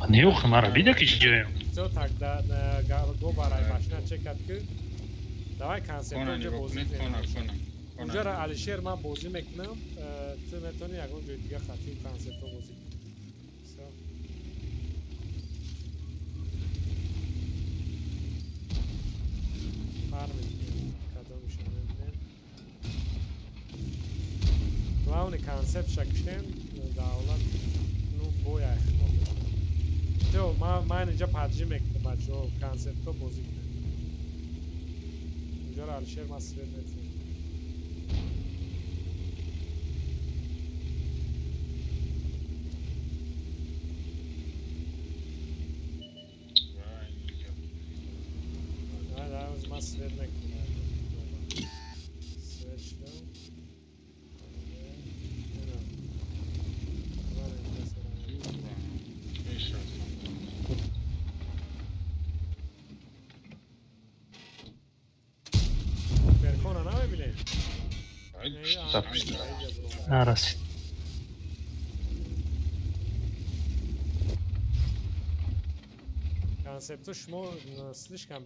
E: Не охи мара бида ки ҷоем.
H: Всё тогда го барай машина чекат ки давай концепт онҷо бозӣ кунем. Онҷоро Алишер ман бозӣ мекунам, ту метавонӣ ягон ҷои дига хати концептҳо бозӣ кунӣ. Всё. Фармед кадомишо мебинем. Главный концепт шакштен давлат ну боя хитон мекунам. Всё, ман инҷа паджи мекунам бачаҳо, концептҳо бозӣ кунем. Инҷоро Алишер ман свет метавонам. Ман свет мекунам. Свет шудам. Перкона намебинед?
E: Нарасид.
H: Концепто шумо слишком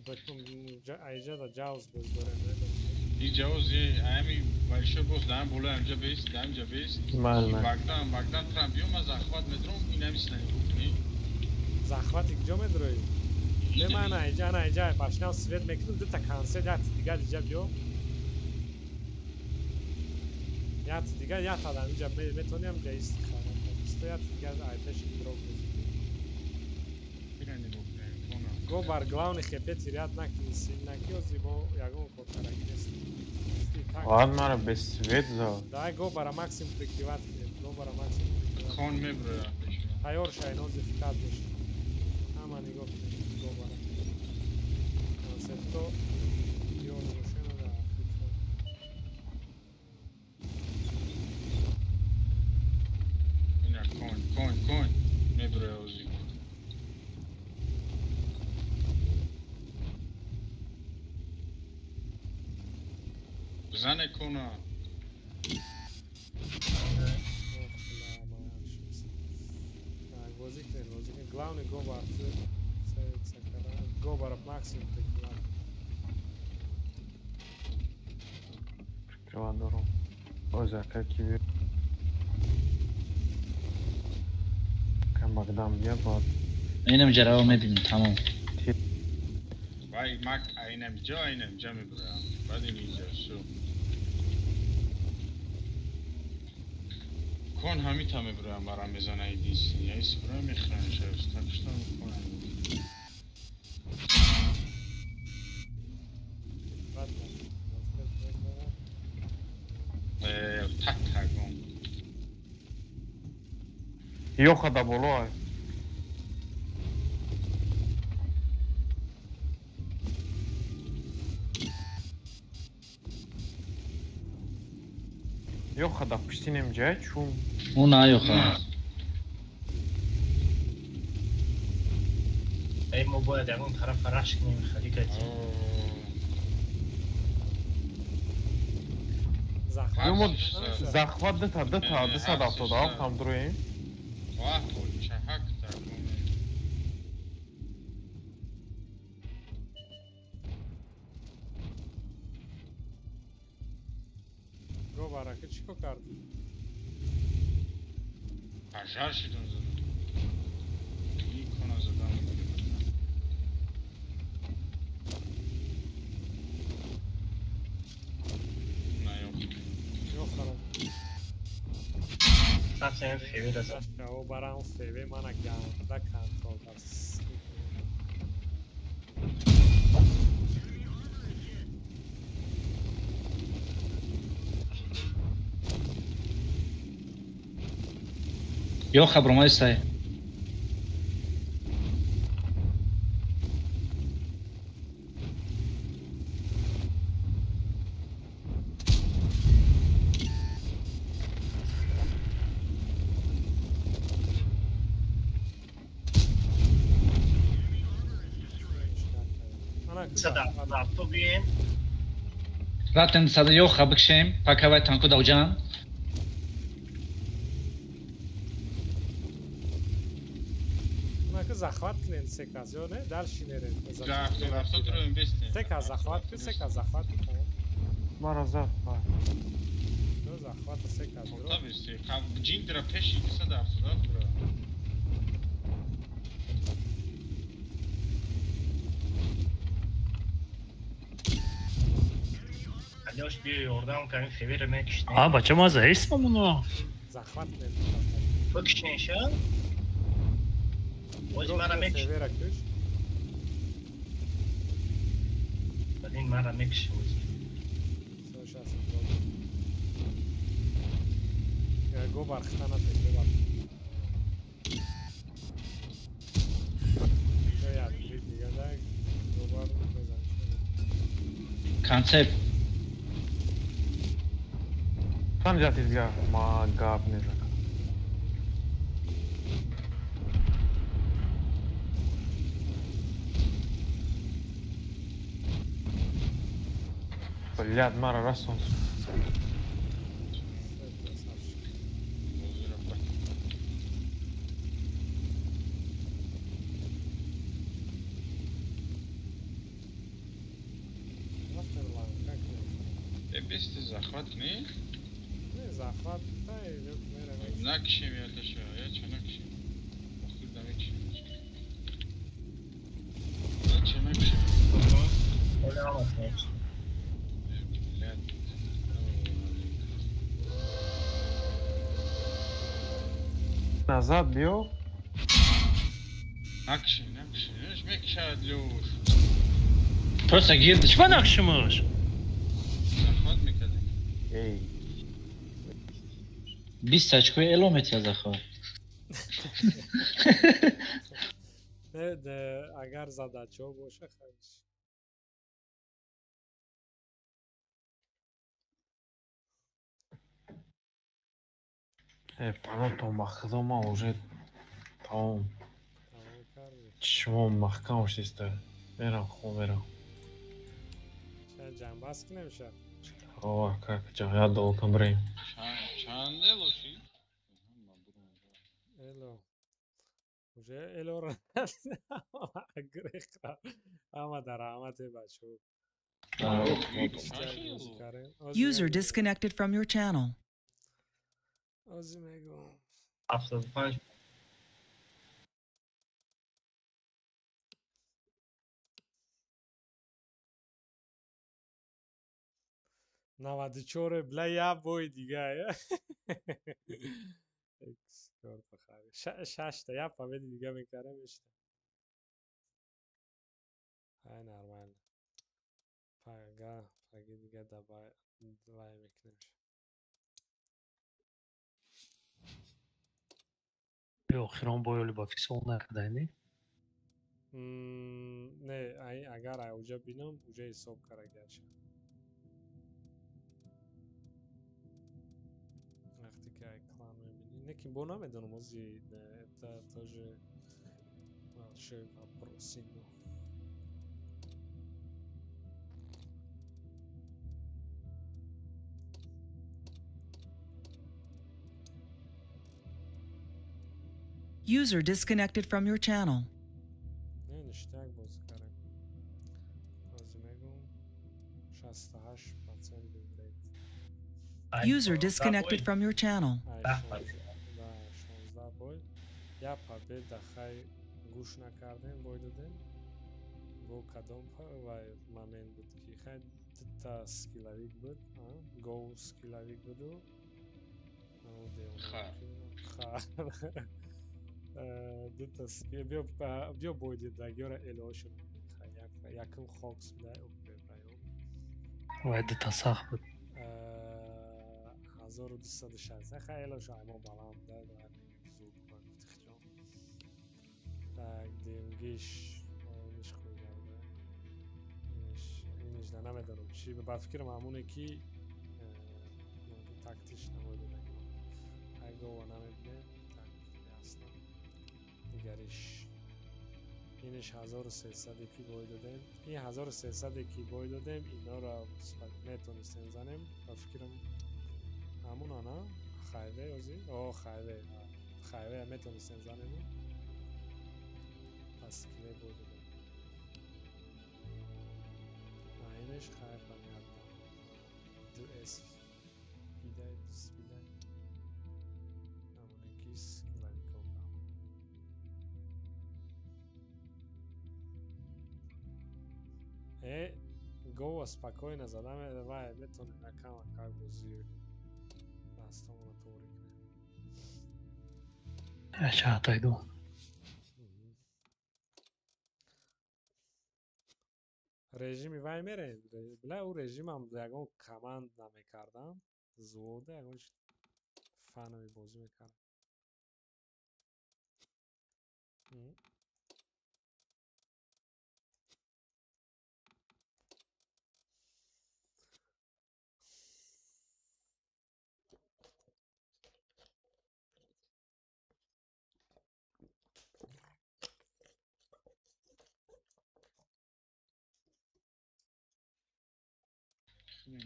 H: айҷа да ҷавз боз дорем.
B: И ҷавз ами большой босс даам боло амҷа бест, даамҷа бест. Багдан, Багдан трам биё ман захват медром, ин ами синани кунӣ.
H: Захвати куҷо медроӣ? Не ман айҷа, ана айҷа башнав свет мекунам, дута концепт як дигар иҷа биё. Як дигар як адам иҷа метавонӣ амҷа истихара. Як дигар ай пеши дрог бозӣ. Го бар главный хепе терят накини, сильно киози мо ягон кор караги нест.
C: Ладно, мара без свет за.
H: Дай го бара максимум прикриват кунед, го бара максимум прикриват.
B: Хон меброя пеш.
H: Тайёр шай нози фикат бошад. Ҳама нигоҳ кунед го бара. Концепто ёд бошена да фикр.
B: Ина кон, кон, кон меброя ози. Зане кона.
H: Бозӣ кунед, бозӣ кунед. Главный го бар го бар максимум прикриват.
C: Прикриват дором. Оза каки ви. Кам Богдан бия бад.
G: Инам ҷараво мебинем, тамом.
B: Вай мак айнам ҷо, айнам ҷо мебурам. Баъд ин инҷо су. Кон ҳамита мебурам барам мезана идис. Яис бура мехрам шавс. Так что мекунам. Так тагон.
C: Ёха да боло. Ёха да пуштинем ҷай чун.
G: Ӯ на ёха.
F: Эй, мо бояд ягон тарафа раш кунем, хали кати.
C: Захват дата, дата, 277 ҳам дуроем.
B: Вах, чаҳак та.
H: Го барака чӣ кор кардӣ?
B: Пожар шидам задам. Икона задам.
H: О, барам феве мана ганда контрол дар.
G: Ёха бромай сай. Рафтем сада ёха бикшем, пакавай танку давҷан.
H: Нака захват кунен се кас, ё не? Дальше нерен. Се кас захват кун, се кас захват кун.
C: Мара зад, ба.
H: Захват се кас.
B: Ҷиндра пеши 277 бра.
E: А, бача ма заистам оно.
H: Захват кунен.
F: Бикшенша? Ози мара мекш. Блин, мара мекш ози.
H: Го бархтана те, го бар. Я дига да, го бар мезаниш.
G: Концепт.
C: Там ҷати дига ма гап мезанам. Блядь, мара расон.
B: Бести захват не?
H: Не захват, тай
B: накшем я таша, я ча накшем. Охир да мекшем. Я ча накшем.
C: Назад биё.
B: Накшем, накшем. Мекшад лёш.
G: Просто гирд.
E: Чӣ накшимаш?
C: Эй.
G: 20 очко эло метия захват.
H: Не, агар задачо боша хайш.
C: Панотон ба худо ман уже тамом. Чишмом маҳкам шиста. Мерам хом мерам.
H: Ча ҷамбас кунем ша?
C: О, как ҷамъият долкам бирем.
B: Чанд эло ши?
H: Эло. Уже эло грехра. Ама дар раҳмате бачо.
A: User disconnected from your channel.
H: Ози мегӯм.
F: 75
H: 94 бля я бой дига. Шашта я победи дига мекарем ишта. Ай нормально. Пага, паги дига давай, давай мекунем.
E: Охирон бой оли ба фисол накардай, не?
H: Не, ай агар ай уҷа бинам, уҷа ҳисоб карда гаша. Не ки бо намедонам, ози это тоже большой вопрос.
A: User disconnected from your channel.
H: Не, ништяк бозӣ кардем. Ҳозир мегӯм, 68% winrate.
A: User disconnected from your channel.
H: Да, 16 бой. Як победа, хай, гӯш накардем, бой додем. Бо кадом вай момент буд, ки хай дута скилловик буд, гов скилловик буду. Хар. Дута скилл. Биё бой дидагиёра элошон. Якум хокс буда, район.
E: Вай дута сахт буд.
H: 1260. Хай, элошон мо баланд буда, зуд гуфти хиҷон. Так, димгиш иниш хӯрда. Иниш да намедонам чӣ, ба фикрам ҳамоне ки тактиш набояд додагӣ. Ай гова намебинем, так ясно. Дигариш иниш 1300 ки бой додем. Ин 1300 ки бой додем, инора метонистем занем. Ба фикрам ҳамона на? Хайве ози? О, хайве. Хайве метонистем занем. Пас киле бой додем. Иниш хай понятно. Ду С бидай, ду С бидай. Ҳамоне ки скилловиков. Э, гова спокойно задаме, вай метонем якама как бозӣ дастомона туғри кунем.
E: Чаътайду.
H: Режими вай мерем. Бля, ӯ режимам ягон команд намекардам. Зода ягон фанови бозӣ мекардам.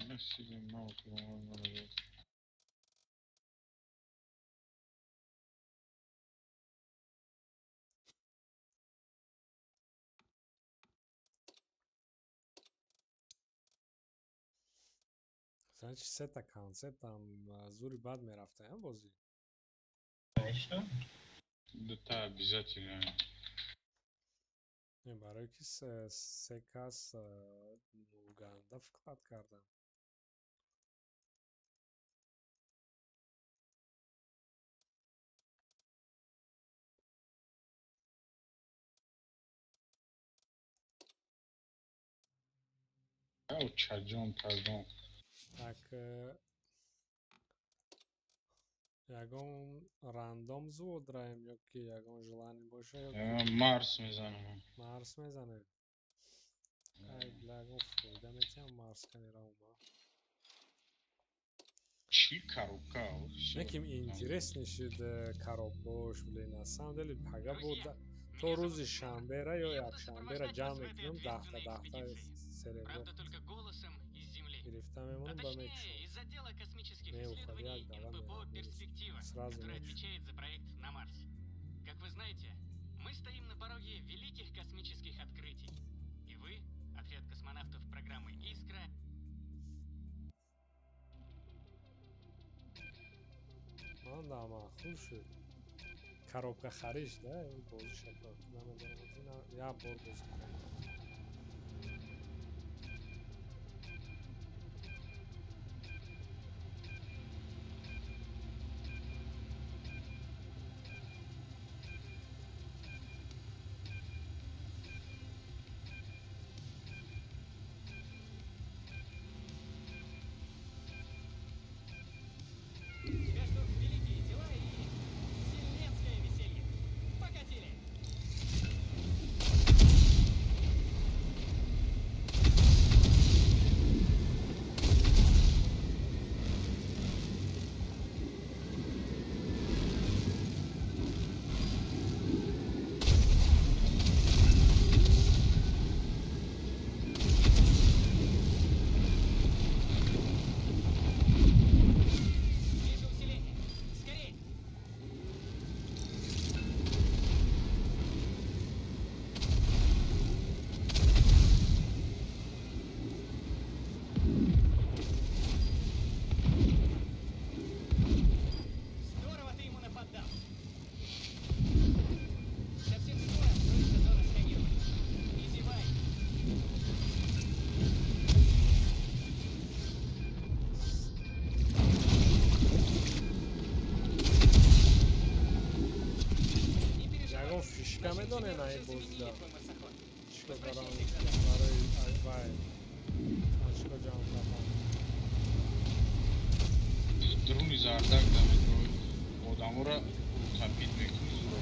B: Насиб малко.
H: Значи сета концептам зури бад мерафта, бозӣ.
F: Конечно.
B: Да, обязательно.
H: Не, барои ки се кас Уганда вклад кардам.
B: Чаджон, пардон.
H: Так, ягон рандом взвод раем ё ки ягон желание боша ё ки
B: Марс мезанам.
H: Марс мезанем. Ай, бля, ягон фоида метиҳам Марс канераума.
B: Чӣ коробка?
H: Неким интересный шид коробкош, блин, на самом деле пага буд то рӯзи шанбера ё якшанбера ҷамъ мекунам даҳта даҳта серебро гирифта мемонам ба мекушам.
I: Из отдела космических
H: Не, уходи,
I: исследований
H: давай,
I: НПО
H: мы
I: «Перспектива»,
H: сразу
I: который
H: мекушам.
I: отвечает за проект на Марс. Как вы знаете, мы стоим на пороге великих космических открытий. И вы, отряд космонавтов программы «Искра»,
H: Ман да маъқул шуд. Коробка хариш да, бозӣ шад. Намедонам, як бор бозӣ кардам.
I: Тебя ждут великие дела и вселенское веселье. Покатили!
H: Тактика медонед на ин бозида? Чӣ кор кардам барои вай очко ҷамъ кардан?
B: Друни зардак дамедрои одаморо тапид мекунӣ зуро.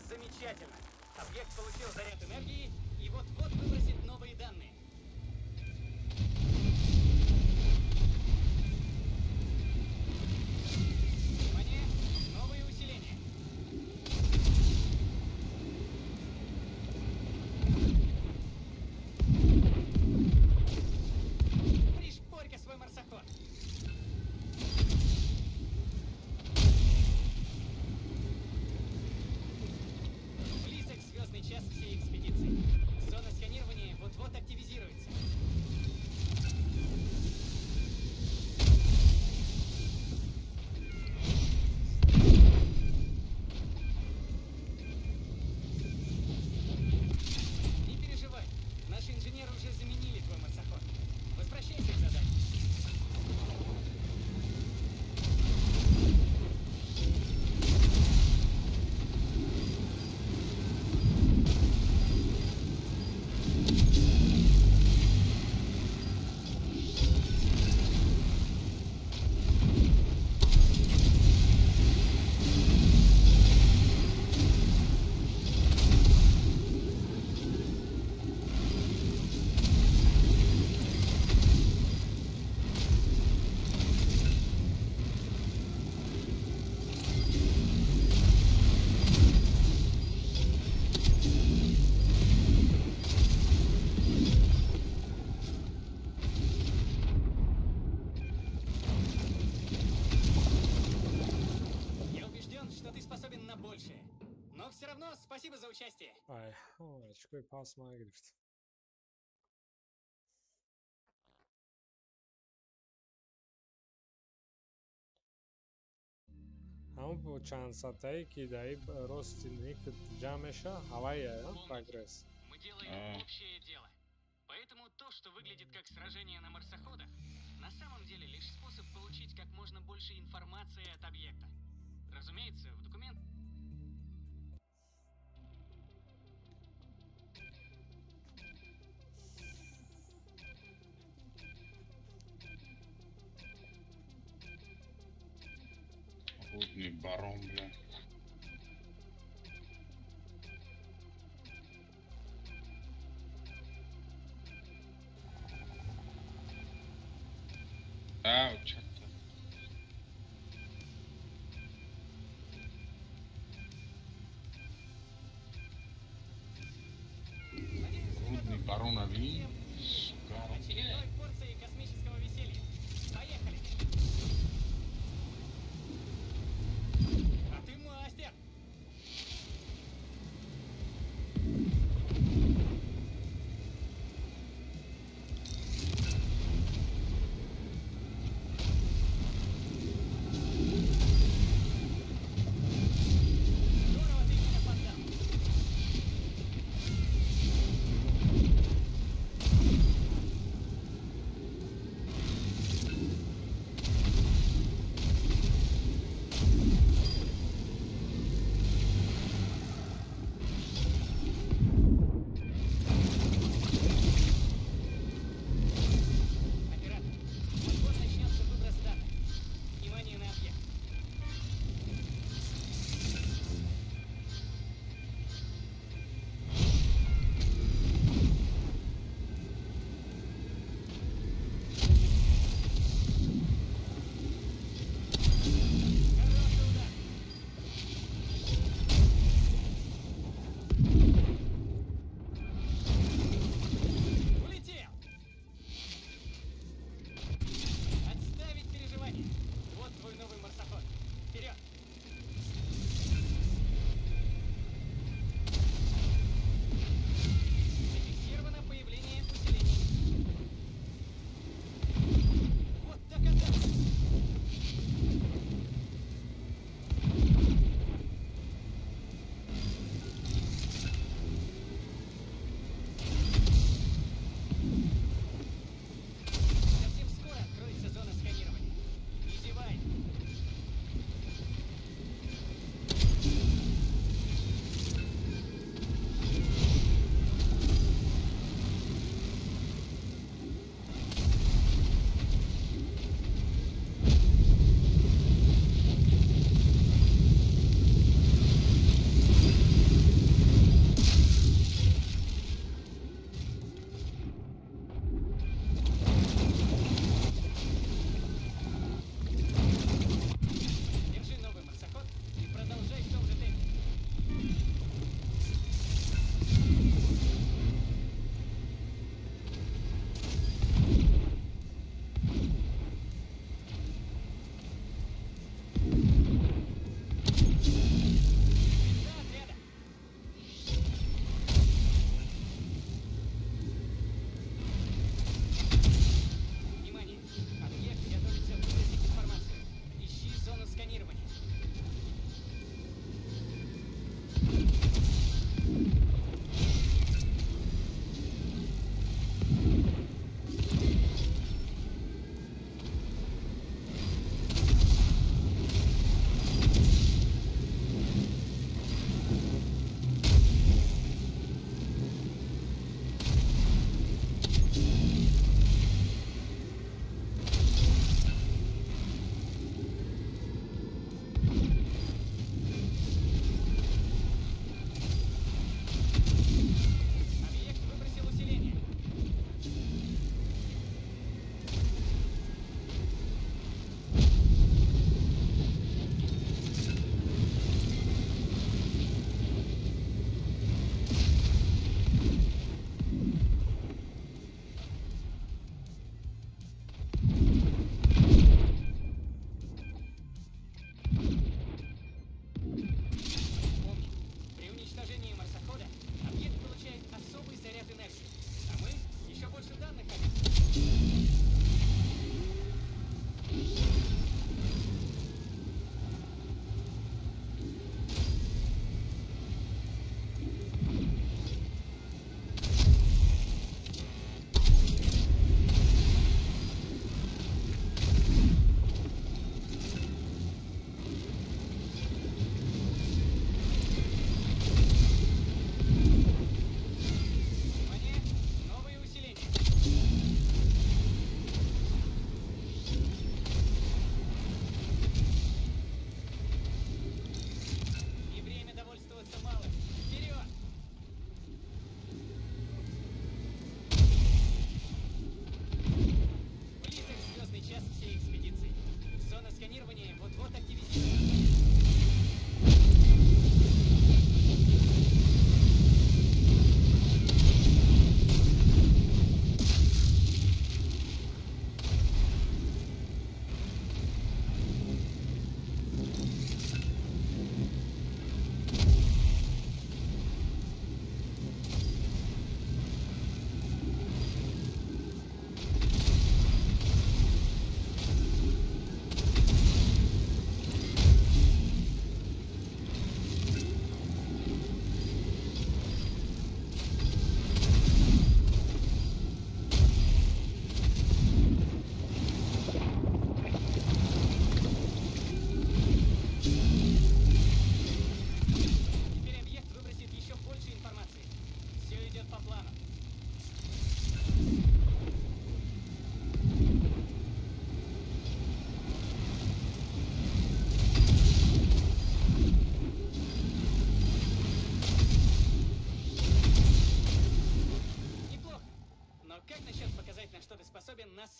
I: Замечательно. Объект получил заряд энергии и вот-вот выбросит новые данные. Внимание! Новые усиления. Пришпорь-ка свой марсоход. Час всей экспедиции. Зона сканирования вот-вот активизируется. Не переживай, наши инженеры уже заменили твой марсоход. Возвращайся к заданию. Но все равно спасибо за участие.
H: Ай, очкои пас ма гирифт. Ҳамон чанд сатае ки дар рости ник ҷамъ меша, ҳавайя прогресс.
I: Мы делаем общее дело. Поэтому то, что выглядит как сражение на марсоходах, на самом деле лишь способ получить как можно больше информации от объекта. Разумеется, в документ...
B: Рудный барон, бля. А, чё-то. Рудный барон, ави. Сука.
I: Очередной порции космического веселья. Поехали! А ты мастер! Здорово ты меня поддал!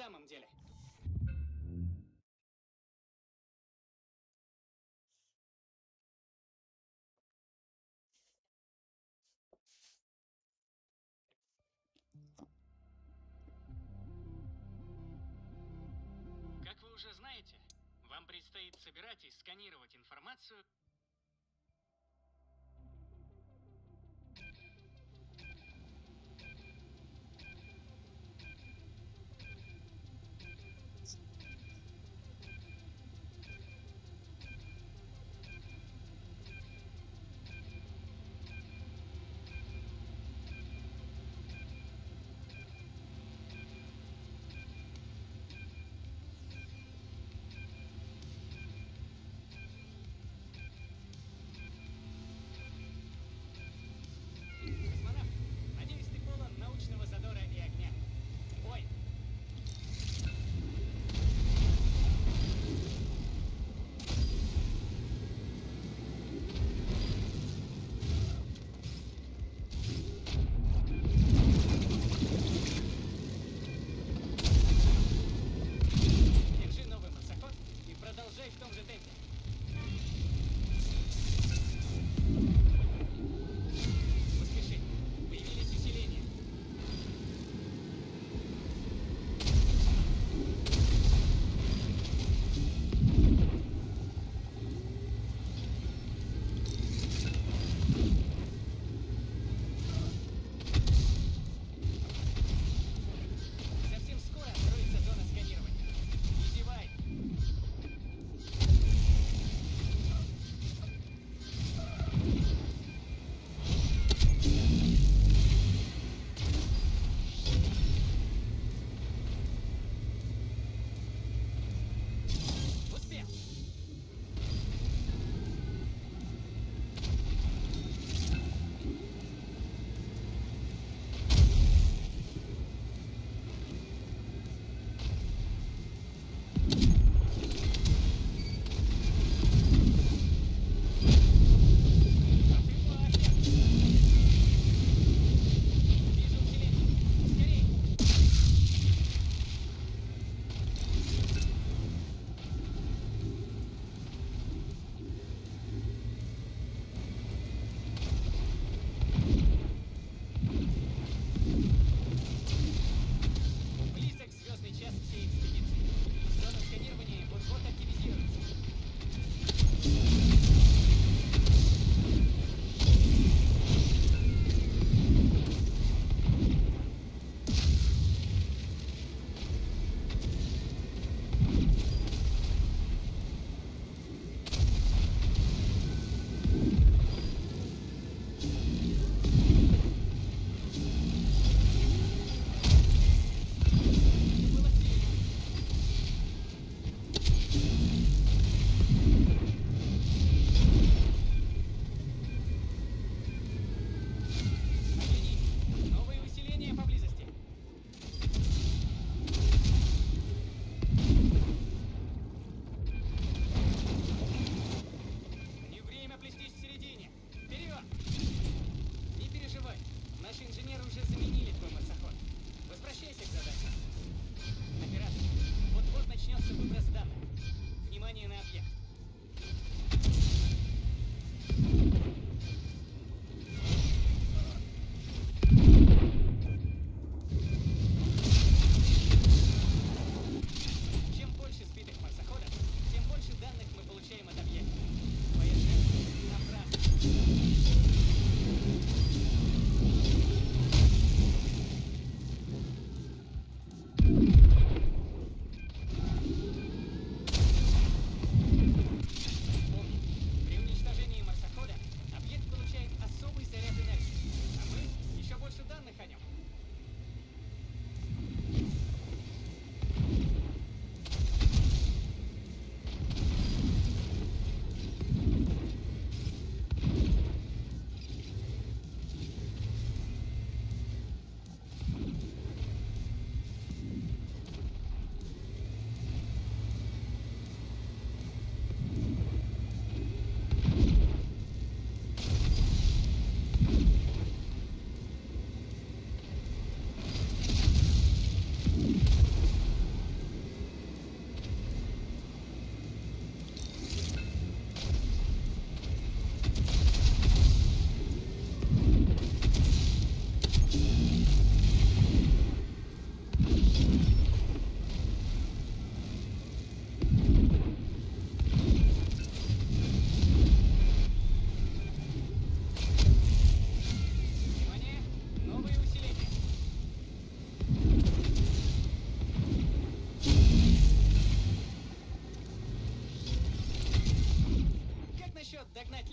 I: самом деле. Как вы уже знаете, вам предстоит собирать и сканировать информацию.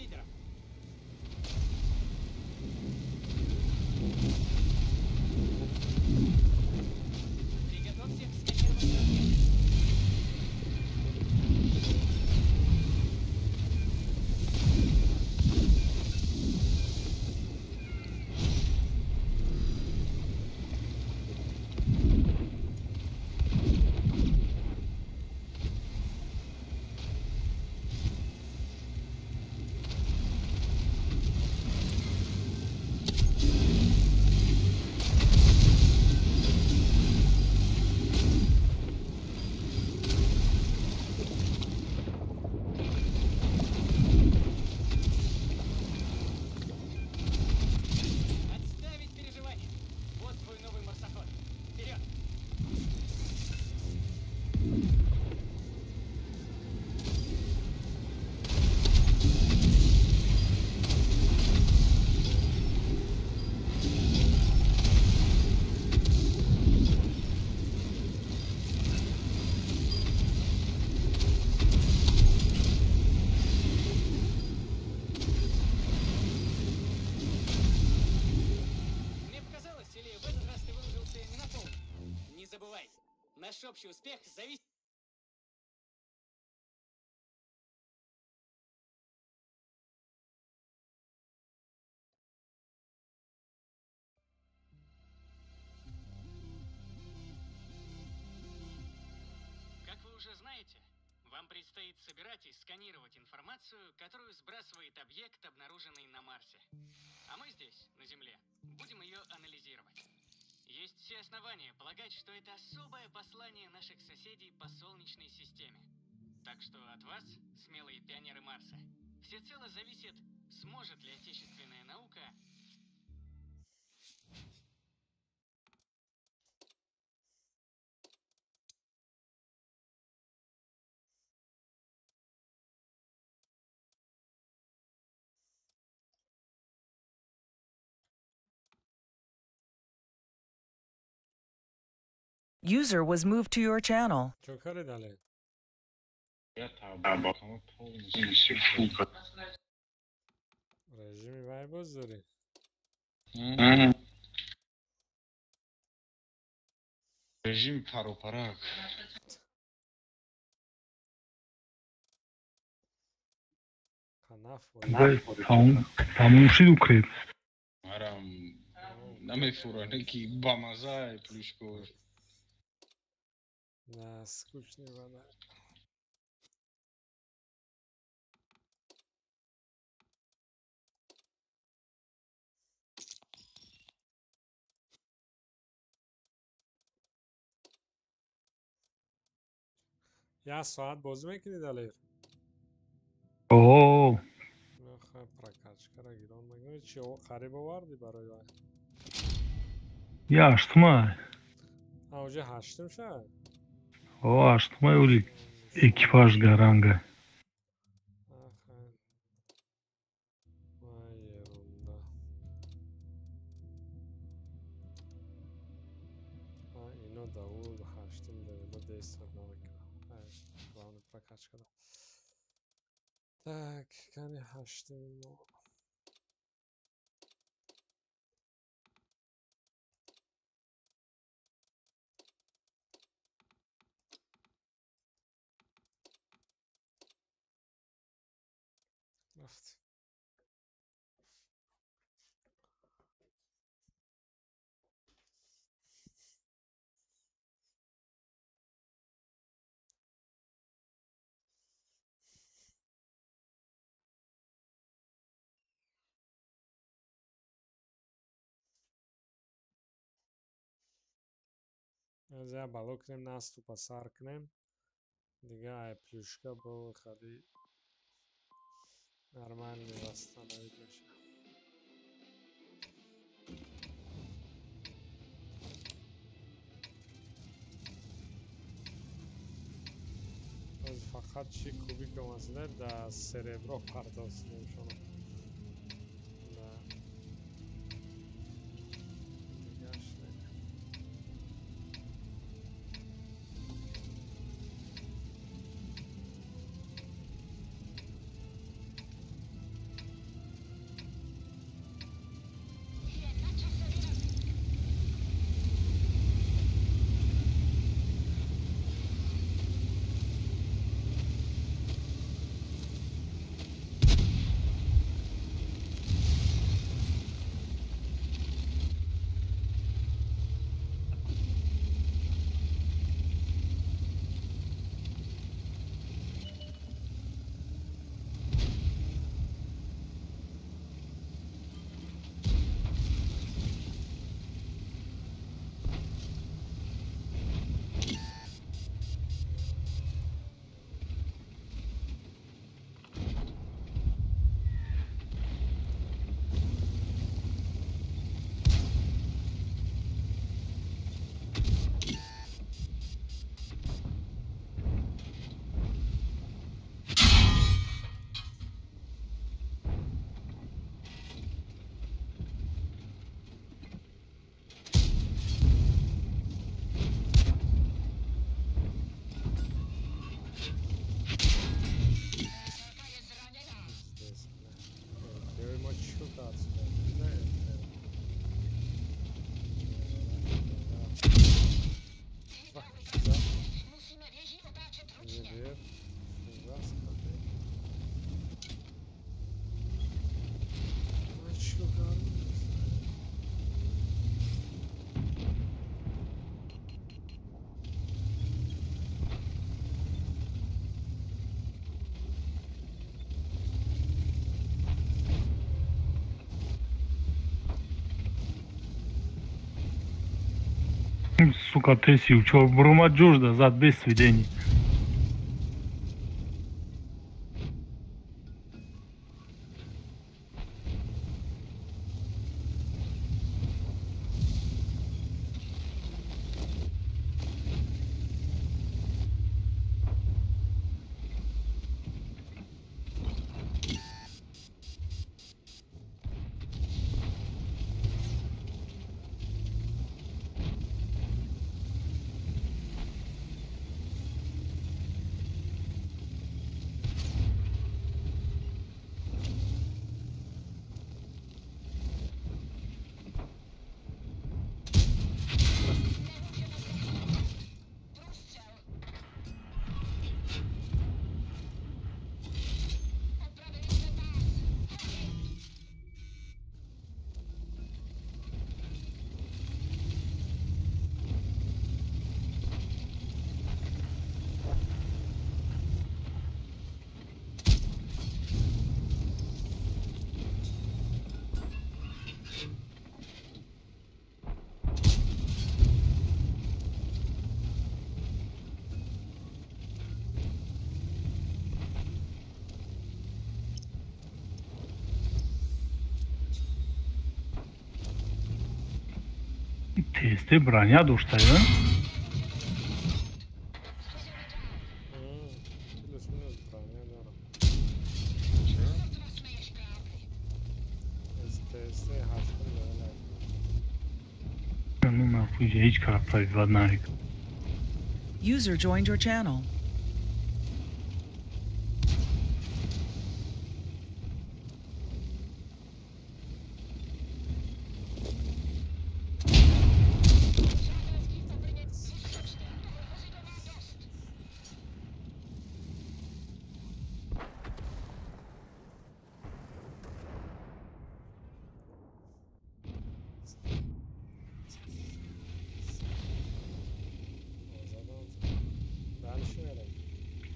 I: лидеров. Приготовься к сканированию объекта. Наш общий успех зависит... Как вы уже знаете, вам предстоит собирать и сканировать информацию, которую сбрасывает объект, обнаруженный на Марсе. А мы здесь, на Земле, будем ее анализировать. Есть все основания полагать, что это особое послание наших соседей по Солнечной системе. Так что от вас, смелые пионеры Марса, всецело зависит, сможет ли отечественная наука
A: User was moved to your channel.
H: Режими вай боз дорӣ?
B: Режим паропарак.
J: Тамом шид укреп.
B: Марам намефуране ки бамаза плюшко.
H: Да, скучный вода. Я соат бозӣ мекунӣ, Далер?
J: О.
H: Прокачкара гирон мекунӣ. Чи қариб овардӣ барои вай?
J: Я ҳаштума.
H: А уже ҳаштум шад?
J: О, ҳаштумай ули экипаж гаранга.
H: Вай, ерунда. Ино давул ҳаштум левела действовать намекунад. Главное прокачка. Так, кани ҳаштум мо. Рафт. Аз я бало кунем, наступа сар кунем. Дига ай плюшка бо хали нормально восстановить меша. Аз фақат чи кубик омазида да серебро пардоз намешонам. Да. Дигаш не.
J: Сука, Т-74, брума джужда, зад без сведений. Тесте броня доштай, да? Ну нахуй, я ҳеҷ кара пробивать намекунам.
A: User joined your channel.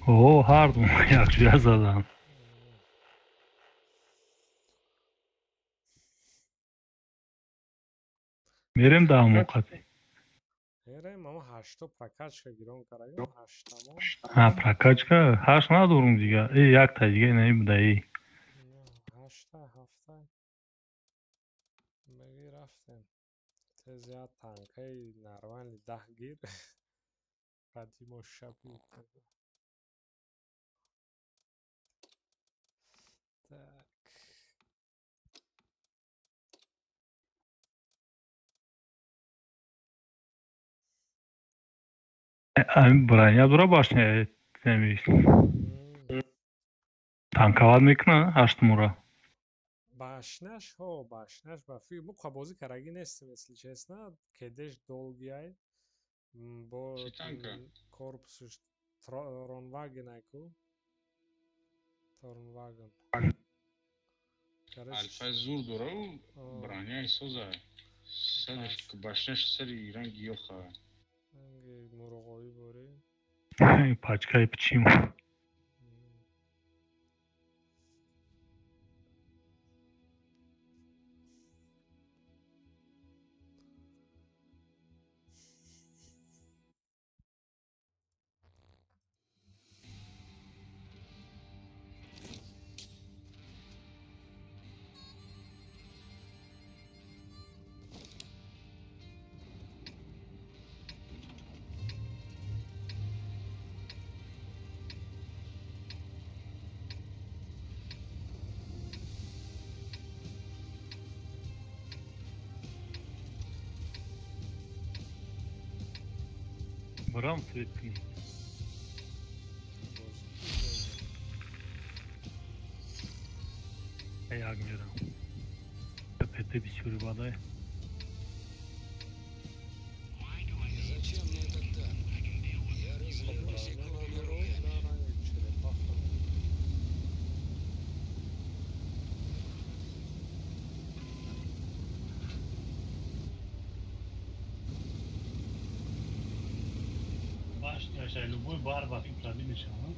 J: О, ҳардум якҷоя задам. Мерем да ҳамоқати.
H: Мерем, ама ҳашто прокачка гирон карагам, ҳаштамо.
J: Ҳа, прокачка ҳашт надорум дига. Э, якта дига инаи буда э.
H: Ҳашта, ҳафта. Меги рафтем. Тез я танкаи нормали 10 гир. Қадимо шаби. Так.
J: Броня дура башня танковат мекуна ҳаштмура.
H: Башняш ҳо, башняш ба фикр мо бозӣ карагӣ нестем, если честно, кедеш долгиай бо корпусуш Тронваген айку. Тронваген.
B: Альфа зур дорау, броняи соза. Сараш башняш сари ранги ёха.
H: Ранги муроғоӣ борӣ.
J: Пачкаи пичим. Барам цветки. Як мерам. Опыти бисёри бадай.
K: Зачем мне этот танк? Я разберусь и голыми руками.
J: Башня, любой бар ба фикр мешавад.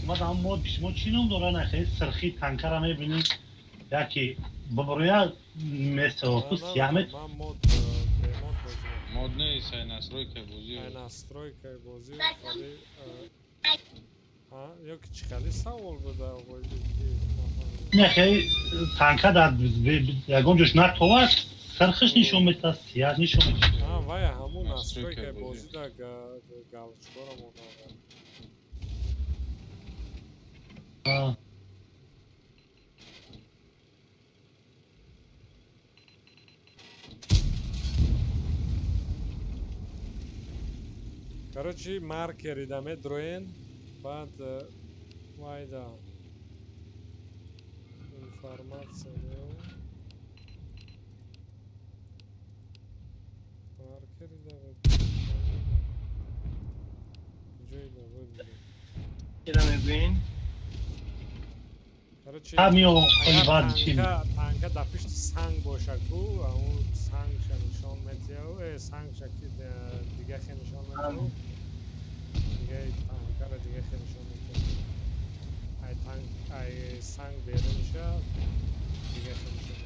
J: Баъд мо шумо чӣ ном дорад? Нахе сирхи танкара мебинӣ, яке боброя место сиямет.
B: Мод нест, ай настройкаи бозӣ.
H: Ай настройкаи бозӣ. Ҳа, ё ки чӣ хеле савол буда оғои?
J: Нахе танка дар ягон ҷош натовад, сирхиш нишон метад, сияҳ нишон метад.
H: Ҳа, вай ҳамун настройкаи бозӣ да галочкаро монда. Короче, маркери да медроен, баъд вайда информация мео. Маркери да ҷой да буд.
F: Чира мегӯен?
H: Короче, танка дар пишти санг боша ку, он сангша нишон метиҳад, сангша ки дига хе нишон метиҳад, дига танкара дига хе нишон метиҳад. Ай танк, ай санг берунша дига хе нишон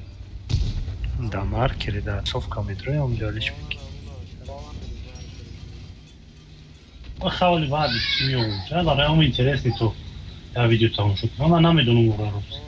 H: метиҳад.
E: Да маркери да совка медроям ҷалиш мекунӣ.
J: Хавали баъди чӣ меояд? Ча барои ом интересни то. Я видео тамошо кунам, ман намедонам ора рост.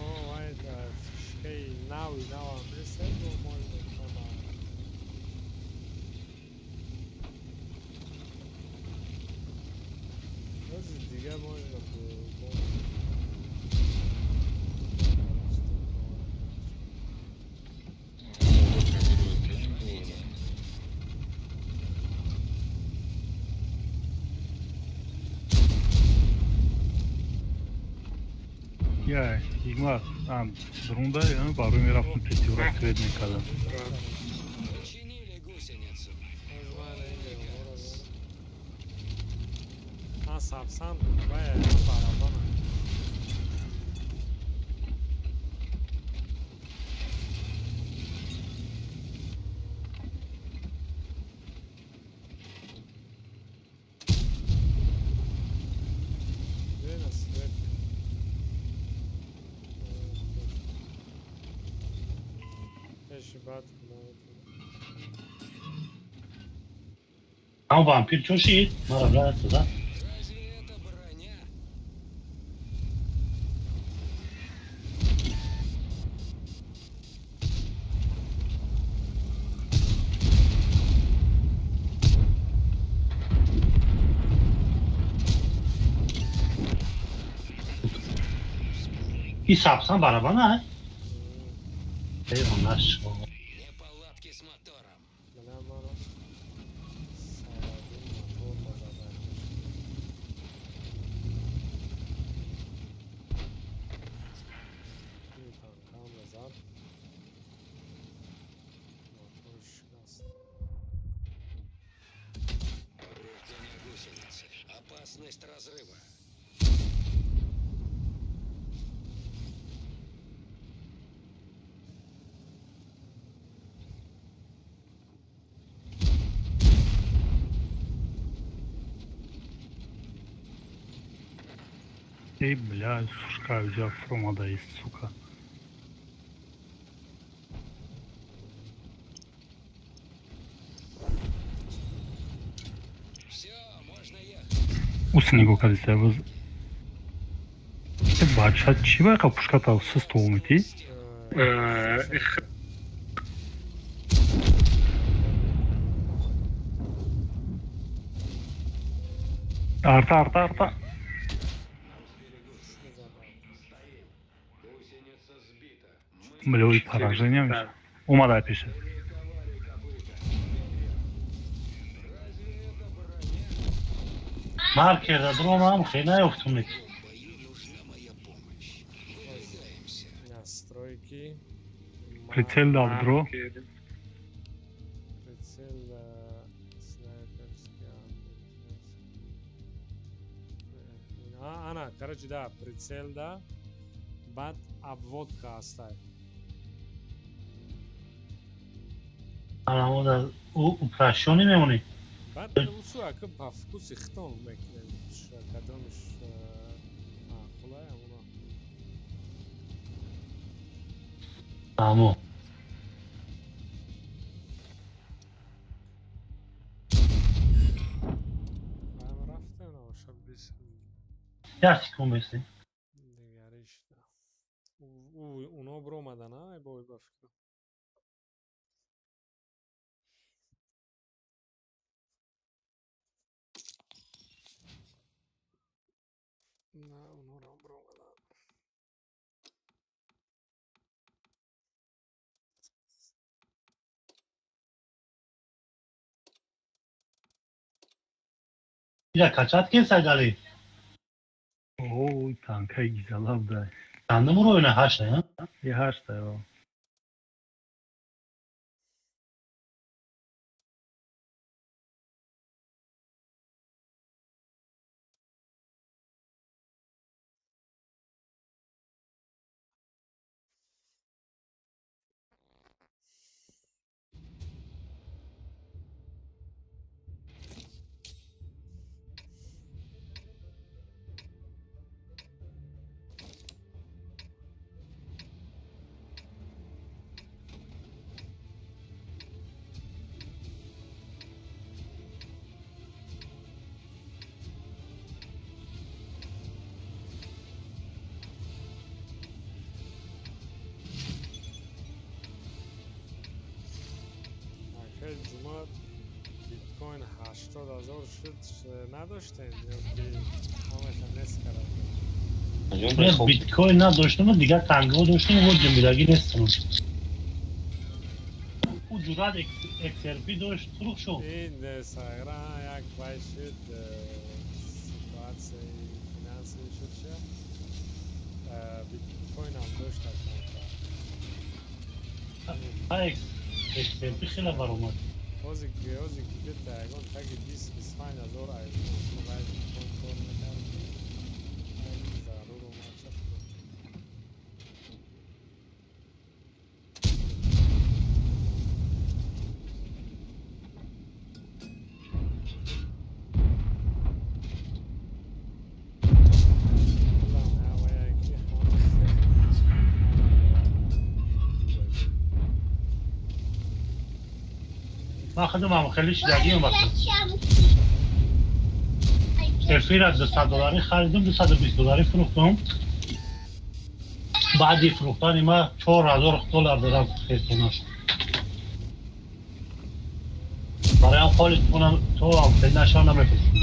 H: Я,
J: Игмат, ам, брунда, я барои мерафтам петиора свет мекардам.
K: Починили гусеницу.
H: А сапсан, вай, барабана.
J: Ам вампир чо шид? Мара брат, да?
K: Разве это броня?
J: И сапсан барабана, э? Эй, он наш.
K: Неполадки с мотором. Повреждение гусеницы. Опасность разрыва.
E: Эй, бля, сушка взял фромада из, сука. Усы нигоҳ кардиста боз. Бача чӣ байқа пушката сист омедӣ? Арта, арта, арта. Бля, поражение мешавад. Омада пеша.
J: Маркер дромам хеле наёфтум.
H: Настройки.
E: Прицел дал дро.
H: Прицел снайперский. Ана, короче, да, прицел да. Баъд обводка ҳастай.
J: Ана, упрощённый мемонӣ.
H: Баъд усу ака ба вкуси хитон мекунем. Кадомиш маъқулай амуна.
J: Амо.
H: Рафтем навошад бис.
J: Як секунд бисӣ.
H: Дигариш. Уно биромадан, ай бой ба фикрам. На, унора биромадан.
J: Ира качат ке сайдали?
E: Ой, танкаи гизала будай.
J: Чандум уровень ҳашта, а?
E: Е ҳашта, о.
H: Ҷума биткоин 80,000 шуд, надоштем ё ки ҳамаша нест кард?
J: Биткоин надоштам, дигар тангаҳо доштам, во ҷунбидагӣ нестам. Ӯ ҷуръат XRP дошт, фурӯх шуд.
H: Ин сагра як вай шуд, ситуатсияи финансовӣ шуд ша. Биткоинам дошт аккаунта.
J: XRP хеле баромад.
H: Ҳозир где-то ягон таги 20-25 ҳазор айфон биткоин кор мекард. Зарур омад шуд.
J: Ман худам хеле шидагиам вақт. Эфира 200 долларӣ харидам, 220 долларӣ фурӯхтам. Баъди фурӯхтани ма 4000 доллар додам хестонаш. Бароям холи тонам то ам хеле нашав намефурӯшам.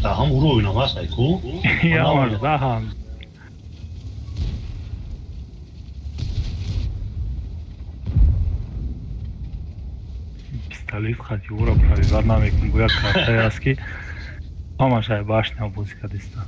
J: Даҳам уровень ҳаст ку?
E: Ямар даҳам. Пистолет хати ӯро пробивать намекун, гӯя картае аст ки Ҳамаш ай башня бозӣ кардиста.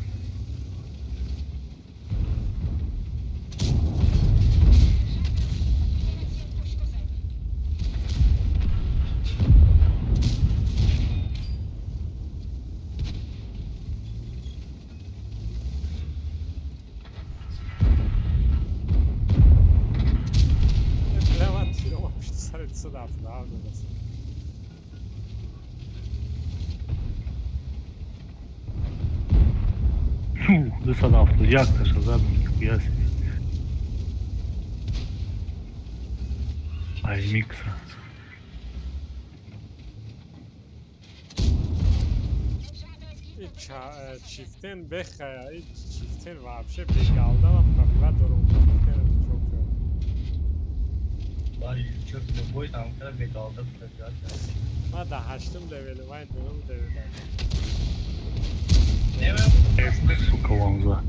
E: Якташа зад нихуя себе. Ай микса.
H: Чифтен бехая, чифтен вообще бегалдама пробивать дорогу.
F: Чёрт любой там когда бегалда пробивать.
H: Ма да ҳаштум левел, вай дувум левел.
E: Сука вам за.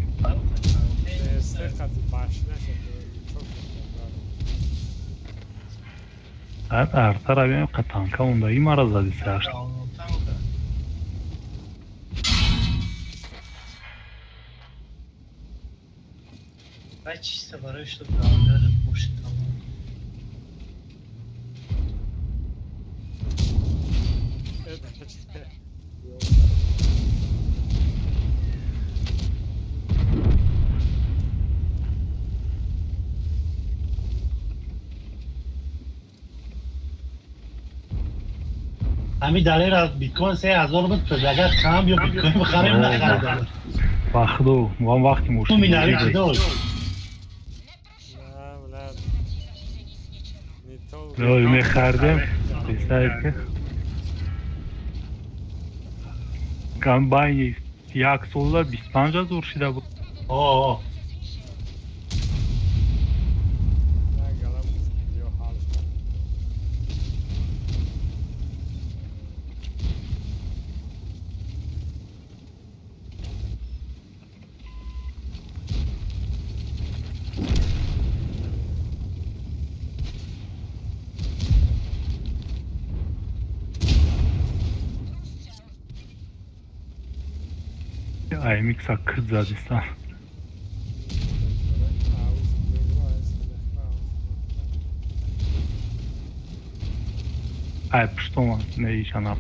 E: Артара бем қатанка онда имара зади сашт.
F: Ай чисто барои чтоб галда бошад тамом.
J: ҳамин далера биткоин 3000 буд, предлагат кам ё биткоин бихарем нахаридам.
E: Вахдо, вам вақти мушкил.
J: Минари чӣ дошт?
E: Мехардем, представь, комбайни як сола 25 ҳазор шида буд.
J: О.
E: Ай микса кыд задистан. Ай пуштома не ишана.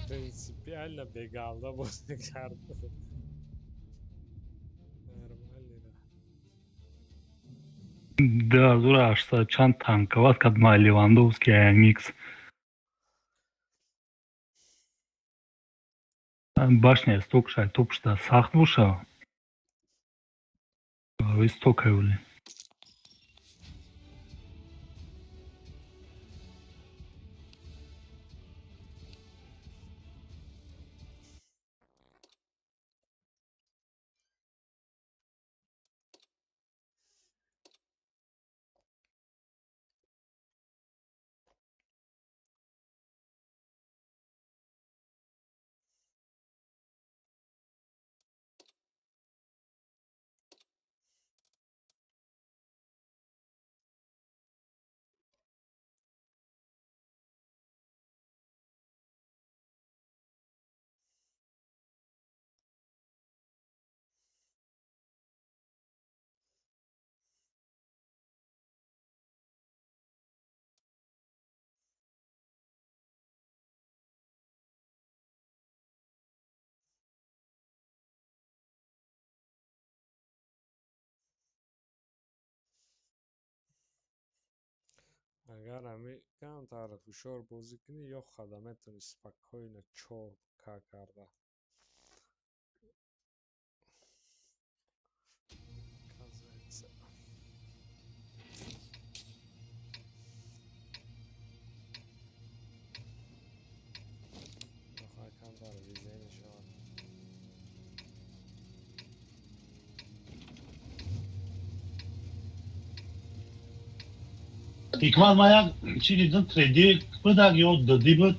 H: Принципиально бегалда бозӣ кард.
E: 2800 чанд танковат кад ма Левандовский АМХ. Башня стокша топшта сахт боша. Истокаюли.
H: Агар ҳами камтар ҳушёр бозӣ кунӣ, ё хада метавонӣ спокойно 4К карда. Оказывается. Бихоҳ камтар везение шавад.
J: Ҳикмат, ман як чи дидам, треди будак ё дди буд,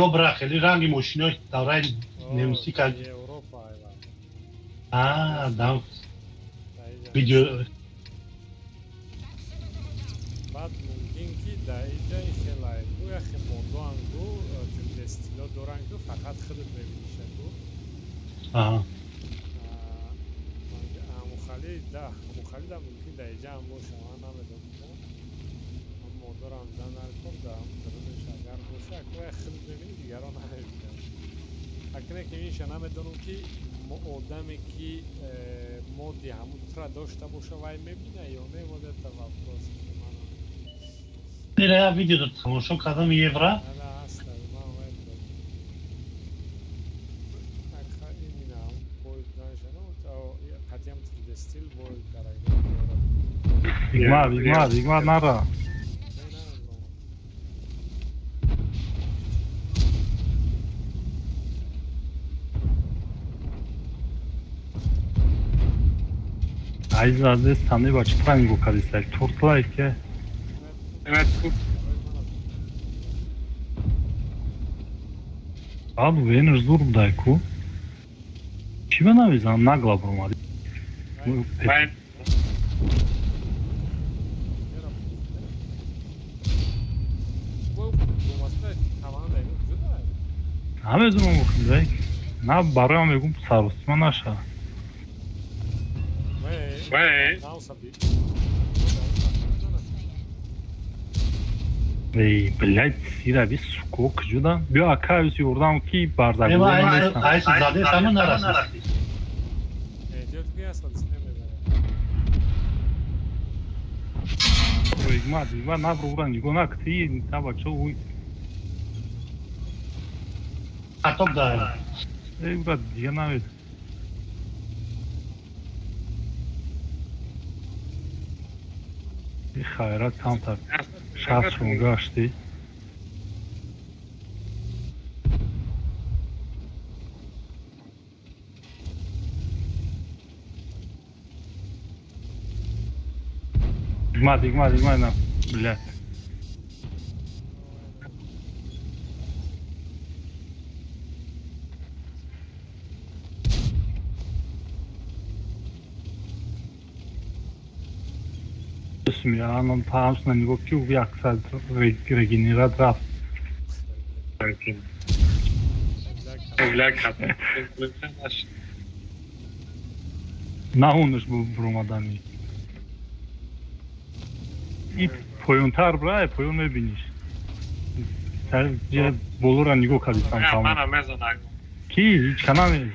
J: ё бра хеле ранги мошинои давраи немсӣ кард.
H: Европа айва.
J: А, дам видео.
H: Баъд мумкин ки дар иҷа хелай ку яхе модоан ку стило доран ку фақат худат мебиниша ку.
J: Аҳа.
H: Ҳамухали да, ҳамухали да мумкин дар иҷа ҳам боша, ман намедонам. Модорам да нарком да дарунаш агар боша, ку я худат мебини, дигарон намебинанд. Акне ки инша намедонам ки одаме ки моди ҳамун тра дошта боша, вай мебина ё не, вот это вопрос.
J: Ира я видео тамошо кардам евра.
E: Игмат, Игмат, Игмат нара. Айз аз тани бачи трангу кадисай туртлай ке.
B: Evet.
E: Аб венер зур будай ку. Чӣ ба навизам нагла буромад. Намедонам охи, на бароям мегум саростима наша. Эй, блядь, сира би суко куҷода? Биё ака юси урдам ки бардак.
J: Айс заде сама нарасид.
E: Игмат, Игмат набро уран, нигоҳ накти, та бачо уй.
J: Каток да.
E: Эй, брат, дига навед. И хайрат камтар шафшон гашти. Игмат, Игмат, Игмат, на, блядь. Анон таамс на нигоҳ ки як сад регенерат рафт. Наҳунаш буромадани. И поёнтар бра, поён мебиниш. Болора нигоҳ кардисам тамом. Ки ҳеҷ ка намез.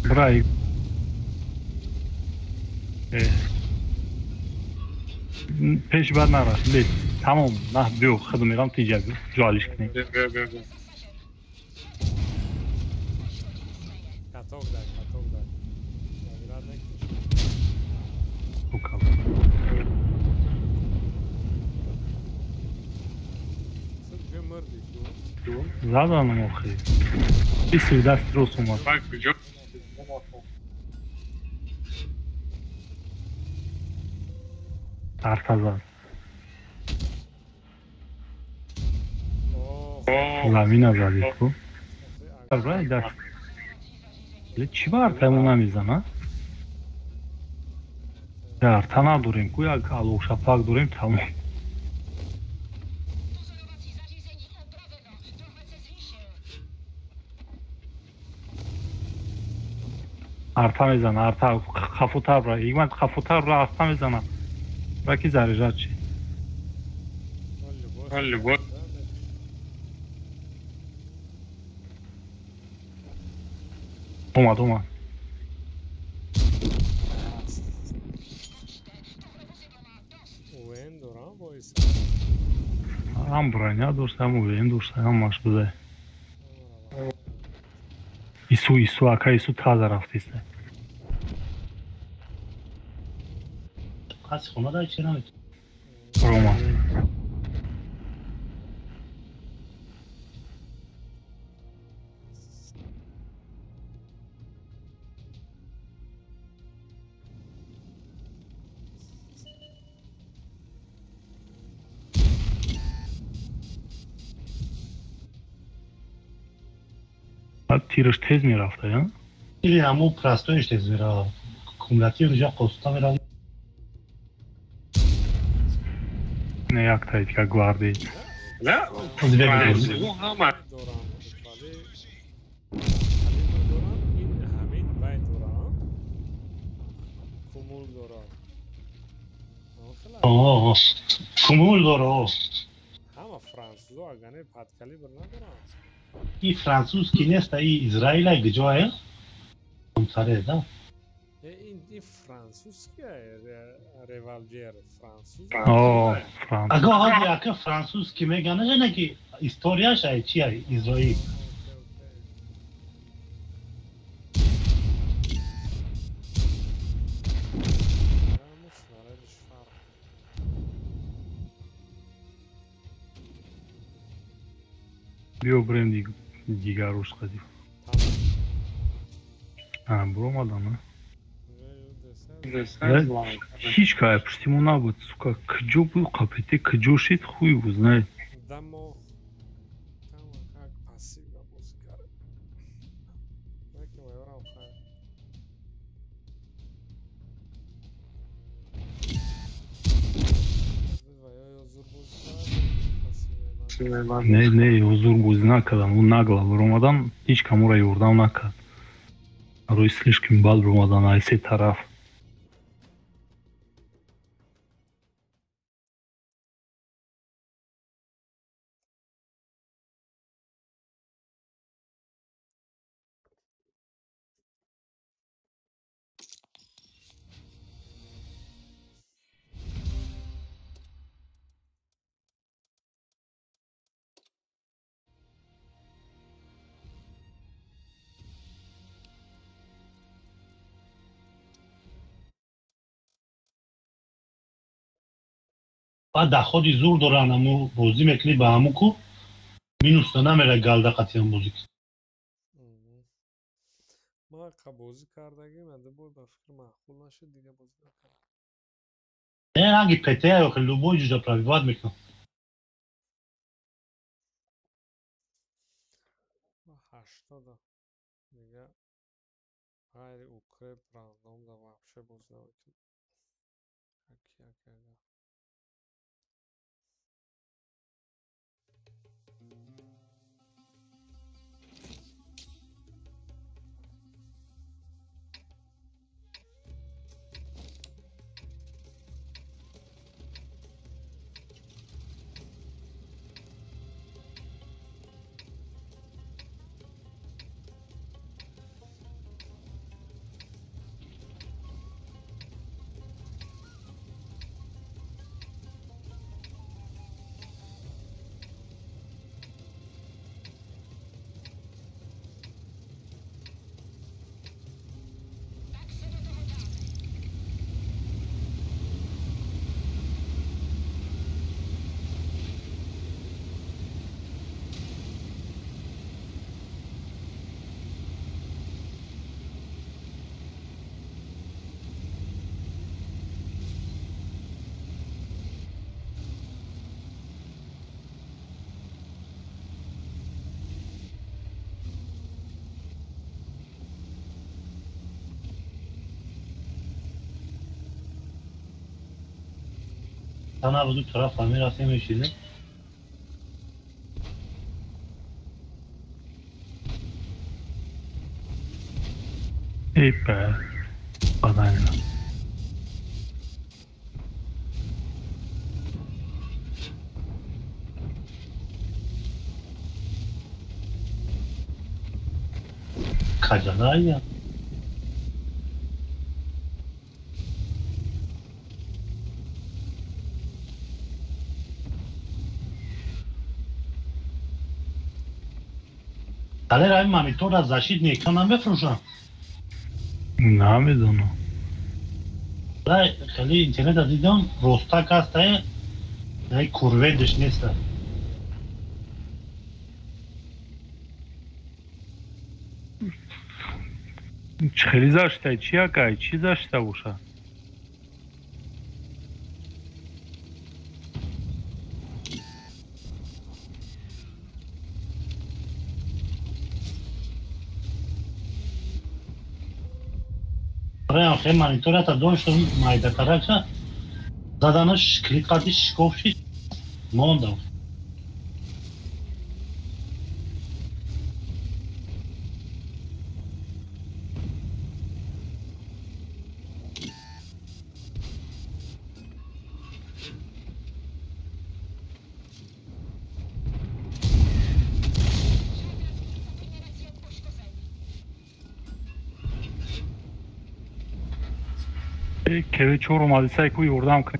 E: Бра, пеш бад нара, бес, тамом, на биё, худ мерам тиҷа биё, ҷоалиш кунем.
H: Каток дай, каток дай. Наград накуниш.
E: Заданам охи. Иси даст рос омад. Арта зад. Замина задӣ ку. Даст. Чӣ ба артамо намезана? Арта надорем ку, як алоқшапак дорем тамом. Арта мезана, арта хафутар ра, игмат хафутар ра арта мезана. Баки заряжать чи. Омад, омад. Ҳам броня дошт, ҳам УВМ дошт, ҳамаш буда. Ису, Ису, ака Ису таза рафтиста.
J: Қаси хона дай чера метавонад?
E: Рома. Тираш тез мерафта, я?
J: Или ҳамун простоиш тез мерафт. Кумулятив ҷа қоста мерафт.
E: Не, як таи дигар гвардия.
C: Не,
J: ҳама
H: дорам, вале калибр дорам, ин ҳамин вай дорам. Кумул дорам.
J: Оҳ, кумул дора.
H: Ҳама французо агане под калибр надорам.
J: И французский нест, и Израиля гиҷое? Саре, да?
H: Ин французский револьвер француз.
E: О, француз.
J: Ага, ҳози ака французский мегана, жена ки историяш ай чи ай Израил.
E: Биё бирем дигар рӯз қадим. Буромадам, а? Ҳеҷ кай пушти мо набуд, сука, куҷо буд қапете, куҷо шид, хуй буд, знает. Не, не, ҳузур бозӣ накардам, ӯ нагла буромадан, ҳеҷ каморо ёрдам накард. Рӯи слишком бад буромадан ай се тараф.
J: Баъд доходи зур доранд, аму бозӣ мекунӣ ба ҳаму ку минуса намера галда қатиан бозӣ.
H: Ман қа бозӣ кардагим, ада бой ба фикр маъқул нашуд, дига бозӣ накардам.
J: Не, ранги ПТА ё любой ҷуҷа пробивать мекунам.
H: Ҳаштода дига ғайри укреп рандом да вообще бозӣ намекунам. Аки.
J: Тана буду тараф мерафтем мешидем.
E: Эй, банально.
J: Каҷалая. Далер ҳамин монитора защитный экран намефурӯшам?
E: Намедонам.
J: Хеле интернета дидам, ростак ҳастае, ай курведаш неста.
E: Хеле защита чи акай, чӣ защита боша?
J: Раям хе монитората доштам майдакарача заданаш клик қати шикофши мондам.
E: КВ4 омади сай ку ёрдам кун.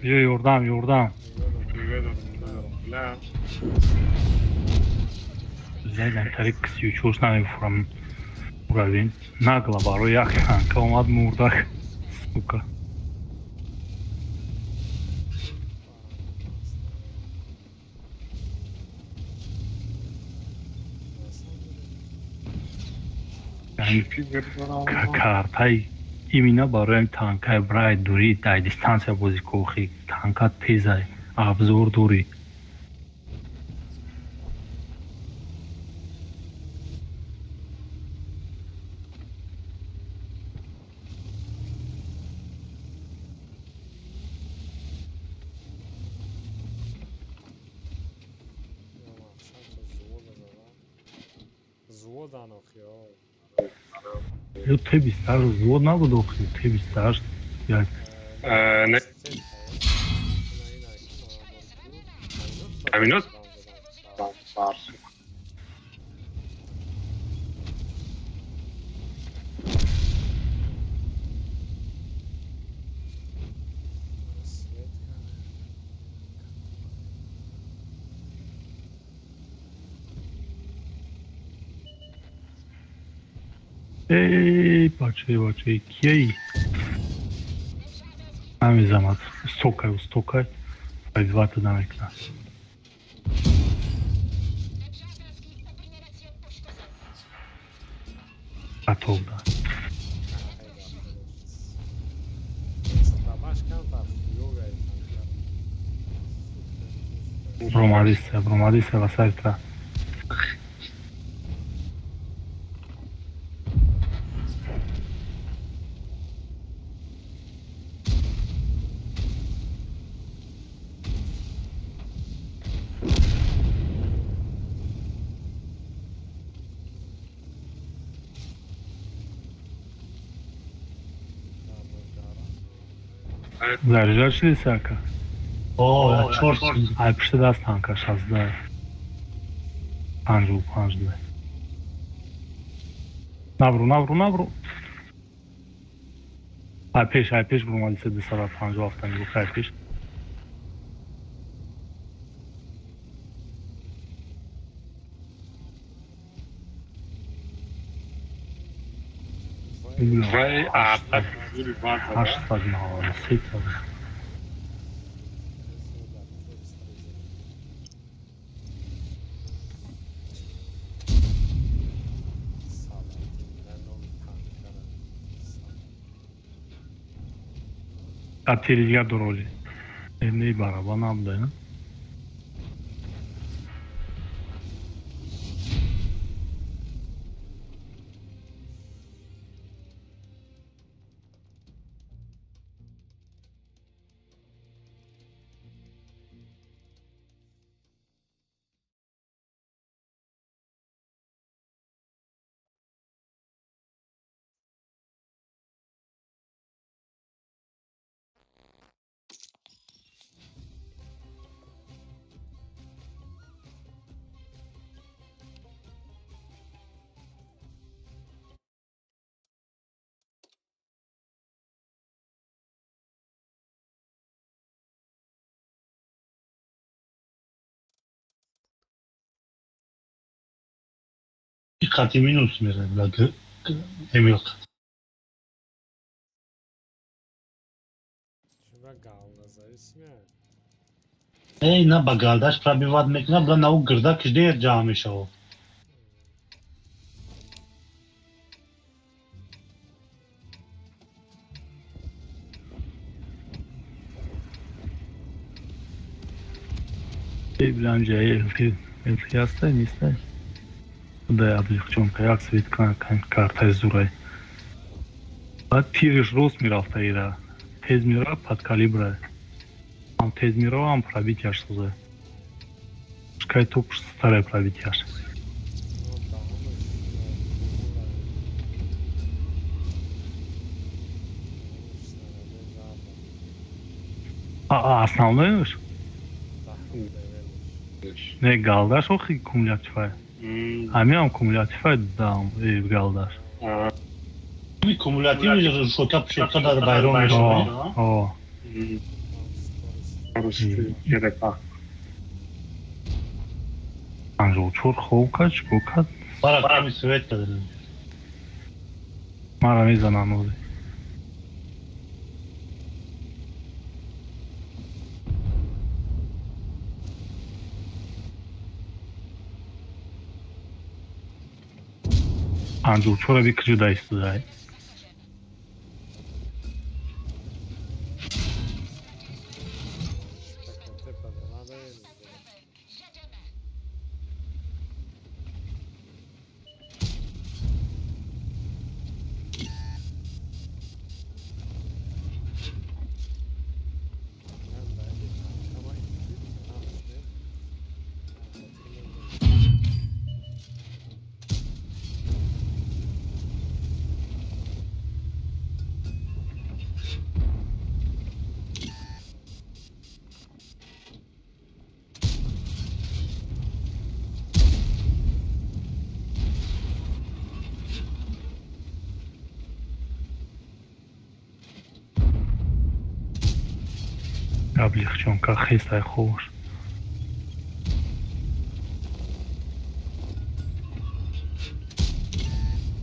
E: Биё ёрдам, ёрдам. Зайдан тариқ 34 намефурам. Уровень нагло барои як танка омад мурдак. Сука. Картай именно барои танкай брай дури дай дистанция бозӣ кохи танкат тезай обзор дорӣ. Ё Т28 взвод набуд охи, Т28 як.
L: Не. Аминот?
E: Эй, бачаи, бачаи, кияи? Намезанад. Устокай, устокай. Пайвата намекунад. Готов, да. Бромадиса, бромадиса, васайта. Заряжать шли сака?
J: О, чорт.
E: Ай, пушти даст танка, 16. 55 дай. Набру, набру, набру. Ай пеш бромади 257 нигоҳ, ай пеш.
L: Вай, а так
E: 893. А тири дигар дороли. Не бараба набуда,
J: Қати минус мерад, Эмил қати. Эй, на ба галдаш пробивать мекунад, бла на ӯ гирдакш дер ҷамъ мешавад.
E: Эй, блям, ҷаи элфи ҳастай, нестай? Худои облегчёнка, як свет картаи зурай. Баъд тириш рост мерафта ира. Тез мера, под калибра. Ҳам тез мера, ҳам пробитияш соза. Пускай топ старая пробитияш. А основной уж? Не, галдаш охи кумулятивай. Ҳамиам кумулятивай дам галдаш.
J: Кумулятив шока пшока дар байрон мешавад.
E: О. 54 хоб кард, чӣ кор кард?
J: Мара ками свет кард.
E: Мара мезананд ози. Панҷоҳу чора бикиҷу да истодай. Облегчёнка хестай хубаш.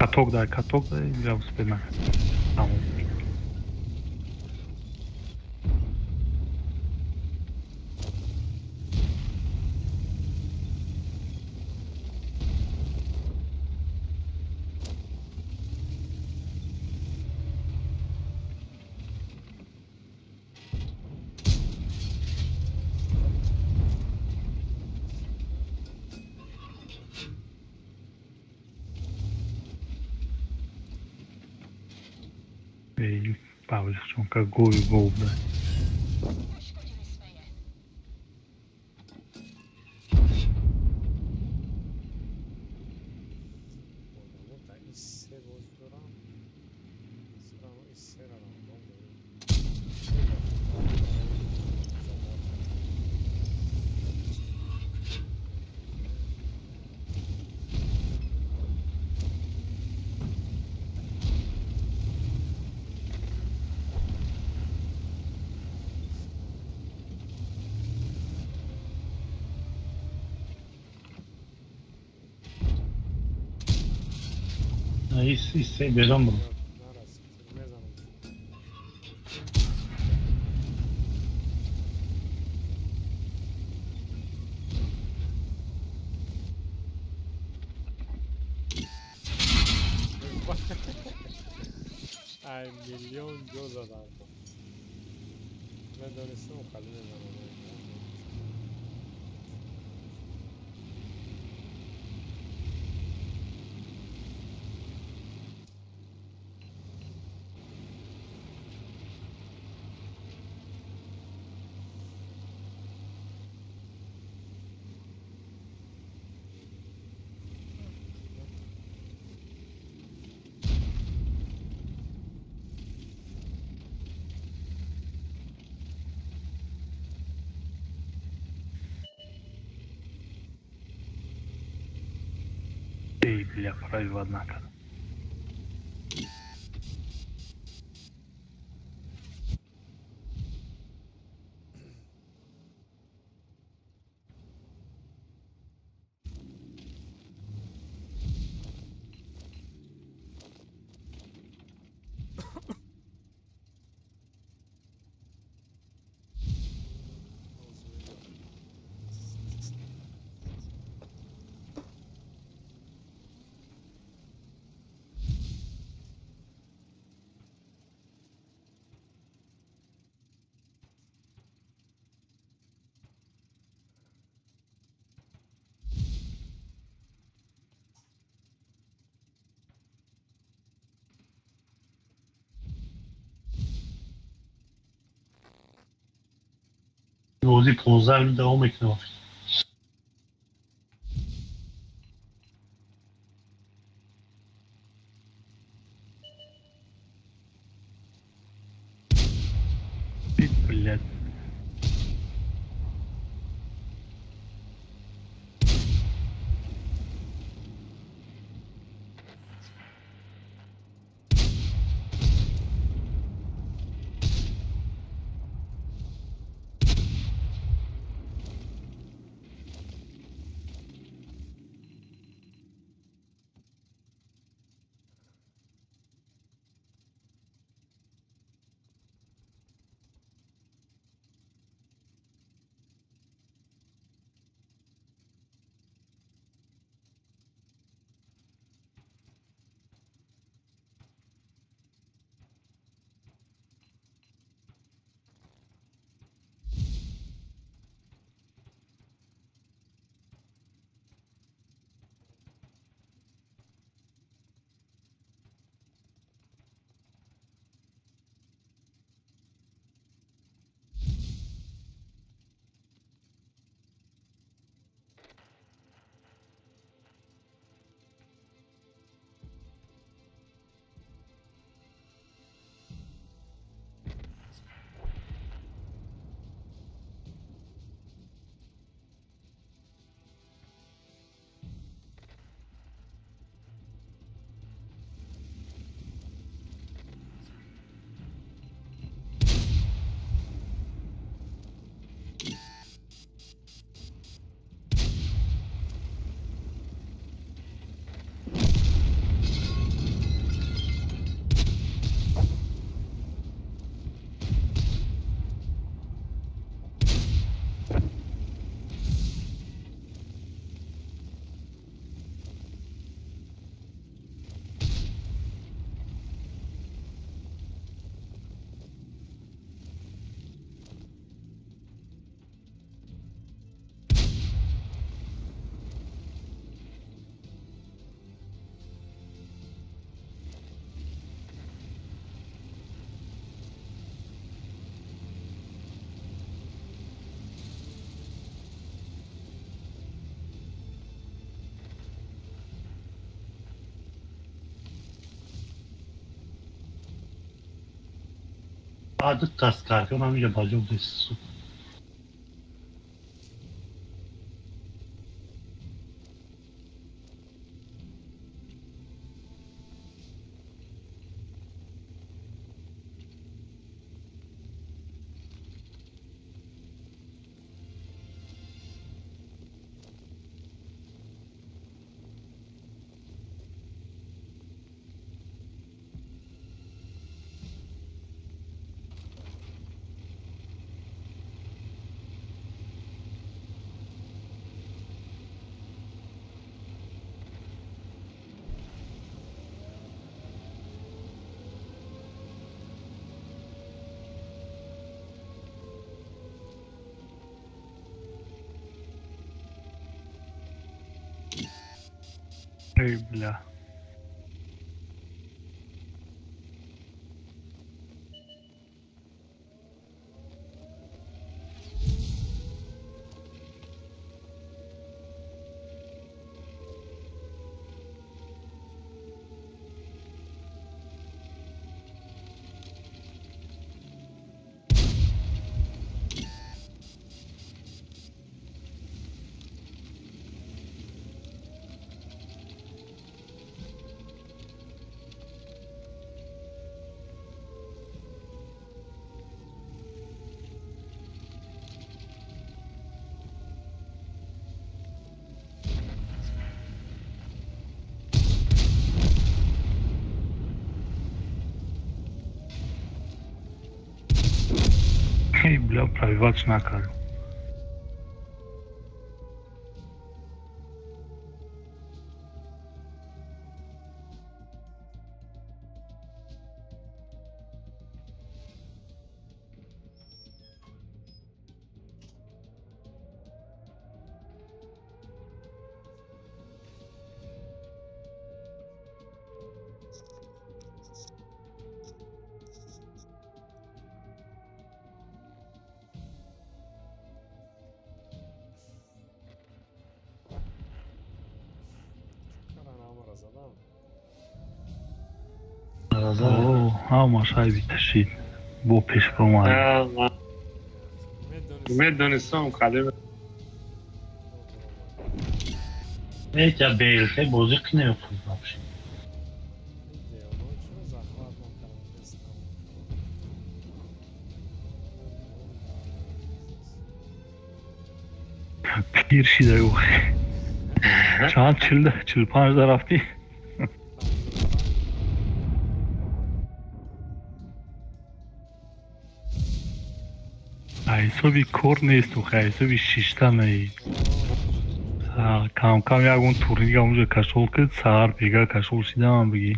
E: Каток дай, я успел на. Тамом. Павличонка, гови гол, да.
J: Ис берам бро.
H: Ай, миллион ҷо задам. Медонистам, хали мезанам.
E: Эй, бля, правил, однако.
J: Бозӣ 15 минут давом мекунад. Блядь. Ду Скорпион ҳаминҷа ба ҷо будест. Эй, бля. Эй, бля, пробивать накард.
E: О, ҳамаш айби ташид. Бо пеш баромад.
L: Медонистам қадим.
J: Эҷа БЛТ бозӣ қинем вообще.
E: Пир шида охи. Чанд 45 да рафтӣ? Ҳисоби кор нест охи, ҳисоби шиштанаи. Кам-кам ягон турнига онҷо кашол кид, саҳар бега кашол шидаам бигӣ.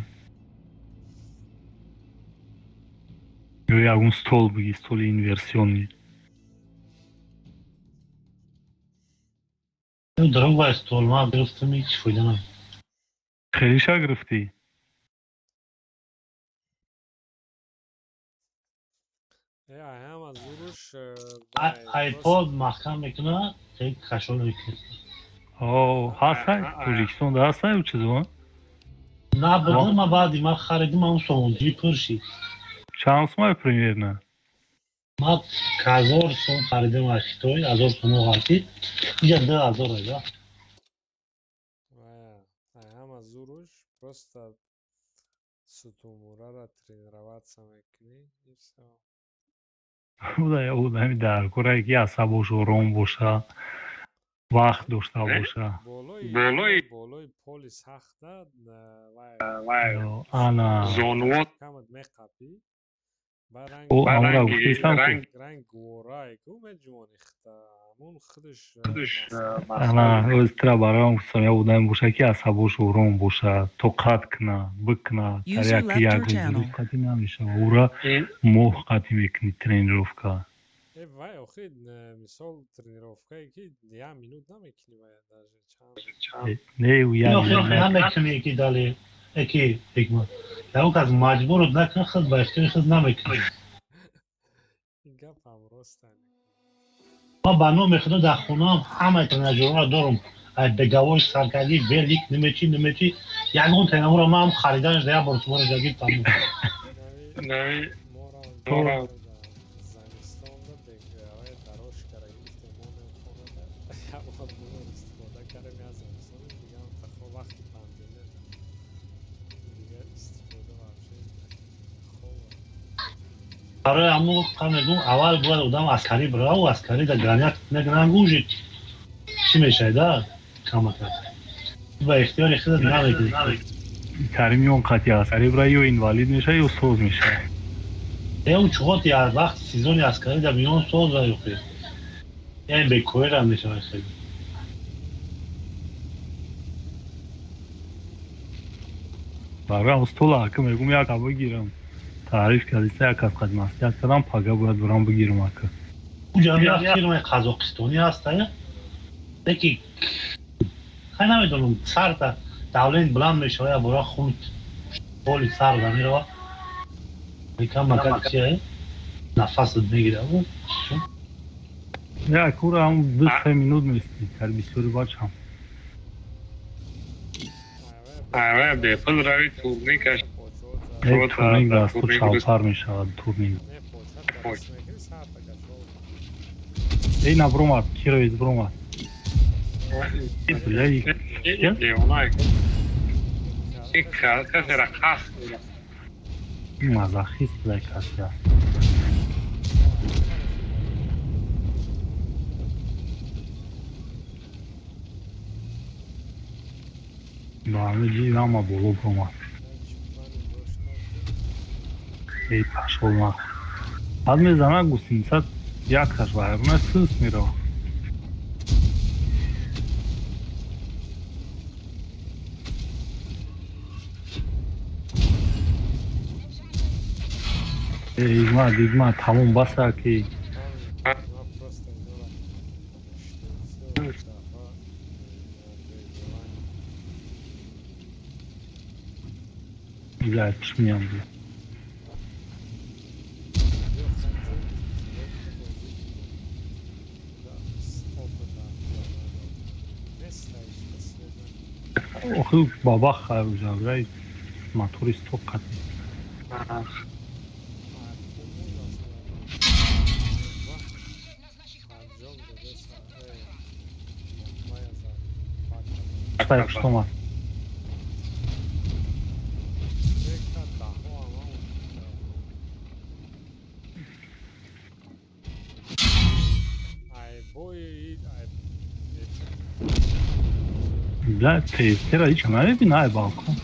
E: Ё ягон стол бигӣ, столи инверсионный.
J: Дорога стол ма гирифтам, ҳеҷ фоида надорад.
E: Хелиша гирифтӣ?
J: Айпод маҳкам мекунад, хеле кашол мекунад.
E: О, ҳастай? Тоҷикистонда ҳастай ӯ чизо?
J: На, будам, ма баъди ма харидим, ам сомонҷӣ пур шид.
E: Чанд сомай примерно?
J: Ма 1000 сом харидам аз Хитой, 1000 сом ғалтид. Иҷа 2000 айда.
H: Ҳама зуруш просто сутунмӯрара тренироваться мекунӣ и всё.
E: Одами даркорае ки асабош ором боша, вақт дошта боша.
H: Болои поли сахта
E: ана
L: зонуо
H: камат меқапӣ.
E: Амра гуфтестам
H: ранг гуворае ку меҷумонихта ҳамун худаш.
E: Ана ӯзтира бароям гуфтам, як одаме боша ки асабош ором боша, тоқат куна, бикуна, дар як як рӯз қатъӣ намешава. Ӯра моҳ қатъӣ мекунӣ тренировка.
H: Вай охи мисол тренировкае ки як минут намекунӣ вай даже чанд.
E: Не, ӯ як
J: намекунӣ ки дали яки ҳикмат. Ягон кас маҷбурут накунад, худ ба ихтиёри худ намекунӣ.
H: Ин гапам рост.
J: Ман ба номи худо дар хонаам ҳамаи тренажерҳоро дорам. Беговой саркардӣ, велик, немечи, немечи. Ягон тренажерро ман хариданаш да як бор сумора ҷагир тамом. Барои ҳамон мегӯм, аввал бояд одам аскарӣ бираву аскарӣ да ганият мекунанд, гӯши чӣ мешавад камакак ба ихтиёри худат намекунӣ.
E: Карим ён қатъи аскарӣ бира ё инвалид мешавад ё соз мешавад.
J: Э он чуғоти вақти сезони аскарӣ да миён соз аюхи. Яъне бекоира мешавад хеле.
E: Барои стола ака мегӯм як бигирам. Таъриф кардиста як аз қад маслиҳат кардам, пага бояд бурам бигирам ака.
J: Уҷа як фирмаи қазоқистонӣ ҳаста, яки хай намедонам, сарта давлен баланд мешава, як бора хун поли сар да мерава. Якам макак чия нафасат мегира.
E: Як ура ҳам 2-3 минут мести, дар бисёри бачам.
L: Ара бепул рави турникаш.
E: Турник дасту чалпар мешавад турник. Эй набромад, кировец бромад. Мазохист бля каси аст. Ба ҳамин ҷи ҳама боло бромад. Эй пашол нахӯр. Баъд мезанад гусеница якташ вайрона сус меравад. Игма, дигма, тамом баса ки. Бля, чмям, бля. Охи баба хайр ужа, мотори стоп қатъи. Так, что ма? Бля, тестера ҳеч намебинай балкон.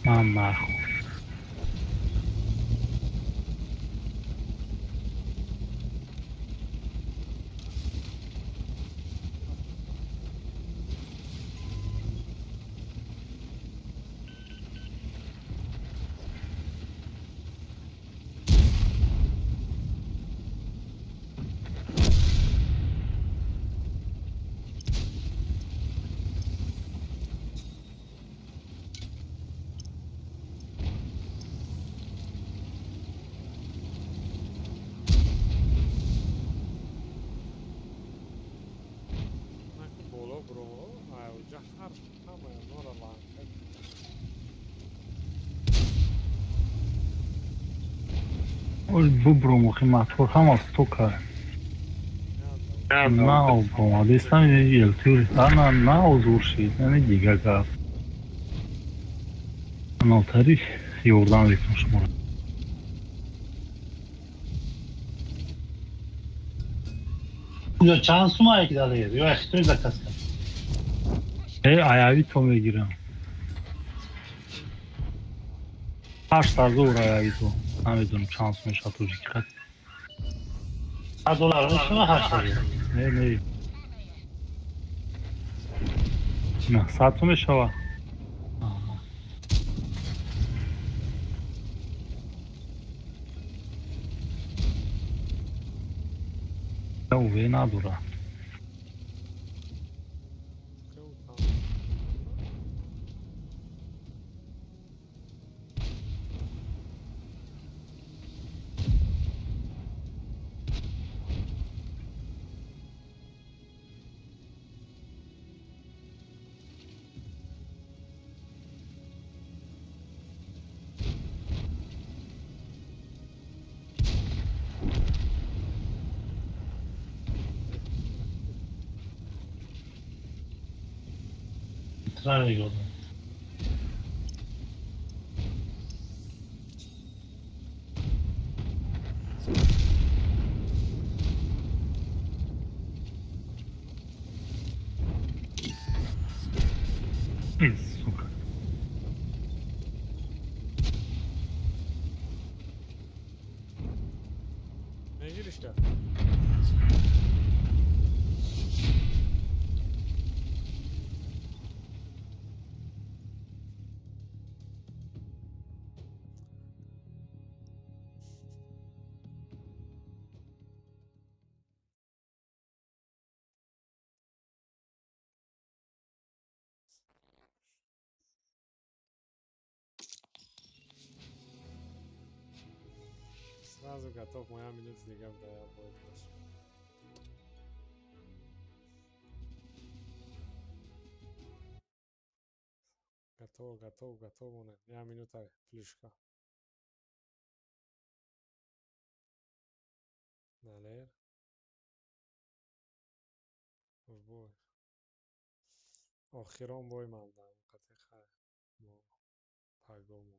E: Нахуй. Бубром, мотор ҳама стока. Нав бромадестам елтюр, ана нав зур шид, ана дига гап. Навтари ёрдам мекунам шуморо.
J: Ё чанд сума ки далер, ё ихтиёр заказ кард.
E: Аяви то мегирам. 8000 аяви то. Намедонам чанд сум мешавад тоҷики хат.
J: $100 мешавад 8000.
E: Не, не. 900 сум мешавад. Уве надора. Сука.
H: Мегиришка. Сразу готов, моя минута дига да я бой бошам. Готово, готово, готово, монед. Я минута плюшка. Далер. В бой. Охирон бой мандам, қати хай. Мо паго мондагиш.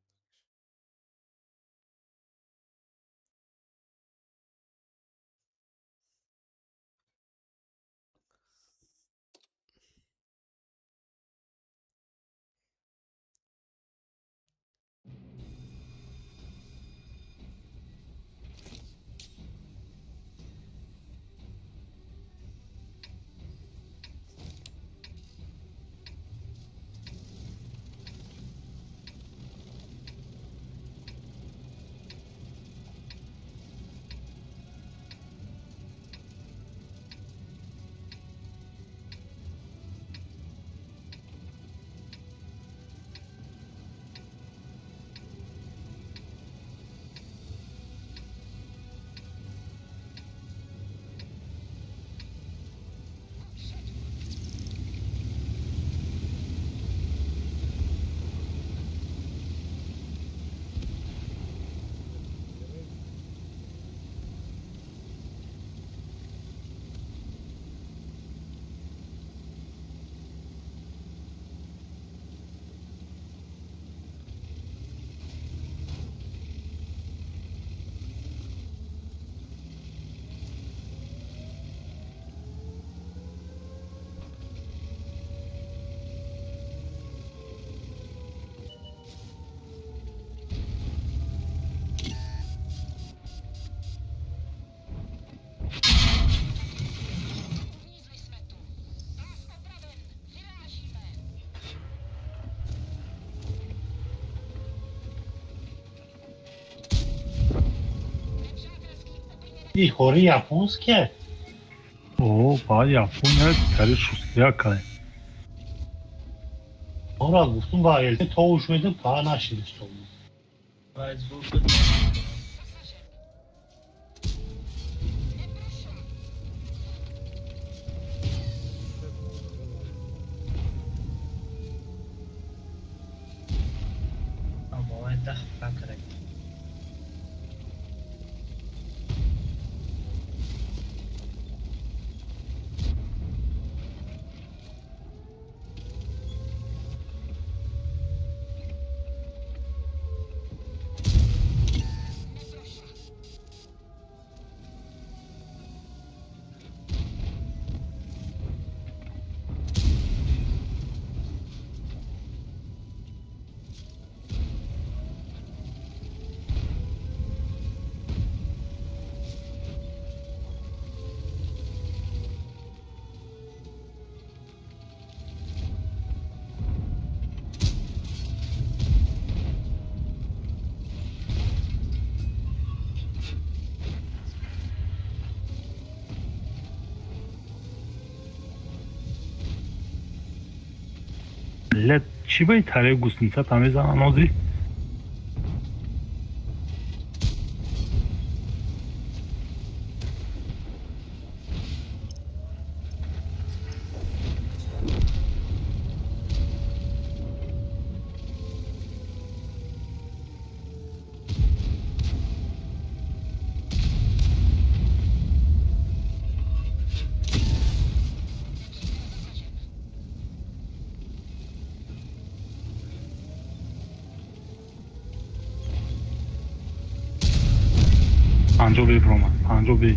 J: И хори японские?
E: О, ба Япония тари шустрякай.
J: Ора гуфтум ба эл тоуш медим па нашидистом.
F: Баъд зур буд. Бовай даҳ факра.
E: Блядь, чӣ ба таре гусница та мезанан озӣ? Панҷо бе бромад, панҷо бе.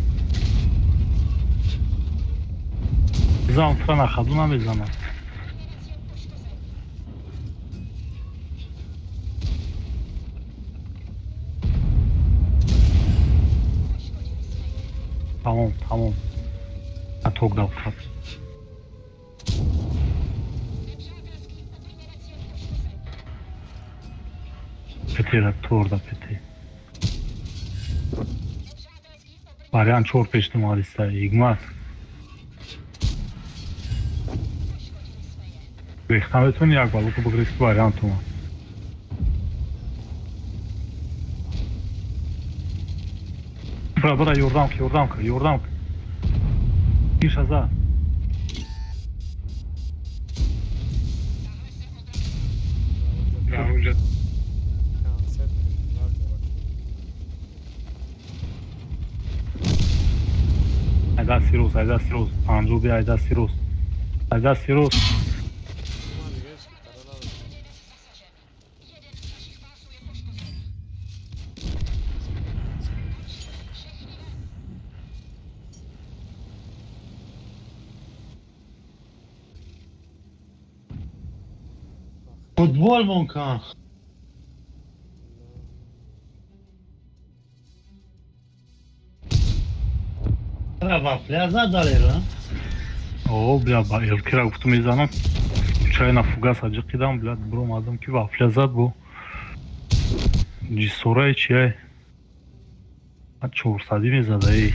E: Зам тура нахаду намезанад. Тамом, тамом. Аток давхат. Петера торда пете. Вариант чор пештумариста игмат. Рехта метавони як балото бигирӣ ки вариант омад. Бра, бра, ёрдам ки, ёрдам ки, ёрдам ки. Иша за. Айда сирос, айда сирос, панҷо би айда сирос. Айда сирос.
J: Футбол мумкин. Вафля задалера.
E: О, бля, ба элкира гуфту мезанам. Чай на фугас аҷиқидам, бля, биромадам ки вафля зад бо. Ҷисорае чиай? Чорсадӣ мезада эй.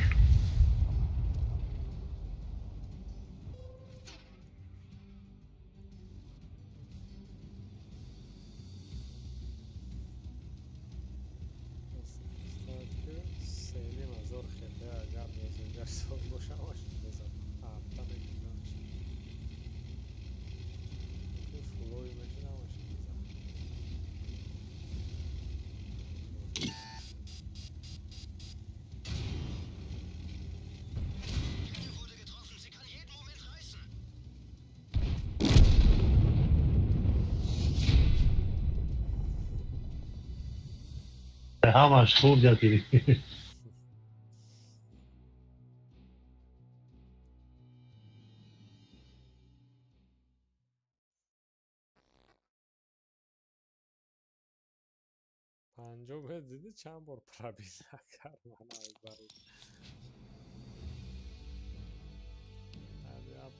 J: Ҳамаш хурд ятири.
H: Панҷо диди чанд бор пробита кард ман.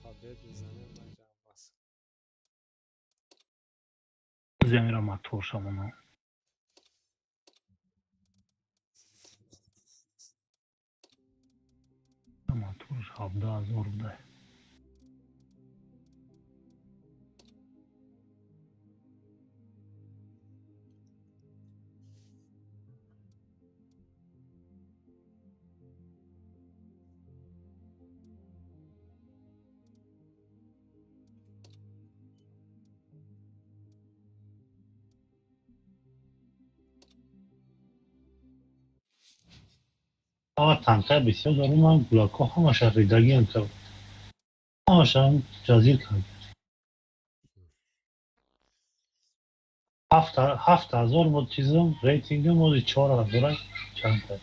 H: Побед мезанем ман ҷамбас.
E: Замира мотор шамона. Охирш 17,000 буда.
J: Танкай бисёр дорум, ман гулакҳо ҳамаша ридагиам кард. Ҳамашам ҷазир кард. 7,000 буд чизам, рейтингам ози 4,000 чанд кард.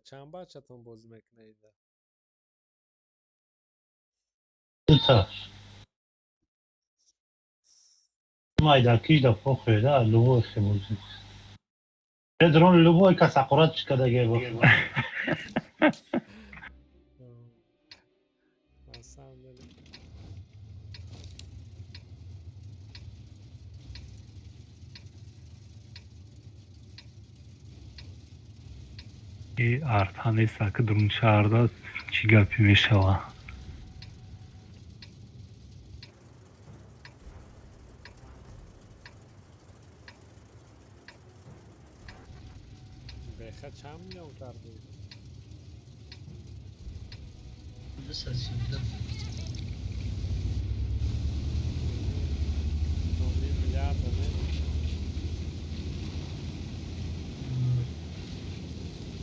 H: Чанд бачатон бозӣ мекунед?
J: Дута. Майдакиш да похуй да, любой хебозӣ. Дрон любой кас аккурат чикадаге бо.
H: На самом деле.
E: И арта нест, ки дурун шаҳрда чӣ гапе мешава.
H: Беха чанд миллион карди?
F: 232.
H: 2 миллиарда, не?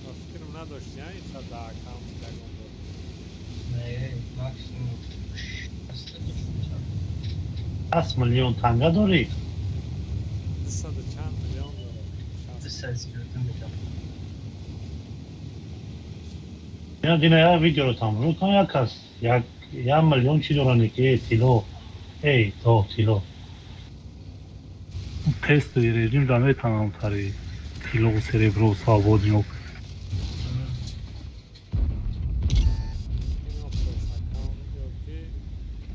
H: Ба фикрам надошти, а? Инқадр дар аккаунти ягон бор.
F: Не, максимум
J: 6 миллион танга дорӣ?
H: 200 чанд миллион дорад?
F: 232 миллион.
J: Я дина я видеоро тамошо кардам, як кас як миллион чӣ доранд ки эй тилло, эй то тилло.
E: Тестовый режим да метавонам тари тилло серебро свободнёк.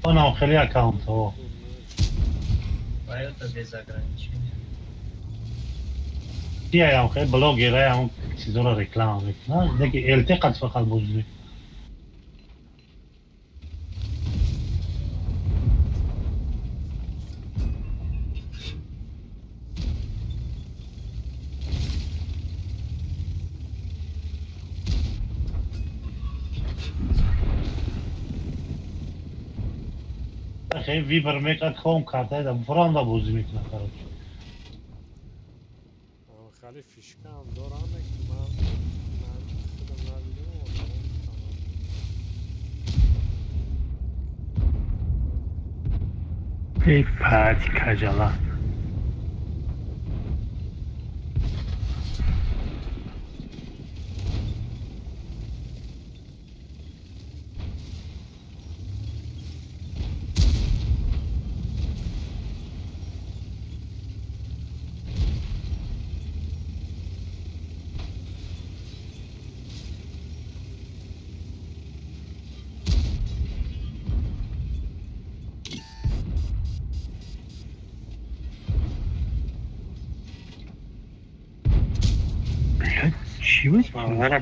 J: Онам хеле аккаунтҳо.
F: Поета без ограничения.
J: Тияям хеле блогераям чизоро реклама мекунад, неки ЛТ қад фақат бозӣ мекунад. Хеле вибр мекард, ком карда, фуранда бозӣ мекунад, короче.
H: Хеле фишкаам дорам, ки ман худам надидам, одамон гуфтам.
E: Эй пати каҷала.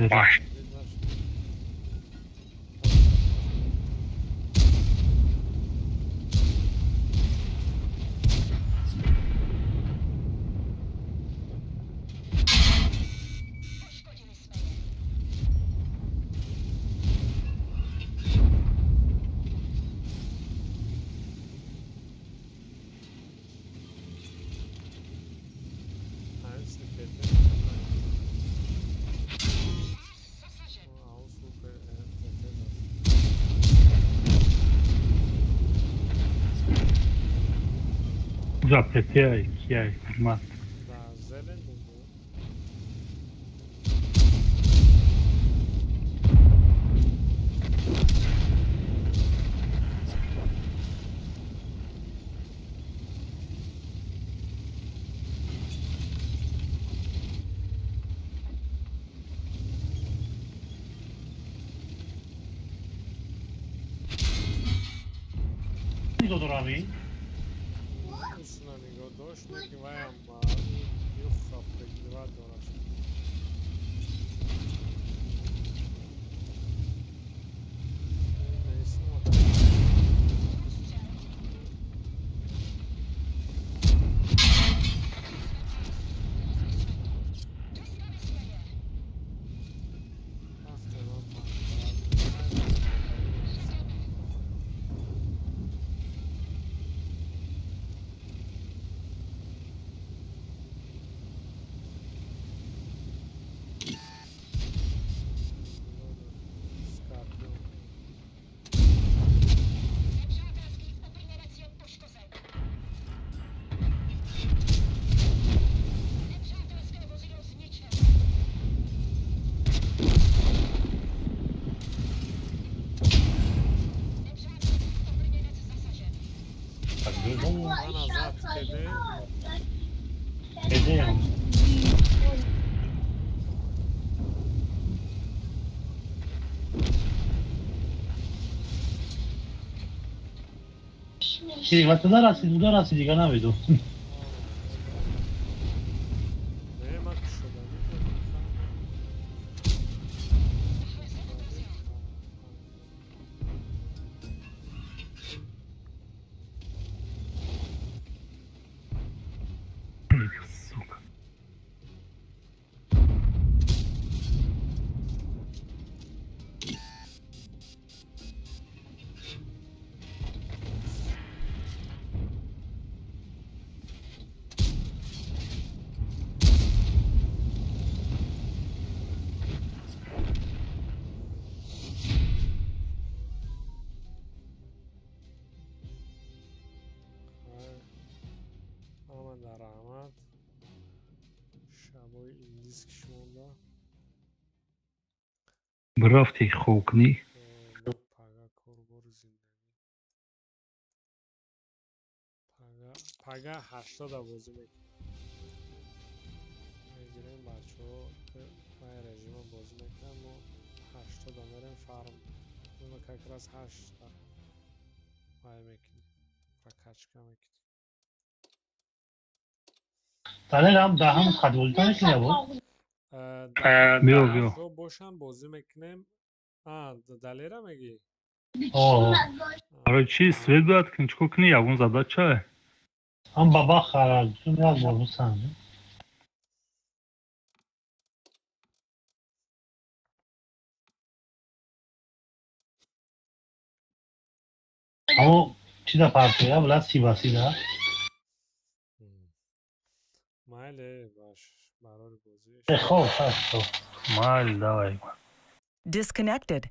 L: Баш.
E: Запретяй, кияй, мат.
H: Да, зелен буд.
J: нигоҳ дорам ин?
H: Усна нигоҳ дошт, лекин ваям юха прикрывать дораш.
J: Туда расид, дига намедонам.
E: Бирафти хокнӣ.
H: Пага 80 бозӣ мекунем. Мегирем бачаҳо май режима бозӣ мекунем, мо 80 мерем фарм. Мо как раз 8 май мекунем. Прокачка мекунем.
J: Далерам даҳам хадволита мекунӣ бо?
E: Биё, биё.
H: Бошам бозӣ мекунем. Далера мегӣ?
E: Барои чӣ свет бояд кунӣ? Чӣ кор кунӣ? Ягон задача?
J: Ҳам баба харад, як бор бисанҷ. Аммо чӣ да партия? Блад сибасида?
H: Майле, баш, барори бозӣ.
J: Хоб, хоб.
E: Майли, давай.
A: Disconnected.